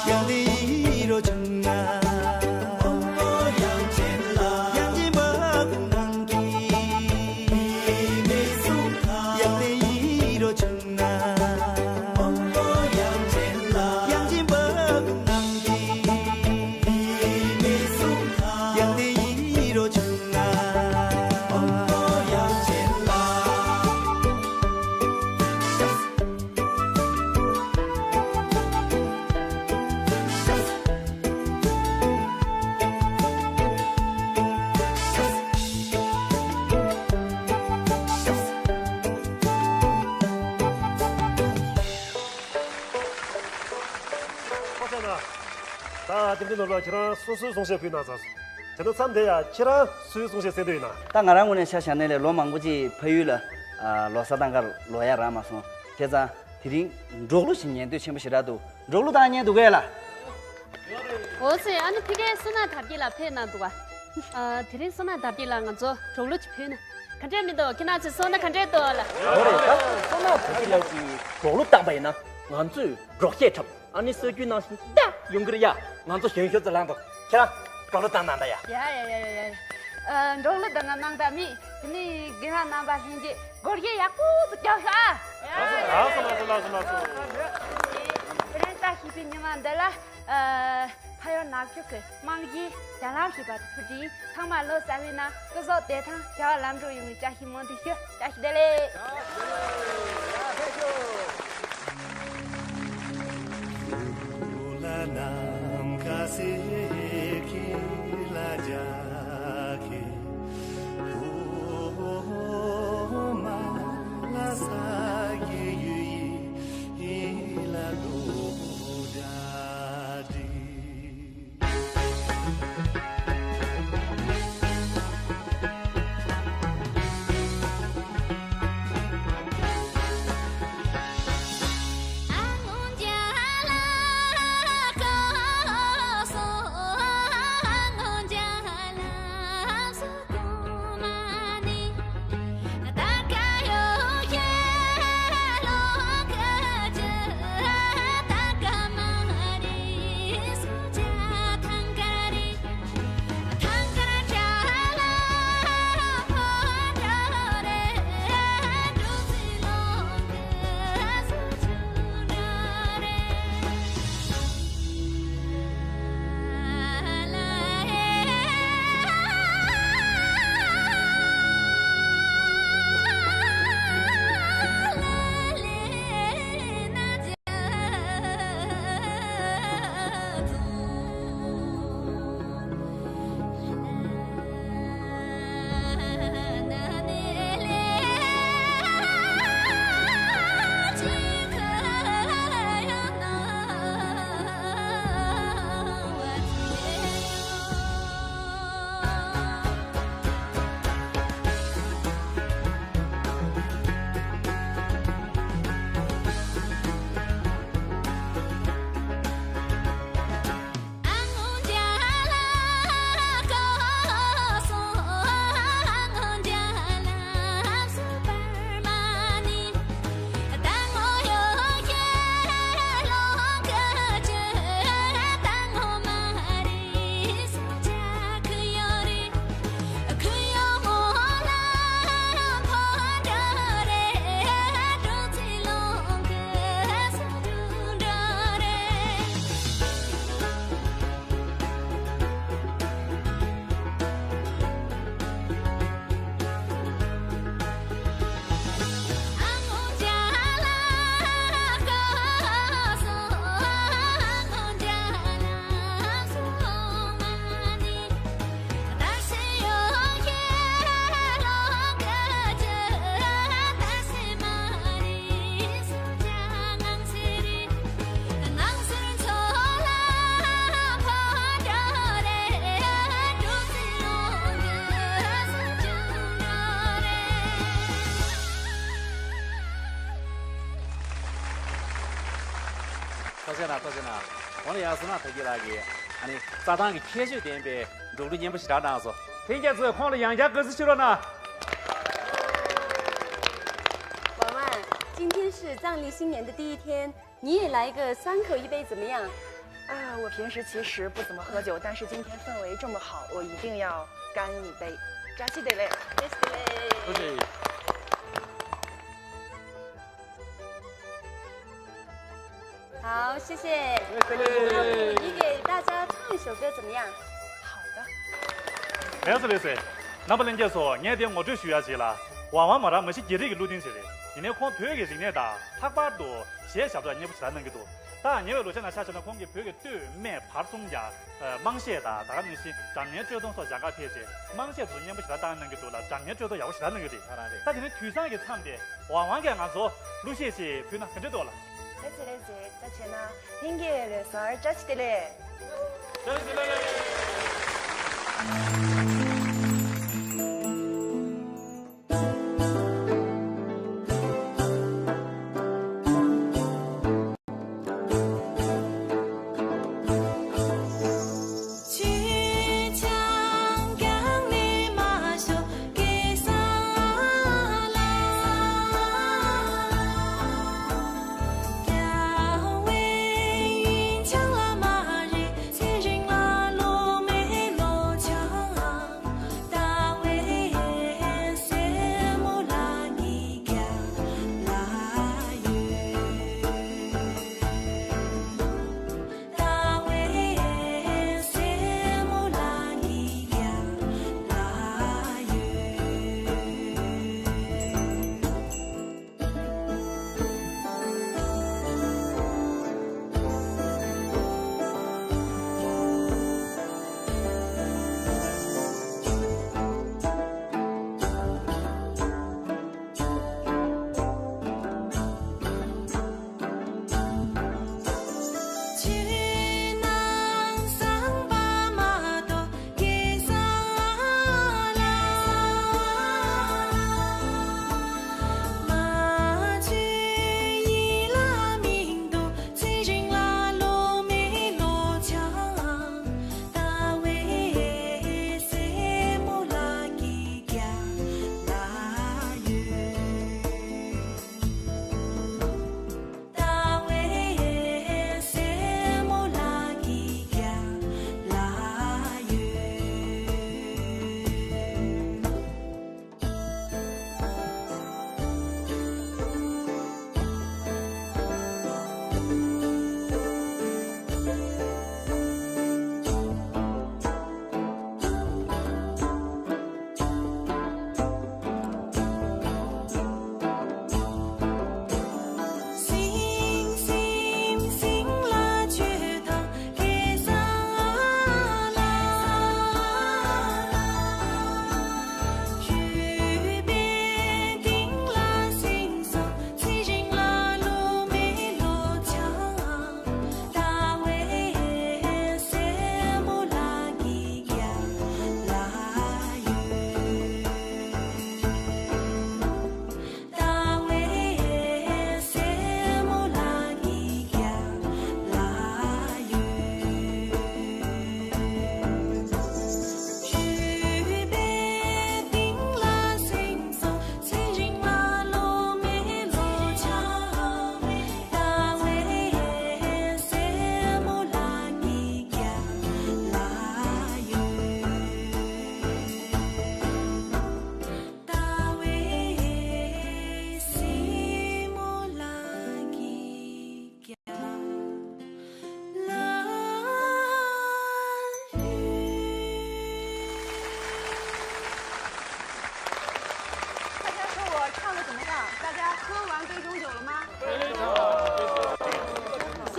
དབྱངས་ལྡན་ཡིད་རོ་བྱུང་ན། དབྱངས་ཅན་བ་ཀུ་ངང་གིས། དབྱངས་ལྡན་ཡིད་རོ་བྱུང་ན། དབྱངས་ཅན་བ་ཀུ་ངང་གིས། དབྱངས་ལྡན་ཡིད་རོ་བྱུང་ན། དབྱངས་ཅན་ལ། ད་དེ་འདྲ་ནོར་ལ་ཁྱེད་རང་སོ་སོའི་གསུང་བཤད་ཕུལ་གནང་ཚར་སོང་། དེ་ནས་མཚམས་དེ་ཡ་ཁྱེད་རང་སུའི་གསུང་བཤད་གསན་འདོད་ཡིན་ན། ད་ང་རང་ངོས་ནས་ཆ་བཞག་ན་ལས་ལོ་མང་པོ་ཅིག་ཕ་ཡུལ་ལ་ཨ་ལོ་གསར་དང་སྒང་ལོག་ཡ་རག་མ་སོང་། བྱས་ཙང་དེ་རིང་འབྲོག་གླུ་ཞིག་ཉན་འདོད་ཆེན་པོ་ཞེ་དྲག་འདུག་འབྲོག་གླུ་དག་ཉན་འདུག་གས་ལ། འོ་ཙི། ཨ་ནི་ཕ་གིར་བསོད་ནམས་དར་རྒྱས་ལགས་ཕེབས་གནང་འདུག་ག་ཨ། དེ་རིང་བསོད་ནམས་དར་རྒྱས་ལགས་ང་ཚོ་འབྲོག་གླུ་ཅིག་ཕུལ་ན་ག་འདྲས་མི་འདུག་ཁྱེད་རང་ཚོའི་ཚོར་སྣང་ག་འདྲས་འདུག་ལ། འོ་རེད། ད་བསོད་ནམས་དར་རྒྱས་ལགས་ཀྱིས་འབྲོག་གླུ་བཏང་པ་ཡིན་ན་ང་ཚོས་འབྲོག་གཞས་འཁྲབ། ཨ་ནི་སྲོལ་རྒྱུན་ནང་བཞིན་ད་ཡོང་གི་རེད་ཡ། ང་ཚོ་གཞོན་ཤོས་ཚོ་ལངས་དང་། ཁྱེད་རང་འབྲོག་གླུ་བཏང་གནང་ད་ཡ། ཡ་ཡ་ཡ་ཡ་ཡ། ཨ། འབྲོག་གླུ་བཏང་གནང་ད་མི་དེ་ནི་རྒན་ལགས་རྣམ་པ་ལྷན་རྒྱས་སྒོར་གཞས་ཡག་པོ་ཙི་རྒྱག་ཤོག་ཨ། ལགས་སོ་ལགས་སོ་ལགས་སོ་ལགས་སོ། དེ་རིང་བཀྲ་ཤིས་པའི་ཉི་མ་འདི་ལ། ཨ། ཕ་ཡུལ་ནག་ཆུ་གི་རྨང་གཞིའི་གྱ་ལམ་ཞེས་པ་དེ་ཕུལ་གྱི་ཡིན། ཚང་མ་ལོ་གསར་བའི་ནང་སྐུ་གཟུགས་བདེ་ཐང་བྱ་བ་ལམ་འགྲོ་ཡོང་བའི་བཀྲ་ཤིས་སྨོན་འདུན་ཞུ། བཀྲ་ཤིས་བདེ་ལེགས། ཐུགས་རྗེ་གནང་། ཐུགས་རྗེ་གནང་། འོ་ན་ཡང་སོང་ན་ཐུགས་རྗེ་ལགས་ཀྱིས་ཨ་ནི་རྩྭ་ཐང་གི་ཁྱད་ཆོས་ལྡན་པའི་འབྲོག་གླུ་སྙན་པོ་ཞེ་དྲག་གནང་སོང་། ལྷན་རྒྱས་ཚོས་ཁོང་ལ་ཡང་བསྐྱར་བཀའ་དྲིན་ཆེ་རོགས་གནང་།宝曼，今天是藏历新年的第一天，你也来一个三口一杯怎么样？啊，我平时其实不怎么喝酒，但是今天氛围这么好，我一定要干一杯。扎西德勒。不是。好，谢谢。你给大家唱一首歌怎么样？好的。 ལགས་སོ་ལགས་སོ། རྣམ་པ་ལྷན་རྒྱས་ཚོ། ངས་དེ་ངོ་སྤྲོད་ཞུ་ཡ་བྱེད་ལ། ཝང་ཝང་མ་ར་མ་གཞི་རྒྱ་རིགས་ཀྱི་གླུ་རྟེན་ཞིག་རེད། ཡིན་ནའི་ཁོང་བོད་ཀྱི་རིག་གནས་དང་ལྷག་པར་དུ་གཞས་ཞབས་བྲོ་སྙན་པོ་ཞེ་དྲག་གནང་གི་འདུག་ད་ཉེ་བའི་ལོ་ཤས་ནང་ཆ་བཞག་ན་ཁོང་གིས་བོད་ཀྱི་སྟོད་སྨད་བར་གསུམ་གྱི་དམངས་གཞས་དང་ད་ག་ནང་བཞིན་སྒྲ་སྙན་དཔྱོད་རྡོ་སོགས་གཞན་ཁར་ཕེབས་རྗེས་དམངས་གཞས་དེ་ཚོ་སྙན་པོ་ཞེ་དྲག་བཏང་གནང་གི་འདུག་ལ། སྒྲ་སྙན་དཔྱོད་རྡོ་ཡག་པོ་ཞེ་དྲག་གནང་གི་རེད། ད་དེ་ནས་དུས་སང་གི་མཚམས་དེ་ཝང་ཝང་གིས་ང་ཚོ་གླུ་གཞས་ཤིག་ཕུལ་ན་ག་འདྲ་འདུག་ལ། ལགས་སེ་ལགས་སེ། ད་བྱས་ན་ལྷན་རྒྱས་ལོ་གསར་བཀྲ་ཤིས་བདེ་ལེགས།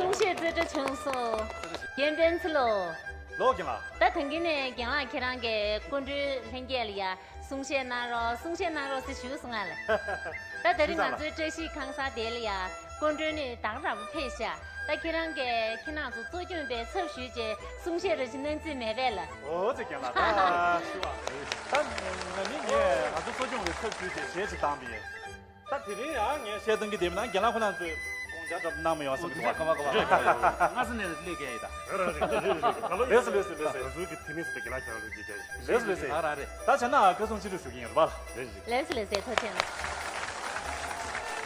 གསུང་བཤད་རྩེ་གྲ་བྱུང་སོང་། རྒན་པན་ཚེ་ལོ། ལོ་རྒན་ལགས། ད་ཐེངས་འདི་ནས་རྒན་ལགས་ཁྱེད་རང་གིས་སྐུ་མགྲོན་ལྷན་རྒྱས་ལ་ཡ་གསུང་བཤད་གནང་རོགས། གསུང་བཤད་གནང་རོགས་ཟེར་ཞུས་སོང་ང་ལ། ད་དེ་རིང་ང་ཚོའི་བཀྲ་ཤིས་ཁང་གསར་དེ་ལ་ཡ་སྐུ་མགྲོན་ནི་དག་ར་བོ་ཕེབས་ཤག་ད་ཁྱེད་རང་གིས་ཁྱེད་རང་ཚོ་གཙོ་སྐྱོང་པའི་ཚབ་ཞུས་རྗེས་གསུང་བཤད་རེ་ཞིག་གནང་རྩིས་མེད་པས་ལ། འོ་ཙི་རྒན་ལགས། ད་ཞུ་བ། ད་ང་ནི་ངས་ང་ཚོ་གཙོ་སྐྱོང་པའི་ཚབ་ཞུས་རྗེས་གཞས་ཅིག་བཏང་པ་ཡིན། ད་དེ་རིང་ཡང་ངས་བཤད་སྟངས་ཀྱི་དེབ་ནང་རྒན་ལགས་ཁོ་རང་ཚོས་དགོངས་ ཡ་འགྲོ་གནང་མི་ཡོང་སེམས་ཀྱི་ཐོག་ལ། སྔ་ས་ནས་སླེབས་མཁན་ཡིན་ད། རེད་རེད་རེད་རེད། ལེས་སོ་ལེས་སོ་ལེས་སོ། ང་ཚོའི་གི་དེ་ནས་སུ་དེ་གི་ལ་ཁྱེད་རང་ལོས་ཀྱི་རྒྱ་ཡིན། ལེས་སོ་ལེས་སོ། ཨ་ར་རེད། ད་བྱས་ན་ཁ་སང་ཕྱི་དྲོ་ཞུ་གི་ཡིན་རེད་པ། རེད་རེད། ལེས་སོ་ལེས་སོ། ཐུགས་རྗེ་ཆེ།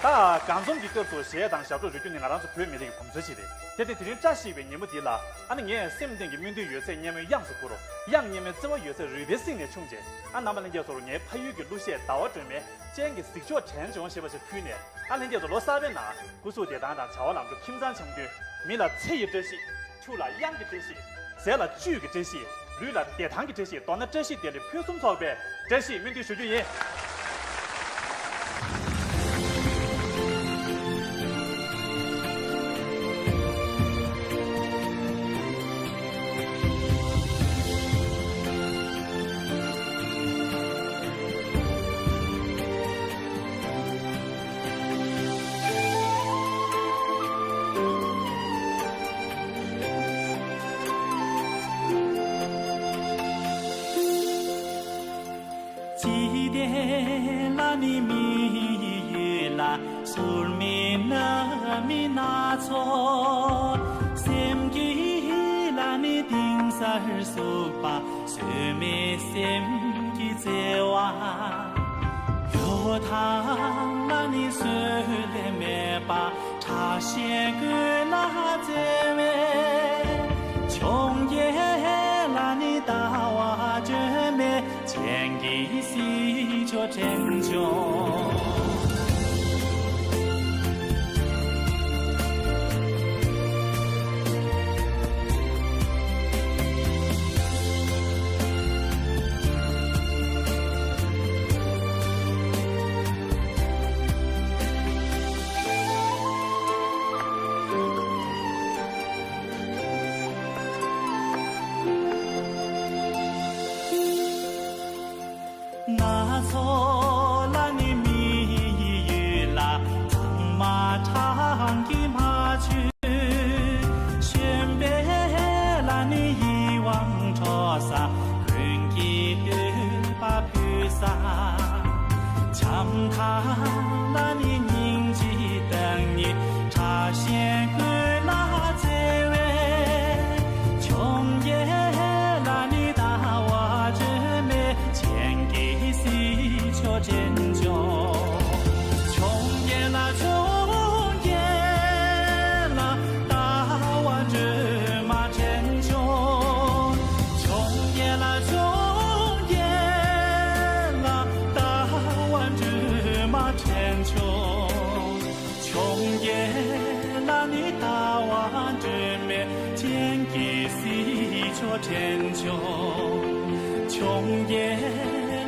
ད་གང་འཛོམས་ཀྱི་སྐབས་སུ་གཞས་དང་ཞབས་བྲོ་རོལ་རྒྱུ་ནི་ང་རང་ཚོ་བོད་མི་རིགས་ཀྱི་གོམས་སྲོལ་ཞིག་རེད། དེ་དེ་དེ་རིང་བཀྲ་ཤིས་པའི་ཉིན་མོ་འདི་ལ་ཨ་ནི་ངས་སེམས་གཏིང་གི་སྨོན་འདུན་ཡོད་ཚད་སྙན་མོའི་དབྱངས་སུ་བསྐུར་རོ། དབྱངས་སྙན་མོའི་བརྩེ་བ་ཡོད་ཚད་རུས་པའི་གསེང་ནས་ཕྱུང་བྱས། ཨ་ནང་པ་ལྷན་རྒྱས་ཚོར་ངའི་ཕ་ཡུལ་གྱི་གླུ་གཞས་ཟླ་བ་སྒྲོལ་མའི་སྤྱན་གྱིས་གཟིགས་ཕྱོགས་དྲན་བྱུང་ཞེས་པ་ཞིག་ཕུལ་ནས། ཨ་ལྷན་རྒྱས་ཚོ་ལོ་གསར་པའི་ནང་སྐུ་གཟུགས་བདེ་ཐང་དང་བྱ་བ་ལམ་འགྲོ་ཁྱིམ་ཚང་འཆམ་མཐུན། མི་ལ་ཚེ་ཡི་བཀྲ་ཤིས། ཕྱུགས་ལ་གཡང་གི་བཀྲ་ཤིས། ཟས་ལ་བཅུད་ཀྱི་བཀྲ་ཤིས། ལུས་ལ་བདེ་ཐང་གི་བཀྲ་ཤིས། མདོར་ན་བཀྲ་ཤིས་བདེ་ལེགས་ཕུན་སུམ་ཚོགས་པའི་བཀྲ་ཤིས་སྨོན་འདུན་ཞུ་རྒྱུ་ཡིན། འཇིག་རྟེན་ལ་ནི་མི་ཡི་ཡུལ་ལ། ཟུར་མིག་ནུབ་མིག་སྣ་ཚོགས། སེམས་ཀྱི་ཡུལ་ལ་ནི་གཏིང་ཟབ་རུ་ཟུག་པ། བཟོད་མེད་སེམས་ཀྱི་བརྩེ་བ། ཡོད་ཐང་ལ་ནི་བཟོད་ལས་མེད་པ། ཕྲ་ཞིང་ཀུན་ལ་བརྩེ་བའི། འཕྱོངས་རྒྱས་ལ་ནི་ལྟ་བ་སྒྲོན་མེ། སྤྱན་གྱིས་གཟིགས་ཕྱོགས་དྲན་བྱུང་། སྣ་ཚོགས་ལ་ནི་མི་ཡི་ཡུལ་ལ། གཙང་མ་གྲང་གི་མ་ཆུ། གཞོན་པའི་ལ་ནི་ཡིད་དབང་འཕྲོག་ས། ཀུན་གྱིས་བསྟོད་པ་ཕུལ་ས། འཆམ་མཐའ་ལ་ནི་སྙིང་རྗེའི་བདག་ཉིད། ཕྲ་ཞིང་ཀུན་ལ་བརྩེ་བའི། འཕྱོངས་རྒྱས་ལ་ནི་ལྟ་བ་སྒྲོན་མེ། སྤྱན་གྱིས་གཟིགས་ཕྱོགས་དྲན་བྱུང་། འཕྱོངས་རྒྱས་ལ་འཕྱོངས་རྒྱས་ལ། ལྟ་བ་སྒྲོན་མ་དྲན་བྱུང་། འཕྱོངས་རྒྱས་ལ་འཕྱོངས་རྒྱས་ལ། ལྟ་བ་སྒྲོན་མ་དྲན་བྱུང་། འཕྱོངས་རྒྱས་ལ་ནི་ལྟ་བ་སྒྲོན་མེ། སྤྱན་གྱིས་གཟིགས་ཕྱོགས་དྲན་བྱུང་། འཕྱོངས་རྒྱས་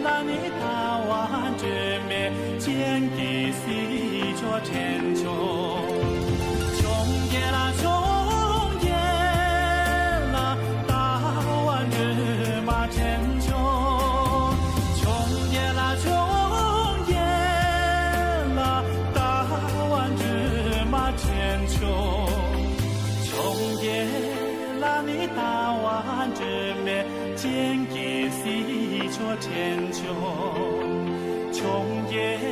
ལ་ནི་ལྟ་བ་སྒྲོན་མེ། སྤྱན་གྱིས་གཟིགས་ཕྱོགས་དྲན་བྱུང་། འཕྱོངས་རྒྱས་ལ་འཕྱོངས་རྒྱས་ལ། ལྟ་བ་སྒྲོན་མ་དྲན་བྱུང་། འཕྱོངས་རྒྱས་ལ་འཕྱོངས་རྒྱས་ལ། ལྟ་བ་སྒྲོན་མ་དྲན་བྱུང་། འཕྱོངས་རྒྱས་ལ་ནི་ལྟ་བ་སྒྲོན་མེ། སྤྱན་གྱིས་གཟིགས་ཕྱོགས་དྲན་བྱུང་། འཕྱོངས་རྒྱས་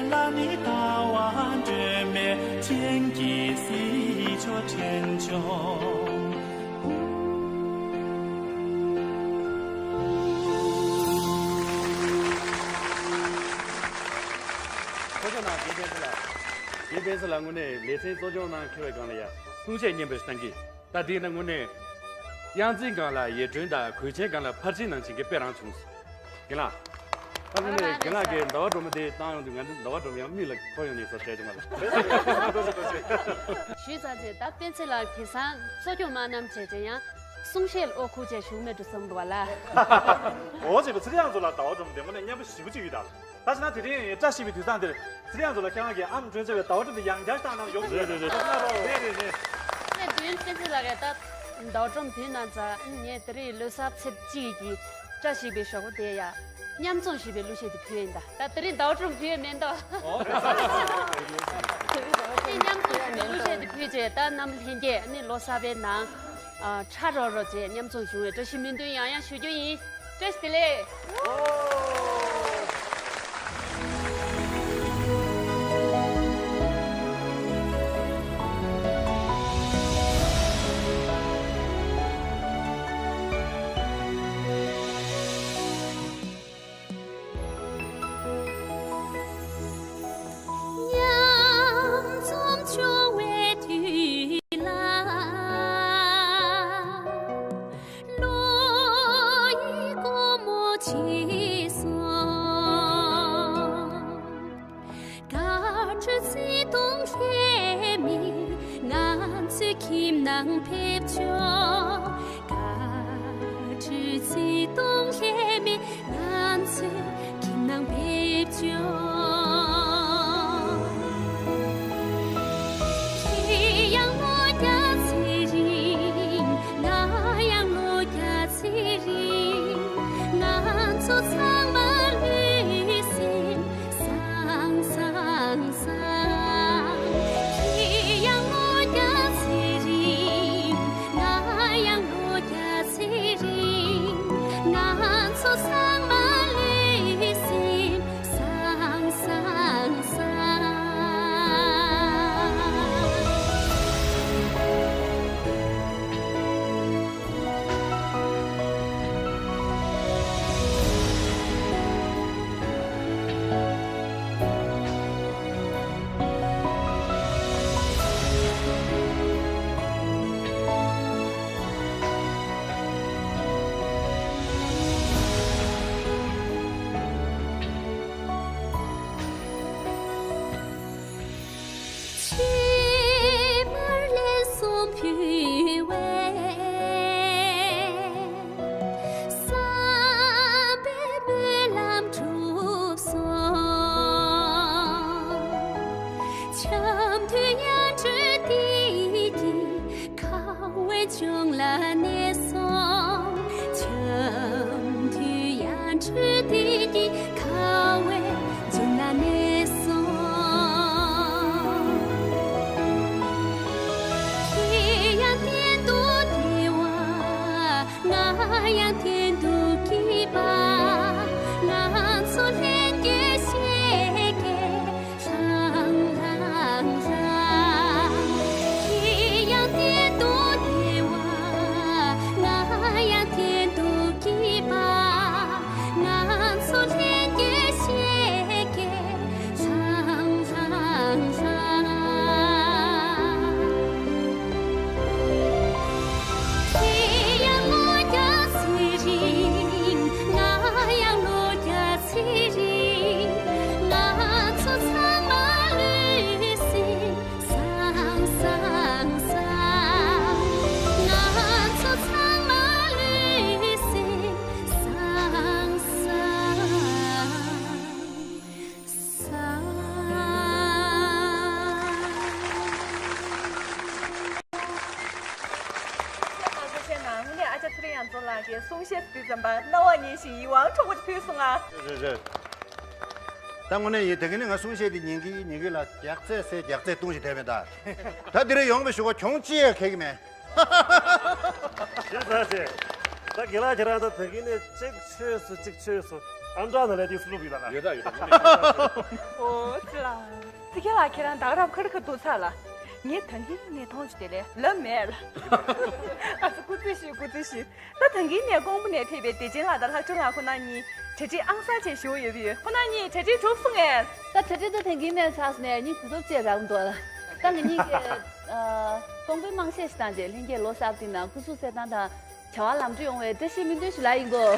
ལ་ནི་ལྟ་བ་སྒྲོན་མེ། སྤྱན་གྱིས་གཟིགས་ཕྱོགས་དྲན་བྱུང་། ཐུགས་རྗེ་གནང་། རྒན་པད་ཚལ་ལགས། རྒན་པད་ཚལ་ལགས་དངོས་གནས་ལེ་ཚན་གཙོ་སྐྱོང་གནང་འཁེལ་བའི་སྒང་ལ་ཡ་གསུང་བཤད་སྙན་པོ་ཞིག་གནང་གི། ད་དེས་ན་དངོས་གནས་དབྱངས་འཛིན་སྒང་ལ་ཡིད་སྒྲོན་དང་གོས་ཆེན་སྒང་ལ་ཕར་ཕྱིན་གནང་བྱེད་མཁན་དཔེ་རང་བྱུང་སོང་། རྒན་ལགས། ད་དངོས་གནས་རྒན་ལགས་ཀྱིས་ཟླ་བ་སྒྲོལ་མ་དེ་བཏང་ཡོང་དུས་ང་ཚོ་ཟླ་བ་སྒྲོལ་མ་ཡང་མིག་ལ་འཁོར་ཡོང་ནས་སོ་བྱས་བྱུང་བ་ལ། ཞུས་ཚར་རྗེས་ད་པད་ཚལ་ལགས་དེང་སང་གཙོ་སྐྱོང་མ་གནང་བྱས་ཀྱང་ཡང་གསུང་བཤད་ལ་ཨོ་ཁུག་བྱས་བཞུགས་མེད་འགྲོ་བསམ་འདུག་བ་ལ། འོ་ཅེས་པའི་ཚེ་རིང་ཚོ་ལ་ཟླ་བ་སྒྲོལ་མ་དེ་དངོས་གནས་སྙན་པོ་ཞེ་པོ་ཅིག་ཡོད་ད་ལ། ད་ཅི་ན་དེ་རིང་བཀྲ་ཤིས་པའི་དུས་བཟང་འདིར་ཚེ་རིང་ཚོ་ལ་ཁྱེད་རང་གིས་ཨམ་སྒྲོན་བྱ་བའི་ཟླ་བ་སྒྲོལ་མ་དེ་ཡང་བསྐྱར་བཏང་གནང་ཡོང་ཟེར་ཏེ་ཐུགས་སྣང་རོགས། རེད་རེད་རེད། ངས་མདུན་པད་ཚལ་ལགས་ཀྱིས་ད་ཟླ་བ་སྒྲོལ་མ་དུས་ན་ཚ་ངས་དེ་རིང་ལོ་གསར་ཚེས་གཅིག་གི་བཀྲ་ཤིས་པའི་ཞོགས་པ་དེ་ཡ་མཉམ་འཛོམས་ཞེས་པའི་གླུ་གཞས་དེ་ཕུལ་ཡིན་ད། ད་དེ་རིང་ཟླ་བ་སྒྲོལ་མ་ཕུལ་ཡས་མེད་འདུག་ཨོ། དེ་མཉམ་འཛོམས་ཞེས་པའི་གླུ་གཞས་དེ་ཕུལ་རྗེས་ད་རྣམ་པ་ལྷན་རྒྱས་ནི་ལོ་གསར་པའི་ནང་ཨ་ཁྲ་རོག་རོག་བྱས་མཉམ་འཛོམས་བྱུང་བའི་བཀྲ་ཤིས་སྨོན་འདུན་ཡང་ཡང་ཞུ་རྒྱུ་ཡིན། བཀྲ་ཤིས་བདེ་ལེགས། ཚོའི་ཁྱིམ་ནང་ཕེབས་ཤོག་བཀའ་དྲིན་ཚིག་སྟོང་ལྷད་མེད་ང་ཚོའི་ཁྱིམ་ནང་ཕེབས་ཤོག་ཁྱེད་ཡང་ལོ་བརྒྱ་ཚེ་རིང་། ང་ཡང་ལོ་བརྒྱ་ཚེ་རིང་། ང་ཚོ་ཚང་མ་ལུས་སེམས་སང་སང་སང་། ཁྱེད་ཡང་ལོ་བརྒྱ་ཚེ་རིང་། ང་ཡང་ལོ་བརྒྱ་ཚེ་རིང་། ང་ཚོ་ཚང་མ་ལུས་སེམས་སང་སང་སང་། ཕྱི་མར་ལན་གསུམ་ཕུལ་བས། བསམ་པའི་སྨོན་ལམ་འགྲུབ་སོང་། འཆམ་མཐུན་ཡར་འཕྲོས་བདེ་སྐྱིད་ཁ་བའི་ལྗོངས་ལ་གནས་སོང་། འཆམ་མཐུན་ཡར་འཕྲོས་བདེ་སྐྱིད་ཁ་བའི་ལྗོངས་ལ་གནས་སོང་། ཁྱེད་ཡང་གཏན་དུ་བདེ་བ། ང་ཡང་གཏན་དུ་སྐྱིད་པ། ང་ཚོ་ལྷན་རྒྱས་བཞད་གད་ལྷང་ལྷང་ལྷང་། ཁྱེད་ཡང་གཏན་དུ་བདེ་བ། ང་ཡང་གཏན་དུ་སྐྱིད་པ། ང་ཚོ་ལྷན་རྒྱས་བཞད་གད་ལྷང་ལྷང་ལྷང་། ཁྱེད་ཡང་ལོ་བརྒྱ་ཚེ་རིང་། ང་ཡང་ལོ་བརྒྱ་ཚེ་རིང་། ང་ཚོ་ཚང་མ་ལུས་སེམས་སང་སང་སང་། ང་ཚོ་ཚང་མ་ལུས་སེམས་སང་སང་སང་། ཚེས་མང་པོ་བྱས་ན་དངོས་གནས་ཨ་ཅག་ཚེ་རིང་ཡང་རྫོང་ལགས་ཀྱི་གསུང་བཤད་དུས་ཙམ་པ་རྣ་བར་ཉན་ཞིང་ཡིད་དབང་འཕྲོག་པ་ཕུལ་སོང་ང་། རེད་རེད། ད་དངོས་གནས་ཡིན། དེ་ག་ནི་ང་གསུང་བཤད་དེ་ཉན་གི་ཉན་གི་ལ་རྒྱག་རྩད་སེ་རྒྱག་རྩད་བཏུང་ཞིག་བསྡད་མེད་ད། ད་འདི་རེ་ཡོང་བའི་ཞུ་བ་གྱོང་ཅི་ཡང་ཁེག་གི་མེད། ཞེས་ཟེར་ཞེས། ད་དགེ་ལགས་ཁྱེད་རང་ད་དེ་གི་ནས་གཅིག་ཆོས་སུ་གཅིག་ཆོས་སུ་ཨམ་ཊྲག་ནང་ལས་དེ་སུ་ལུག་ཡོད་ད་ལ། ཡོད་ད་ཡོད་ད། ཨོ་ཙི་ལ། ཙི་དགེ་ལགས་ཁྱེད་རང་ད་ག་རང་ཁ་རི་ཁ་འདུག་ཚར་ལ། ངས་ད་གིན་ནས་མཐོང་བྱུང་དེ་ལས་ལབ་མེད་ལ། ཨ་ཙི་སྐུ་རྩེད་ཞུ་སྐུ་རྩེད་ཞུ། ད་ད་གིན་ནས་ཀོང་པོ་ནས་ཕེབས་པའི་བདེ་ཆེན་ལགས་དང་ལྷག་སྒྲོན་ལགས་ཁོ་ན་གཉིས་གྲ་སྒྲིག་ཨང་གསར་བྱས་ཞུ་ཡོད་པ་ཡོད། ཁོ་ན་གཉིས་གྲ་སྒྲིག་གྲུབ་སོང་ངས། ད་གྲ་སྒྲིག་ད་ད་གིན་ནས་ཚར་སོང་ནས་གཉིས་གོ་སྐབས་བཅས་རག་འདུག་ལ། ད་ང་གཉིས་ཀྱིས་ཨ་ཀོང་པོའི་དམངས་གཞས་ཤིག་བཏང་རྗེས་ལྷན་རྒྱས་ལོ་གསར་པ་འདི་ནང་སྐུ་གཟུགས་གསལ་ཐང་དང་བྱ་བ་ལམ་འགྲོ་ཡོང་བའི་བཀྲ་ཤིས་སྨོན་འདུན་ཞུ་ལ་ཡིན་གོ།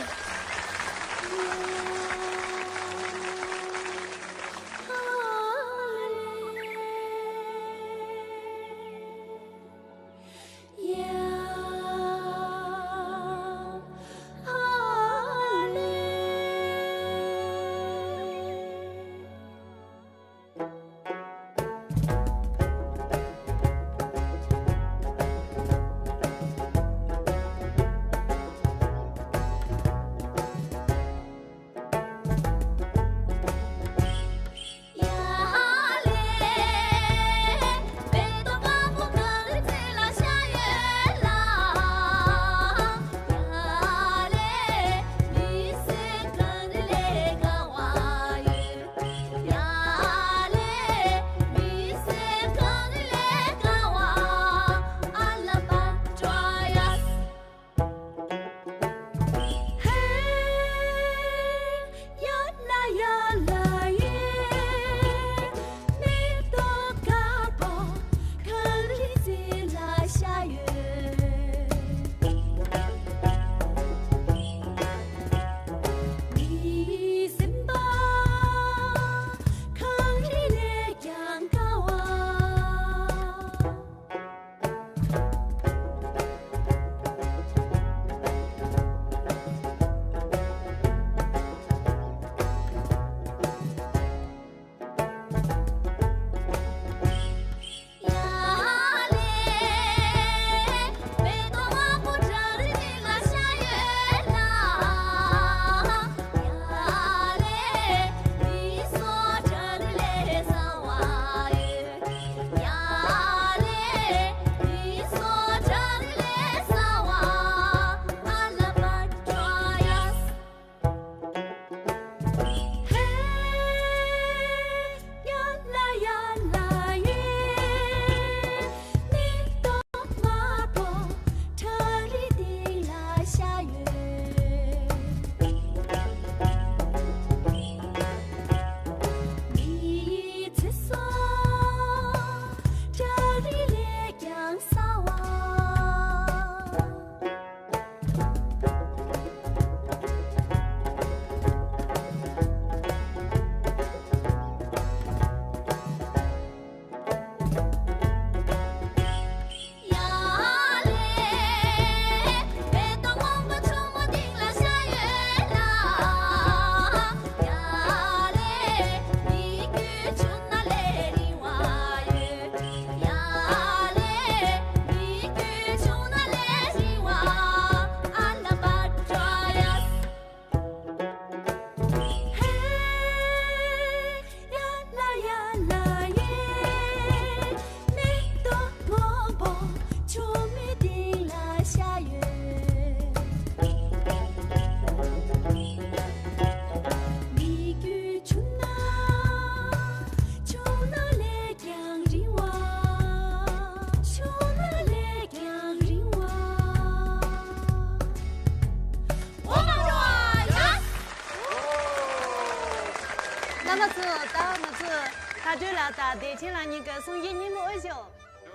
ད་ང་ཚོས་ལྷ་སྒྲོན་ལགས་དང་བདེ་ཆེན་ལགས་གཉིས་ཀྱི་གསུང་བཤད་སྙན་མོ་ཨེ་ཞུ།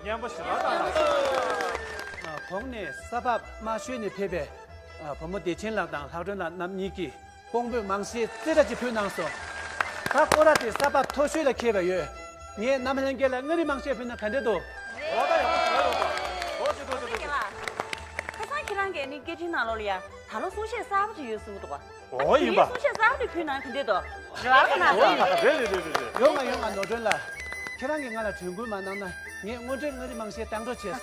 སྙན་པོ་ཞེ་དྲག་བཏང་། གོང་ནས་ས་ཕག་དམར་ཤོད་ནས་ཕེབས་པའི་བུ་མོ་བདེ་ཆེན་ལགས་དང་ལྷ་སྒྲོན་ལགས་རྣམ་གཉིས་ཀྱིས་ཀོང་པོས་མང་ཤས་རྩེ་གྲ་ཅིག་ཕུལ་གནང་སོང་། ད་སྐོར་ར་དེ་ས་ཕག་མཐོ་ཤོས་ལ་འཁེལ་བ་ཡོད། ངས་རྣམ་ལྷན་རྒྱས་ལ་མངའ་རིས་མང་ཤས་ཕུལ་ན་ག་འདྲ་འདུག་འོ་ད་ཡག་པོ་ཞེ་དྲག་ཡོད་པ། འོ་ཅི་འདུག་ཅི་འདུག་ཅི་འདུག་ཁ་སང་ཁྱེད་རང་གིས་ནི་སྐད་འཕྲིན་ནང་ལོགས་ལ་ཡ་ད་ལོ་གསུང་བཤད་གསར་པ་ཅིག་ཡོད་གསུངས་འདུག་པ། འོ་ཡིན་པ། གསུང་བཤད་གསར་པ་དེ་ཕུལ་ན་ག་འདྲས་འདུག་རེ་བ་རག་ག་ན། འོ་ཡིན་པ་རེད་རེད་རེད་རེད། ཡོང་ང་ཡོང་ང་ནོར་སྒྲོན་ལགས། ཁྱེད་རང་གིས་ང་ལ་དྲན་སྐུལ་མ་གནང་ན་ངས་དངོས་འབྲེལ་མངའ་རིས་མང་ཤས་བཏང་འགྲོ་བྱས་སོང་།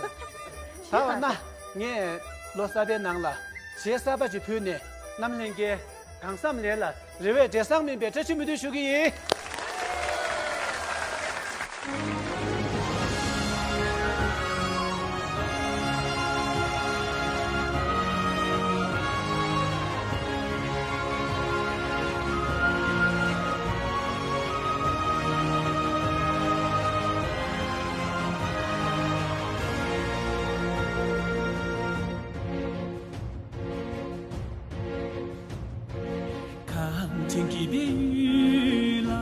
ད་འོ་ན་ངས་ལོ་གསར་པའི་ནང་ལ་གཞས་གསར་པ་ཅིག་ཕུལ་ནས་རྣམ་ལྷན་རྒྱས་གང་བསམ་ལས་ལ་རེ་བའི་འབྲས་བཟང་སྨིན་པའི་བཀྲ་ཤིས་སྨོན་འདུན་ཞུ་གི་ཡིན། གངས་ཅན་གྱི་སྦས་ཡུལ་ལ།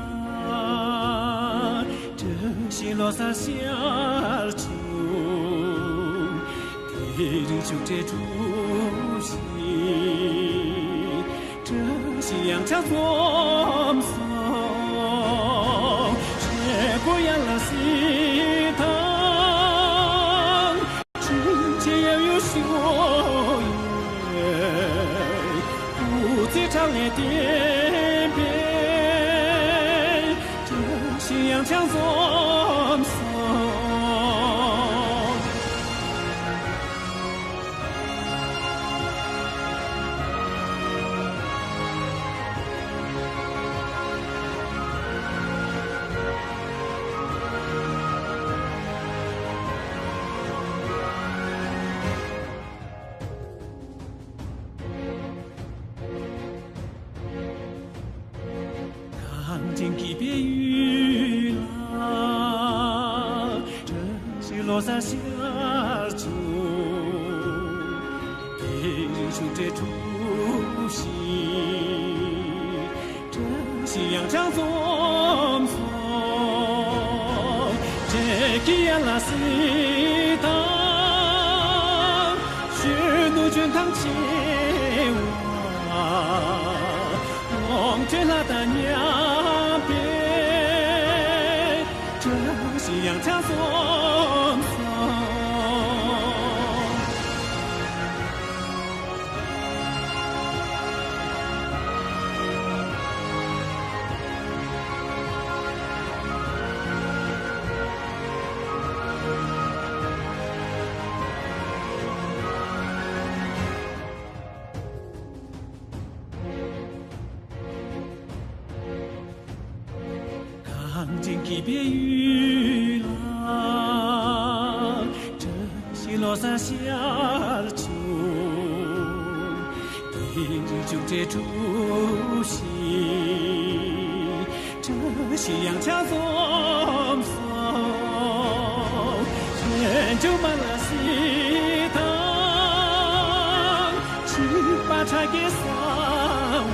བཀྲ་ཤིས་ལོ་གསར་ཤར་བྱུང་། དེ་རིང་ཕྱུགས་བགྲེས་གྲུ་བཞི། བཀྲ་ཤིས་གཡང་ཆགས་འཛོམས་སོང་། བགྲེས་པོ་ཡར་ལ་གཟིགས་དང་། དྲིན་ཆེན་ཡབ་ཡུམ་ཞུ་ཡས། སྐུ་ཚེ་ཁྲག་ལས་བརྟན་པའི། བཀྲ་ཤིས་གཡང་ཆགས་འཛོམས་སོང་། གངས་ཅན་གྱི་སྦས་ཡུལ་ལ། བཀྲ་ཤིས་ལོ་གསར་ཤར་བྱུང་། དེ་རིང་ཕྱུགས་བགྲེས་གྲུ་བཞི། བཀྲ་ཤིས་གཡང་ཆགས་འཛོམས་སོང་། བགྲེས་ཀྱི་ཡར་ལ་གཟིགས་དང་། གཞོན་ནུ་འཇོན་ཐང་ཆེ་བ། རླུང་འཕྲིན་ལྷ་དང་མཉམ་པའི། བཀྲ་ཤིས་གཡང་ཆགས་འཛོམས་སོང་། གངས་ཅན་གྱི་སྦས་ཡུལ་ལ། བཀྲ་ཤིས་ལོ་གསར་ཤར་བྱུང་། དེ་རིང་ཕྱུགས་བགྲེས་གྲུ་བཞི། བཀྲ་ཤིས་གཡང་ཆགས་འཛོམས་སོང་། ལྷན་ཅིག་མ་ལ་གཟིགས་དང་། བྱིས་པ་ཁྲ་རྒྱས་གསང་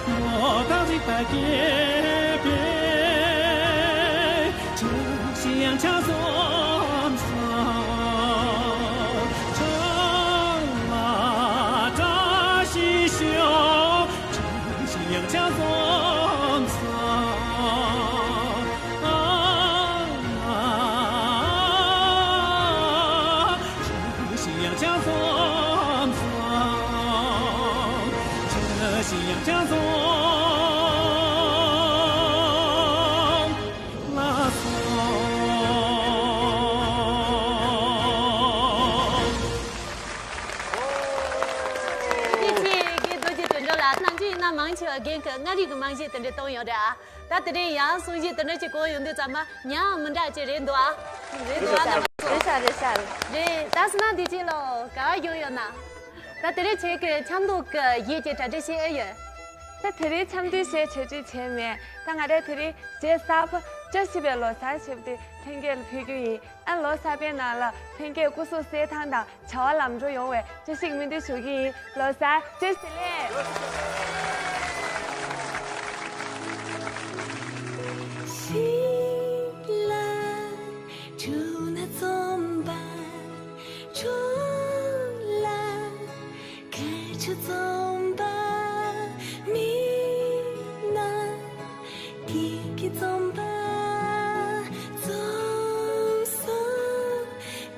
བ། མོ་དང་རིག་པ་རྒྱས་པའི། བཀྲ་ཤིས་གཡང་ཆགས་འཛོམས་སོང་། ཁྲ་ལ་བཀྲ་ཤིས་ཤོག་བཀྲ་ཤིས་གཡང་ཆགས་འཛོམས་སོང་། ཨ། བཀྲ་ཤིས་གཡང་ཆགས་འཛོམས་སོང་། བཀྲ་ཤིས་གཡང་ཆགས་འཛོམས་ལ་སོང་། ཐུགས་རྗེ་ཆེ། རྒན་རྡོ་རྗེ་དོན་གྲུབ་ལགས། ནམ་རྒྱུན་ཡིན་ན་མང་ཆེ་བ་རྒན་གྱིས་མངའ་རིས་ཀྱི་རྨང་གཞི་དེ་འདྲ་བཏོན་ཡོད་རེད་ཨ། ད་དེ་རིང་ཡང་གསུང་བཤད་དེ་འདྲ་ཅིག་གོ་ཡོང་དུས་ཙམ་པ་ཉམས་མི་འདྲ་ཅིག་རེད་འདུག་ཨ། རེད་འདུག་ཨ། རྣམ་པ་ཚོ། རེད་ཤག་རེད་ཤག་རེད། ད་སོང་ན་བདེ་ཆེན་ལགས་ག་པར་བཞུགས་ཡོད་ན། ད་དེ་རིང་ཁྱེད་ཀྱིས་འཆམ་དུས་ཀྱི་གཞས་ཀྱི་གྲ་སྒྲིག་བྱས་ཨེ་ཡོད། ད་དེ་རིང་འཆམ་དུས་གཞས་གྲ་སྒྲིག་བྱས་མེད། ད་ང་རས་དེ་རིང་གཞས་གསར་པ་བཀྲ་ཤིས་པའི་ལོ་གསར་ཞེས་པ་དེ་ལྷན་རྒྱས་ལ་ཕུལ་རྒྱུ་ཡིན། ཨ་ལོ་གསར་པའི་ནང་ལ་ལྷན་རྒྱས་སྐུ་གཟུགས་གསལ་ཐང་དང་བྱ་བ་ལམ་འགྲོ་ཡོང་བའི་བཀྲ་ཤིས་སྨོན་འདུན་ཞུ་གི་ཡིན། ལོ་གསར་བཀྲ་ཤིས་བདེ་ལེགས། ན་རྩོམ་པ་གྲོགས་ལ་ཁ་ཆུ་རྩོམ་པ་མི་ན་དེ་གི་རྩོམ་པ་རྩོམ་སོང་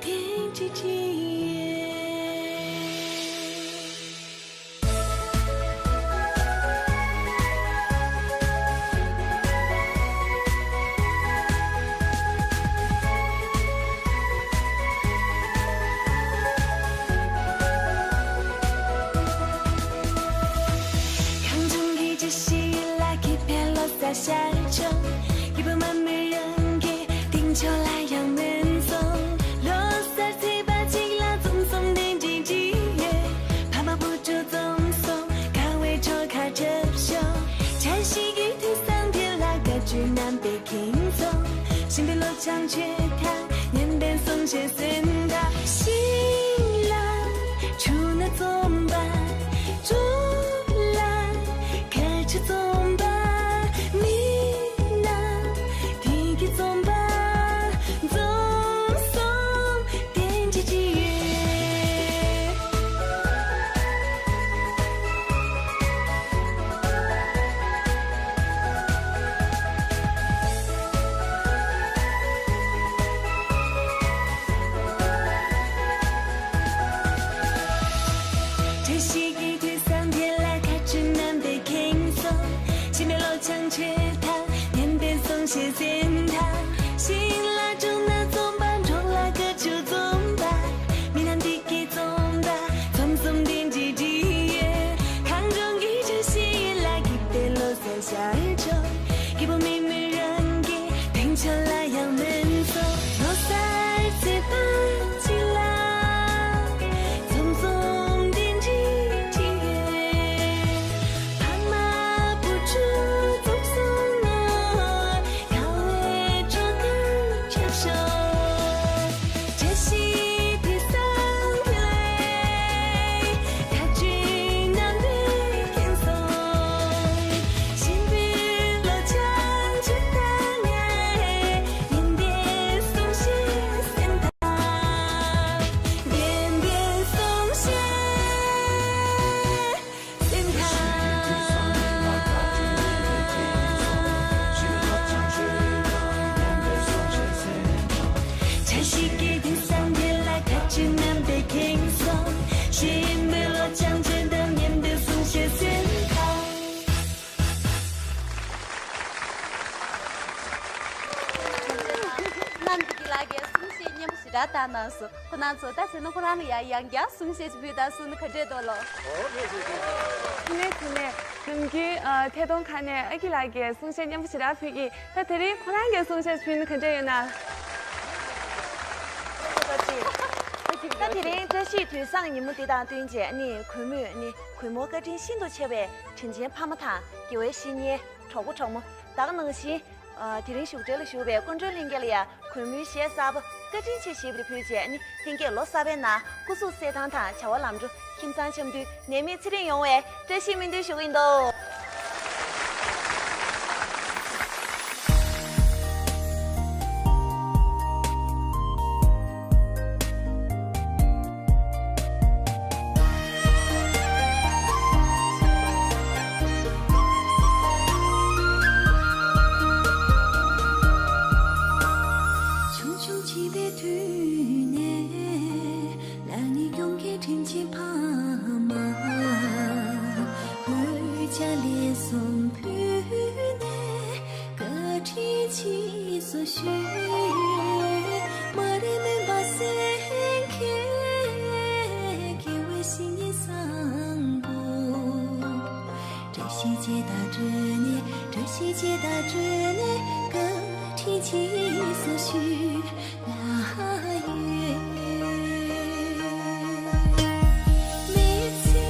དེ་ཅི་ཅི་ཡོད། གངས་ལྗོངས་ཀྱི་བཀྲ་ཤིས་ལ་སྐྱིད་པའི་ལོ་གསར་ཤར་བྱུང་། སྐྱིད་པོ་མ་མི་རང་གི་སྟེང་ཕྱོགས་ལ་ཡང་མུན་སོང་། ལོ་གསར་ཚེས་པ་གཅིག་ལ་འཛོམས་སོང་དེ་འདྲ་ཅི་ཡོད། ཕ་མ་བུ་ཕྲུག་འཛོམས་སོང་དགའ་བའི་ཁྲོད་ཁ་འཁྲབ་ཤོག་བཀྲ་ཤིས་ཀྱི་དུས་བཟང་དེ་ལ་བཀའ་བཀྱོན་རྣམ་པས་ཁེངས་སོང་། གཞོན་པའི་ལོ་བྱང་ཆུབ་དང་སྙན་པའི་གསུང་བཤད་གསན་དང་། ཤིང་ལ་ཆུ་ན་རྩོམ་པ་གྲོགས་ལ་ཁ་ཆུ་རྩོམ་པ་མི་ན་དེ་གི་རྩོམ་པ་འཛོམས་སོང་དེ་འདྲ་ཅི་ཡོད། བཀྲ་ཤིས་ཀྱི་དུས་བཟང་དེ་ལ་བཀའ་དྲིན་རྣམ་པས་ཁེངས་སོང་། ཕྱི་མའི་ལོ་བྱང་ཆུབ་དང་སྙན་པའི་གསུང་བཤད་གསན་དང་། ཤིང་ལ་ཆུ་ན་རྩོམ་པ་གྲོགས་ལ་ཁ་ཆུ་རྩོམ་པ་མི་ན་དེ་གི་རྩོམ་པ་འཛོམས་སོང་དེ་འདྲ་ཅི་ཡོད། གངས་ལྗོངས་ཀྱི་བཀྲ་ཤིས་ལ་སྐྱིད་པའི་ལོ་གསར་ཤར་བྱུང་། སྐྱིད་པོ་མི་མི་རང་གི་སྟེང་ཕྱོགས་ལ་ཡང་མུན་སོང་། ལོ་གསར་ཚེས་པ་གཅིག་ལ་འཛོམས་སོང་དེ་འདྲ་ཅི་ཡོད། ཕ་མ་བུ་ཕྲུག་འཛོམས་སོང་ན། དགའ་བའི་ཁྲོད་ཁ་འཁྲབ་ཤོག་བཀྲ་ཤིས་དུས་བཟང་དེ་ལ་བཀའ་དྲིན་རྣམ་པས་ཁེངས་སོང་། གཞོན་པའི་ལོ་བྱང་ཆུབ་དང་ནི། སྙན་པའི་གསུང་བཤད་གསན་དང་། སྙན་པའི་གསུང་བཤད། རྣམ་དགེ་ལགས་ཀྱིས་གསུང་བཤད་སྙན་པོ་ཞེ་དྲག་བཏང་གནང་སོང་། ཁོང་རྣམ་ཚོ་ད་བྱས་ན་ཁོ་རང་ལ་ཡང་ཡང་བསྐྱར་གསུང་བཤད་ཅིག་ཕུལ་དང་གསུང་ན་ག་འདྲས་འདུག་ལོ། དེ་ནས་དེ་ནས་ནམ་རྒྱུན་ཨ་ཐད་གཏོང་ཁང་ནས་ཨ་ཀི་ལགས་ཀྱིས་གསུང་བཤད་སྙན་པོ་ཞེ་དྲག་ཕུལ་གྱི། ད་དེ་རིང་ཁོ་རང་གིས་གསུང་བཤད་ཕུལ་ན་ག་འདྲས་ཡོད་ན། ད་དེ་རིང་བཀྲ་ཤིས་དུས་བཟང་ཉིན་མོ་འདི་དང་བསྟུན་བྱས་ནི་གུས་མོས་ནི་གུས་མོར་བཀའ་དྲིན་ཤིན་ཏུ་ཆེ་བའི་དྲིན་ཆེན་ཕ་མ་དང་དགེ་བའི་བཤེས་གཉེན་གྲོགས་པོ་གྲོགས་མོ་ད་ག་ནང་བཞིན། ཨ། དེ་རིང་བཞུགས་གྲལ་ལ་བཞུགས་པའི་སྐུ་མགྲོན་ལྷན་རྒྱས་ལ་ཡང་གུས་མོའི་གཞས་གསར་པ་བཀའ་དྲིན་ཆེ་ཞེས་པ་དེ་ཕུལ་བྱས་ནི་ལྷན་རྒྱས་ལོ་གསར་པའི་ནང་སྐུ་གཟུགས་གསལ་ཐང་དང་བྱ་བ་ལམ་འགྲོ་ཁྱིམ་ཚང་འཆམ་མཐུན་ནད་མེད་ཚེ་རིང་ཡོང་བའི་བཀྲ་ཤིས་སྨོན་འདུན་ཞུ་གི་ཡིན་ཏོ། ཆུང་ཆུང་བྱིས་པའི་དུས་ནས་ལག་གཉིས་ཡོངས་ཀྱི་དྲིན་ཆེན་ཕ་མ། འོས་ཆ་ལེགས་གསུམ་ཕུལ་ནས་བཀའ་དྲིན་ཆེ་སོ་ཞུ། མ་རིག་མུན་པ་སེལ་མཁན་དགེ་བའི་བཤེས་གཉེན་བཟང་པོ། བཀྲ་ཤིས་བྱེད་དང་སྤྲོ་ནས། བཀྲ་ཤིས་བྱེད་དང་སྤྲོ་ནས། བཀའ་དྲིན་ཆེ་སོ་ཞུ་ལ་ཡོད། མི་ཚེ་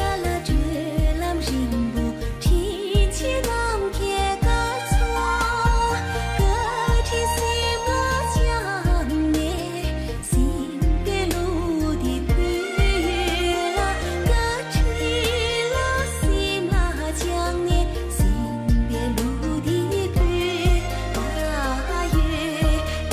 ཨ་ལ་བགྲོད་ལམ་རིང་པོ། དྲིན་ཆེན་ནམ་མཁའི་སྐར་ཚོགས། བཀའ་དྲིན་སེམས་ལ་བཅངས་ནས། སེམས་པའི་ལུང་འདི་བོད་ལ། བཀའ་དྲིན་ལ་སེམས་ལ་བཅངས་ནས། སེམས་པའི་ལུང་འདི་བོད་ལ་ཡོད།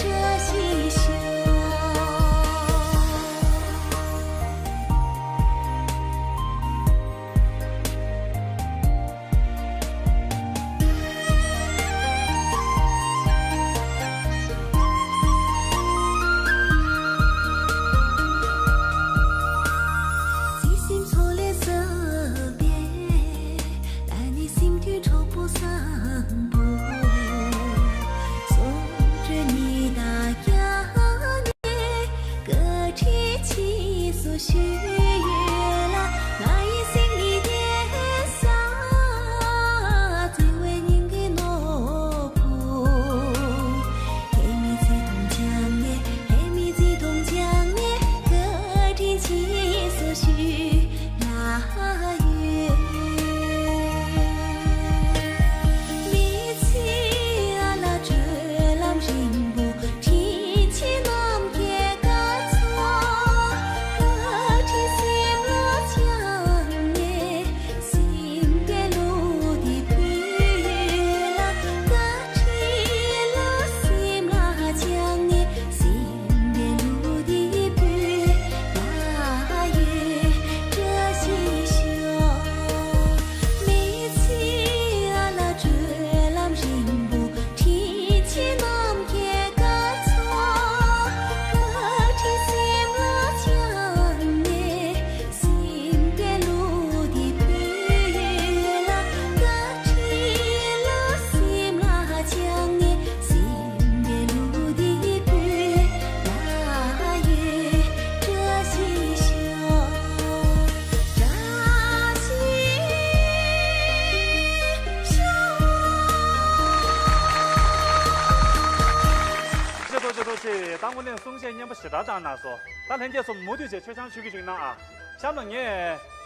གསུང་བཤད་སྙན་པོ་ཞེ་དྲག་བཏང་གནང་སོང་། ད་ལྷན་རྒྱས་ཚོ་མུ་མཐུད་བྱས་མཆོད་ཆང་མཆོད་ཀྱི་བཞུགས་གནང་ཨ། གཤམ་ལ་ངས་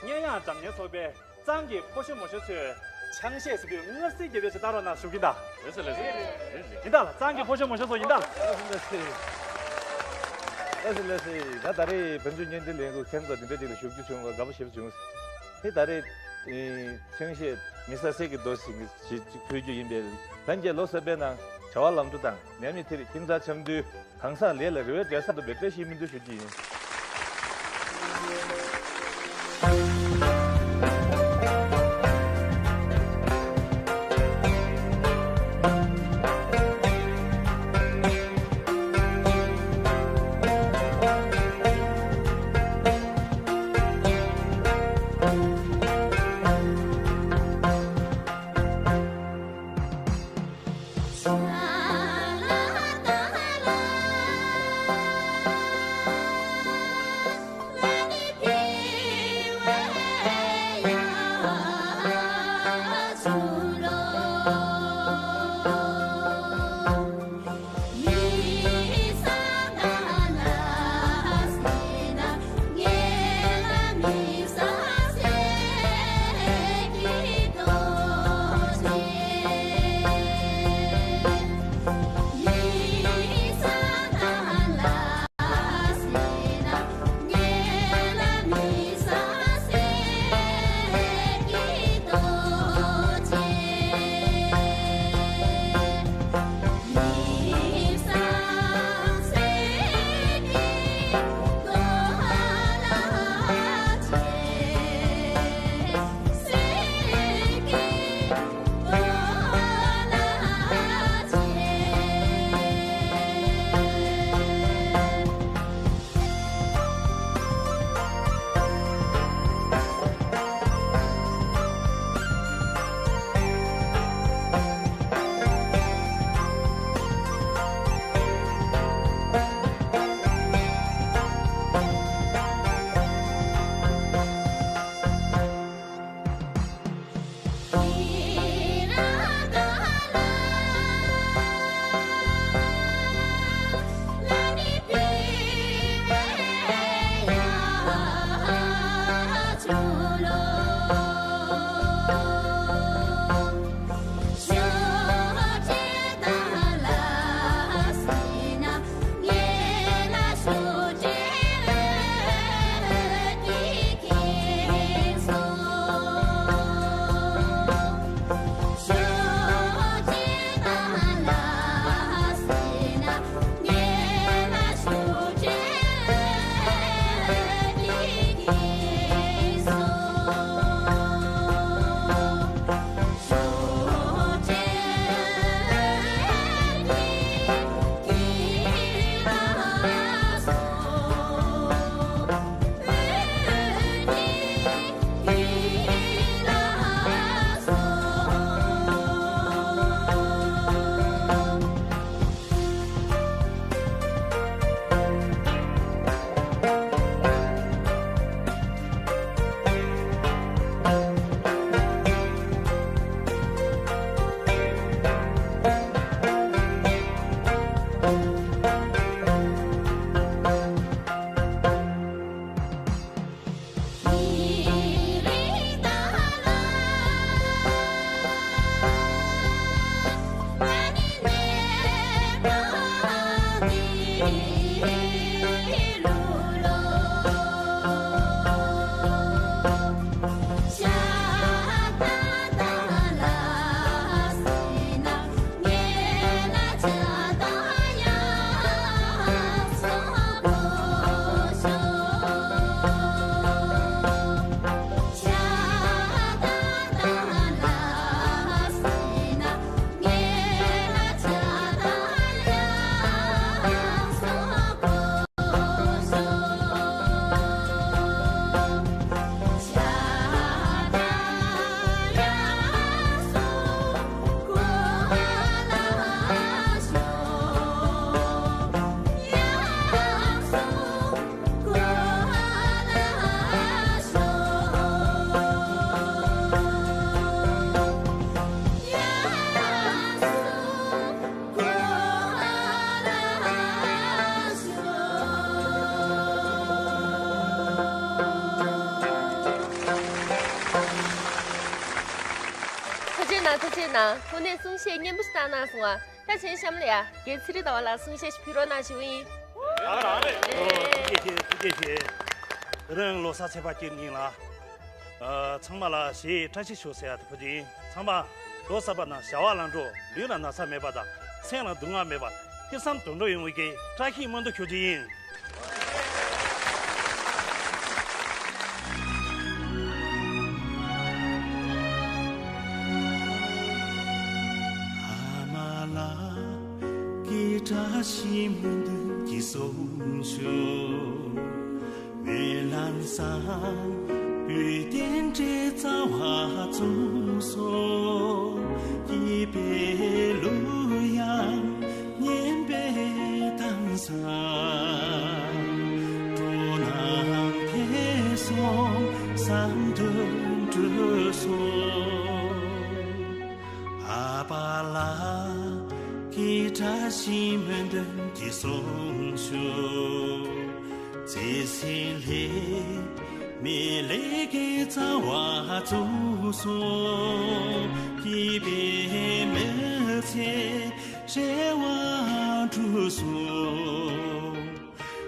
སྙན་དབྱངས་སྒྲ་སྙན་ཚོགས་པའི་གཙང་གི་ཕོ་གཞོན་མོ་གཞོན་ཚོས་ཆང་གཞས་ཟེར་དུས་མངར་ཟས་རྒྱས་པའི་ཞེ་དྲག་རོགས་གནང་ཞུ་གི་ད། ལགས་སོ་ལགས་སོ། ཡིན་ད་ལ་གཙང་གི་ཕོ་གཞོན་མོ་གཞོན་ཚོ་ཡིན་ད་ལ། ལགས་སོ་ལགས་སོ། ད་ད་རེས་བོད་ལྗོངས་བརྙན་འཕྲིན་ལས་ཁུངས་མཁན་ཚོ་འདི་འདྲ་ཅིག་ལ་ཞུགས་རྒྱུ་བྱུང་བ་དགའ་པོ་ཞེ་པོ་བྱུང་། དེ་ད་རེས་ཨེ་ཆང་གཞས་མི་ཟ་ཟས་ཀྱི་མདོ་ཞིག་ཞིག་ཕུལ་རྒྱུ་ཡིན་པས། ལྷན་རྒྱས་ལོ་གསར་པའི་ནང་བྱ་བ་ལམ་འགྲོ་དང་ནད་མེད་མཐའ་ཡས་ཁྱིམ་ཚང་འཆམ་མཐུན་གང་ཟག་ལས་ལ་རེ་བའི་འབྲས་བཟང་དུ་འབད་བཀྲ་ཤིས་སྨོན་འདུན་ཞུ་རྒྱུ་ཡིན། ཅེ་ན་ཐོག་ནས་གསུང་བཤད་སྙན་པོ་ཞིག་བཏང་གནང་སོང་ང་། ད་ཆེན་གཤམ་ལ་ཡ་རྒན་ཚེ་རིང་ཟླ་བ་ལགས་གསུང་བཤད་ཞིག་ཕུལ་རོགས་གནང་ཞུ་གི་ཡིན། ཨོ། ཐུགས་རྗེ་ཆེ། ཐུགས་རྗེ་ཆེ། དེ་རིང་ལོ་གསར་ཚེས་པ་གཅིག་ཉིན་ལ། ཨ། ཚང་མ་ལ་བཞེས་བཀྲ་ཤིས་ཤོག་ཟེར་ཡ་དེ་ཕུལ་གྱི་ཡིན། ཚང་མ་ལོ་གསར་པ་དང་བྱ་བ་ལམ་འགྲོ། ལུས་ལ་ན་ཚ་མེད་པ་དང་སེམས་ལ་སྡུག་བསྔལ་མེད་པ། སྐྱིད་སང་དོན་འགྲུབ་ཡོང་བའི་གི་བཀྲ་ཤིས་སྨོན་འདུན་ཞུ་རྒྱུ་ཡིན། ཨ་མ་ལགས་ཀྱི་བཀྲ་ཤིས་སྨོན་འདུན་གྱི་གསུང་ཞུ། སྨོན་ལམ་བཟང་པོའི་རྟེན་འབྲེལ་རྩ་བ་བཙུགས་སོ། སྐྱིད་པའི་གླུ་དབྱངས་སྙན་པའི་གཏམ་བཟང་། སྤྲོ་སྣང་འཕེལ་སོང་བསམ་དོན་འགྲུབ་སོང་། ཨ་པ་ལགས་ཀྱི་བཀྲ་ཤིས་སྨོན་འདུན་གྱི་གསུང་ཞུ། བརྩེ་སེམས་ལྷད་མེད་ལས་ཀའི་རྩ་བ་བཙུགས་སོང་། སྐྱིད་པའི་མི་ཚེ་རེ་བ་འགྲུབ་སོང་།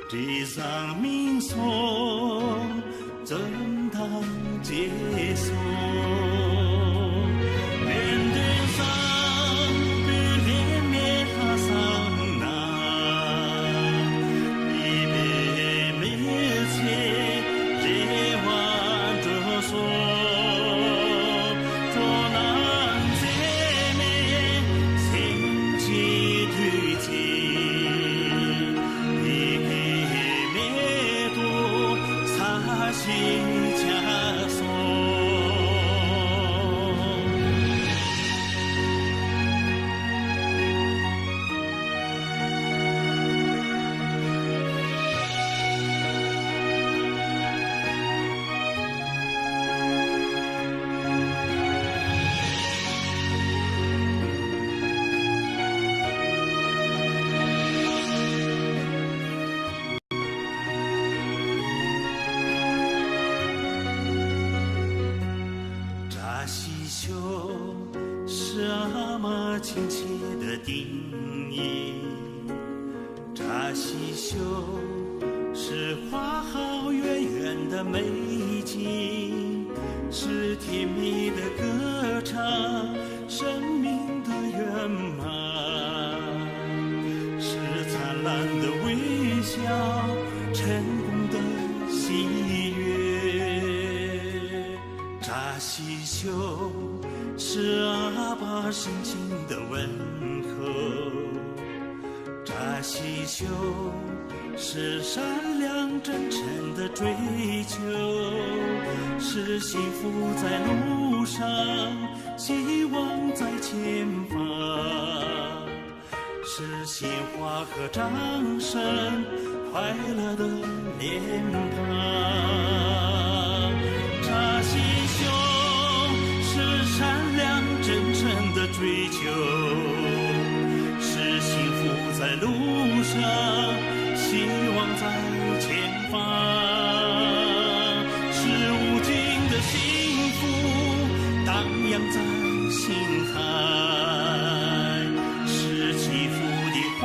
དྲི་བཟང་སྨིན་སོང་། བཙུན་དང་བཅས་སོང་། སྨོན་འདུན་བཟང་པོའི་ལྷད་མེད་ལྷ་བཟང་ན། སྐྱིད་པའི་མི་ཚེ་རེ་བ་འགྲུབ་སོང་། སྤྲོ་སྣང་འཛད་མེད་སེམས་ཀྱི་བདུད་རྩི། ཡི་གེ་མེད་དུ་ས་གཞི་ཆགས་སོང་། བཀྲ་ཤིས་ཤོག 是阿妈亲切的叮咛。 扎西秀，是花好月圆的美景，是甜蜜的歌唱，生命的圆满，是灿烂的微笑，成功的喜悦。扎西秀，是阿爸深情的问候。 扎西秀，是善良真诚的追求，是幸福在路上，希望在前方，是鲜花和掌声，快乐的脸庞。扎西秀，是善良真诚的追求， 是幸福在路上，希望在前方，是无尽的幸福荡漾在心海，是祈福的花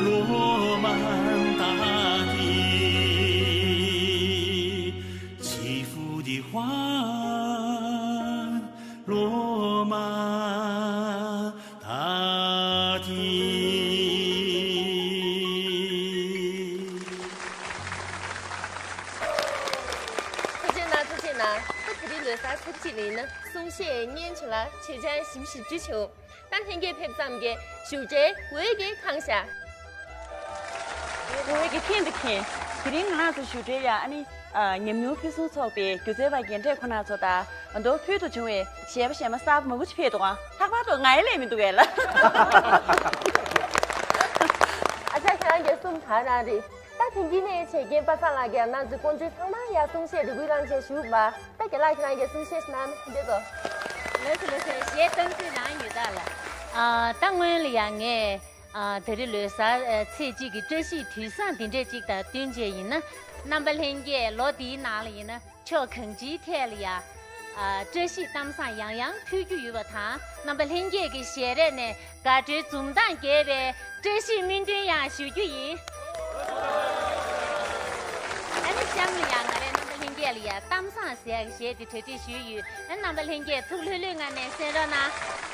落满大地，祈福的花 罗马大地。 ཐུགས་རྗེ་གནང་། ཐུགས་རྗེ་གནང་། ད་དེ་རིང་ལོ་གསར་ཚེས་གཅིག་ལ་ཡིན་ན་གསུང་བཤད་སྙན་ཆུང་ལ་ཆེད་སྦྱོང་ཞིབ་ཞིབ་ཅིག་བྱུང་། ད་ལྷན་རྒྱས་ཕེབས་ཙམ་གྱི་བཞུགས་གྲལ་འོག་གི་ཁང་བཞག་འོག་གི་ཁེངས་དང་ཁེངས། དེ་རིང་ང་རང་ཚོ་བཞུགས་གྲལ་ཡ་ཨ་ནི། ཨ། ཉམས་མྱོང་ཕུན་སུམ་ཚོགས་པའི་སྒྱུ་རྩལ་བ་རྒན་གྲས་ཁོ་ན་ཚོ་དང་། མདོར་ཕུལ་དུ་བྱུང་བའི་གཞས་པ་གཞས་མ་གསར་པ་མང་པོ་ཅིག་ཕེབས་འདུག་ཨང་། ལྷག་པར་དུ་ང་ཡི་ལས་མི་འདུག་གས་ལ། ཨ་ཅག་ཁྱེད་རང་གི་གསུང་ག་རང་རེད། ད་དེང་གི་ནས་བྱེད་མཁན་པ་སངས་ལགས་ཀྱིས་ང་ཚོའི་ཀོང་ཇོ་ཚང་མ་ཡར་གསུང་བཤད་རེ་སྐུལ་གནང་བྱས་ཞུ་བ། ད་རྒན་ལགས་ཁྱེད་རང་གིས་གསུང་བཤད་གནང་ན་འདོད་དོ། ལགས་སོ་ལགས་སོ། གཞས་གཏོང་རྩིས་རང་ཡོད་ད་ལ། ཨ། ད་སྔོན་ལ་ཡང་ངས། ཨ། དེ་རིང་ལོ་གསར་ཚེས་གཅིག་གི་བཀྲ་ཤིས་དུས་བཟང་འདི་འདྲས་གཅིག་དང་བསྟུན་བྱས་ཡིན་ན། རྣམ་པ་ལྷན་རྒྱས་ལོ་འདིའི་ནང་ལ་ཡིན་ན་ཕྱོགས་གང་ཅིའི་ཐད་ལ་ཡ། ཨ། བཀྲ་ཤིས་གཏམ་བཟང་ཡང་ཡང་ཕུལ་རྒྱུ་ཡོད་པ་དང་། རྣམ་པ་ལྷན་རྒྱས་ཀྱི་ཞལ་རས་ནས་དགའ་སྤྲོའི་འཛུམ་མདངས་རྒྱས་པའི་བཀྲ་ཤིས་སྨོན་འདུན་ཡང་ཞུ་རྒྱུ་ཡིན། ཨ་ནི་གཤམ་ལ་ཡང་ང་རའི་རྣམ་པ་ལྷན་རྒྱས་ལ་ཡང་གཏམ་བཟང་ཟེར་ཡག་གི་གཞས་དེ་གྲ་སྒྲིག་ཞུས་ཡོད། ཨ་ནི་རྣམ་པ་ལྷན་རྒྱས་ཐུགས་ལྷོད་ལྷོད་ངང་ནས་གསན་རོགས་གནང་།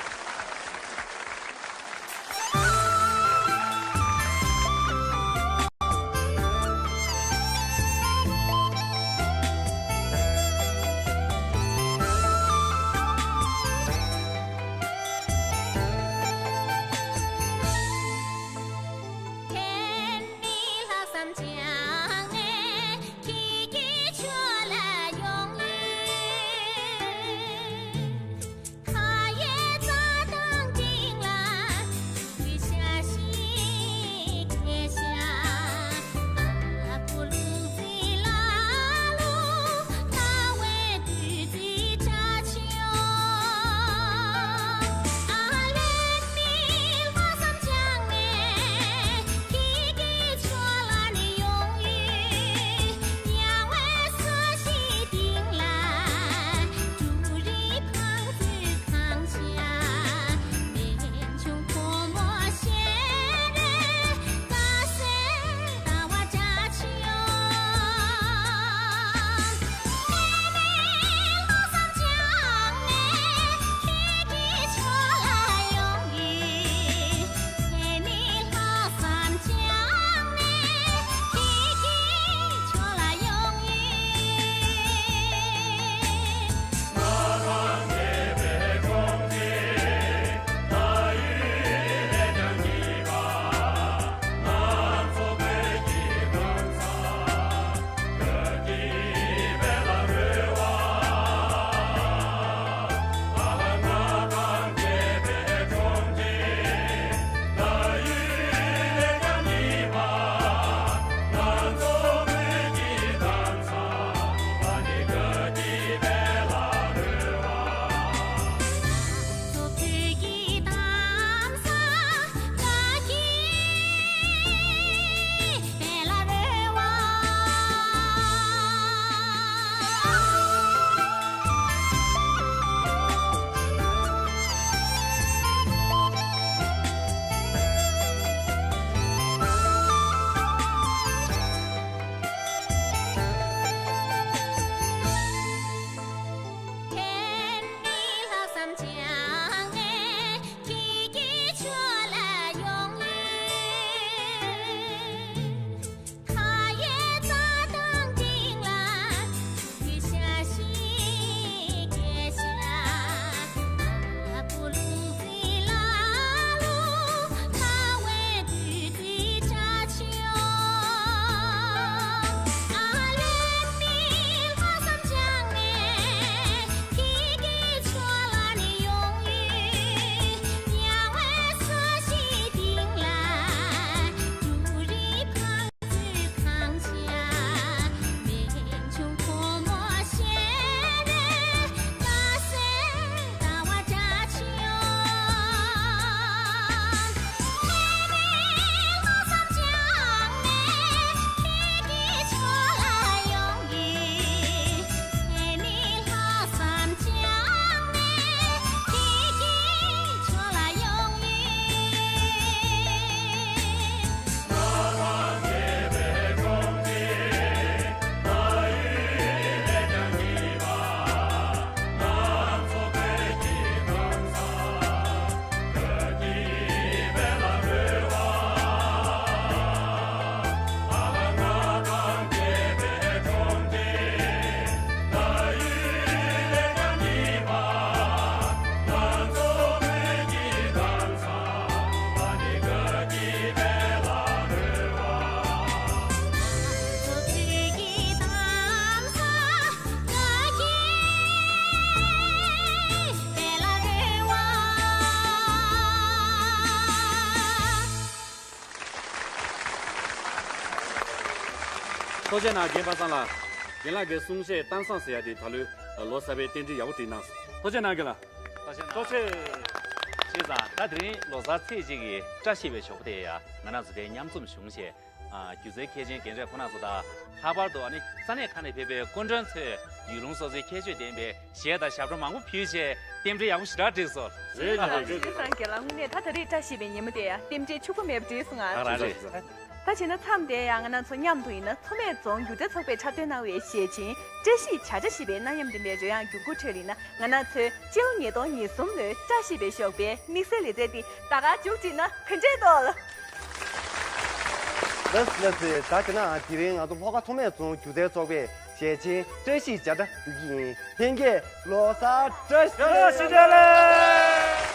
ཐུགས་རྗེ་གནང་རྒན་པ་སངས་ལགས། རྒན་ལགས་ཀྱི་གསུང་བཤད་གཏམ་བཟང་ཟེར་ཡ་དེ་ད་ལོའི་ལོ་གསར་པའི་རྟེན་འབྲེལ་ཡག་པོ་བསྒྲིགས་གནང་སོང་། ཐུགས་རྗེ་གནང་རྒན་ལགས། ཐུགས་རྗེ་གནང་། ཐུགས་རྗེ། བྱས་ཙང་ད་དེ་རིང་ལོ་གསར་ཚེས་གཅིག་གི་བཀྲ་ཤིས་པའི་ཞོགས་པ་དེ་ཡ་ང་རང་ཚོ་དེ་མཉམ་འཛོམས་བྱུང་བྱས། ཨ། སྒྱུ་རྩལ་མཁས་ཅན་རྒན་གྲས་ཁོང་རྣམ་ཚོ་དང་། ལྷག་པར་དུ་ཨ་ནི་ས་གནས་ཁག་ནས་ཕེབས་པའི་སྐུ་མགྲོན་ཚོས་ཡུལ་ལུང་སོ་སོའི་ཁྱད་ཆོས་ལྡན་པའི་གཞས་དང་ཞབས་བྲོ་མང་པོ་ཕུལ་བྱས་རྟེན་འབྲེལ་ཡག་པོ་ཞེ་དྲག་བསྒྲིགས་སོང་། རེད་རེད་རེད། སངས་རྒྱས་ལགས། དངོས་གནས་ད་ད་རེས་བཀྲ་ཤིས་པའི་ཉིན་མོ་དེ་ཡང་རྟེན་འབྲེལ་ཕྱུག་པོ་མེད་པ་བསྒྲིགས་སོང་ང་། ཨ་རང་རེད། ད་བྱས་ན་མཚམས་དེ་ཡང་ང་རང་ཚོ་མཉམ་དུ་ཡིན་ན་མཚོ་སྨད་རྫོང་སྒྱུ་རྩལ་ཚོགས་པས་འཁྲབ་སྟོན་གནང་བའི་གཞས་ཆེན་བཀྲ་ཤིས་བྱ་བཀྲ་ཞེས་པའི་གནའ་ཉམས་ལྡན་པའི་རོལ་དབྱངས་འགྱུར་ཁུག་ཁྲོད་ལ་ཡིན་ན་ང་རང་ཚོའི་སྤྱི་ལོ་ཉིས་སྟོང་ཉེར་གསུམ་ལོའི་བཀྲ་ཤིས་པའི་ཞོགས་པའི་དམིགས་བསལ་ལེ་ཚན་འདི་ད་ག་མཇུག་བསྒྲིལ་ན་ག་འདྲས་འདུག་ལགས། ལགས་ལགས་སེ། ད་དེ་ན་དེ་རིང་ང་ཚོ་ལྷོ་ཁ་མཚོ་སྨད་རྫོང་སྒྱུ་རྩལ་ཚོགས་པས་གཞས་ཆེན་བཀྲ་ཤིས་བྱ་བཀྲ་བསྒྲུགས་ཀྱི་ཡིན། ལྷན་རྒྱས་ལོ་གསར་བཀྲ་ཤིས་བདེ་ལེགས།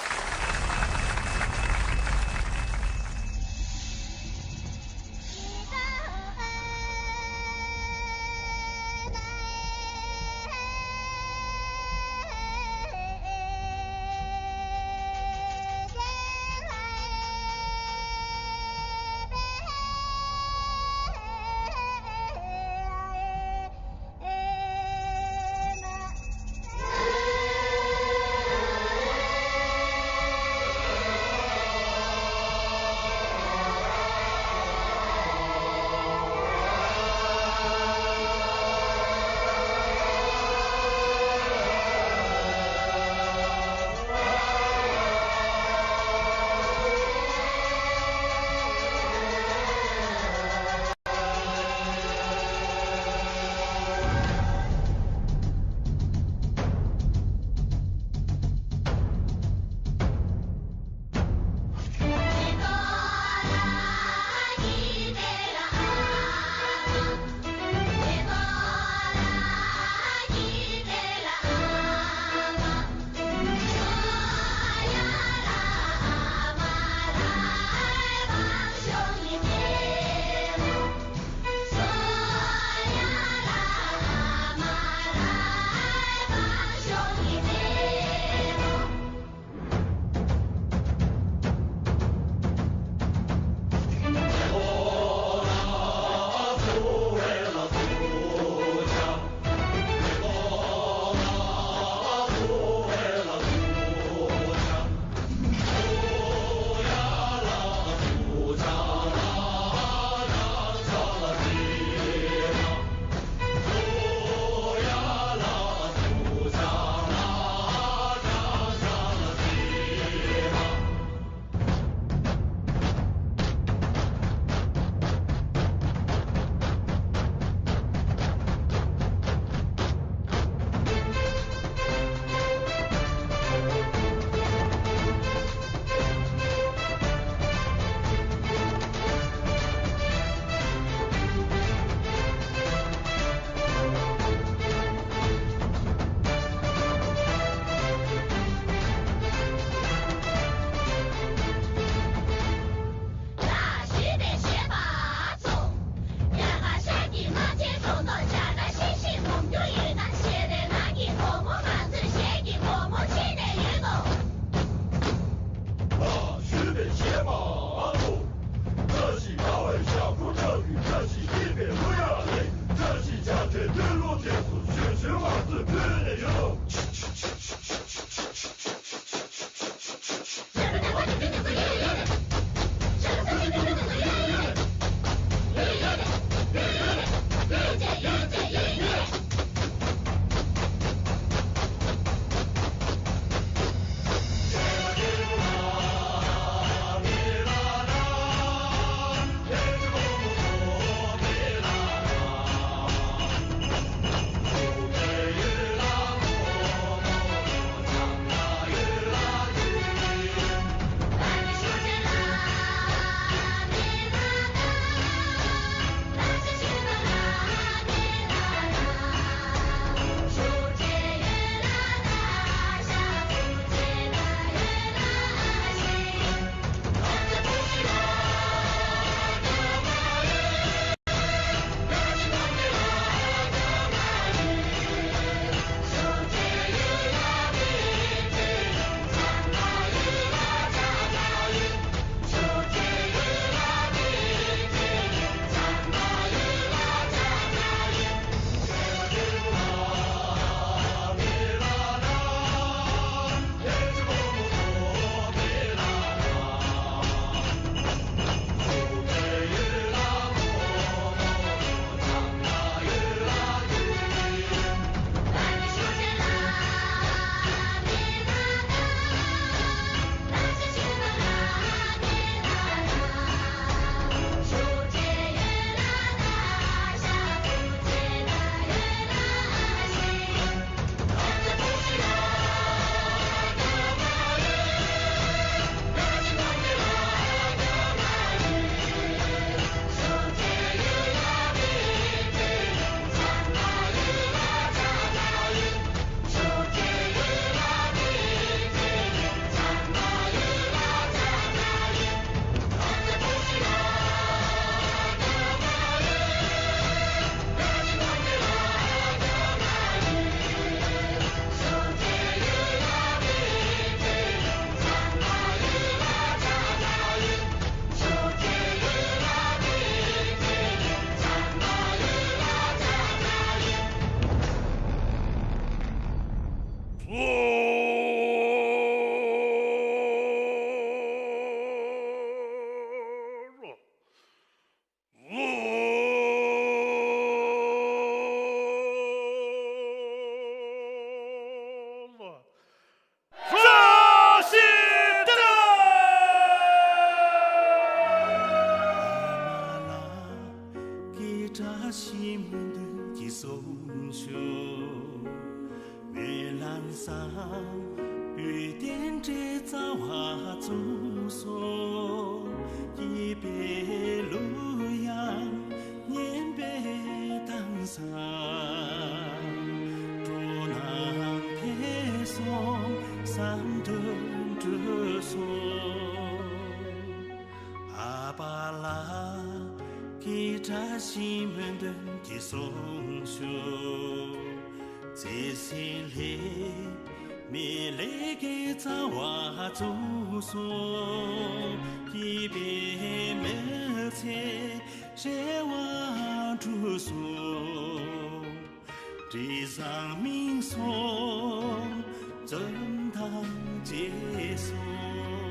བཀྲ་ཤིས་སྨོན་འདུན་གྱི་གསུང་ཆོས། སྨོན་ལམ་བཟང་པོའི་རྟེན་འབྲེལ་རྩ་བ་བཙུགས་སོ། སྐྱིད་པའི་གླུ་དབྱངས་སྙན་པས་གདངས་སོང་། སྤྲོ་སྣང་འཕེལ་སོང་། བསམ་དོན་འགྲུབ་སོང་། ཨ་པ་ལགས་ཀྱི་བཀྲ་ཤིས་སྨོན་འདུན་གྱི་གསུང་ཆོས། བརྩེ་སེམས་ལྷད་མེད་ལས་ཀའི་རྩ་བ་བཙུགས་སོ། སྐྱིད་པའི་མི་ཚེ་རེ་བ་འགྲུབ་སོང་། དྲི་བཟང་མིག་སོགས་འཛུམ་མདངས་རྒྱས་སོང་།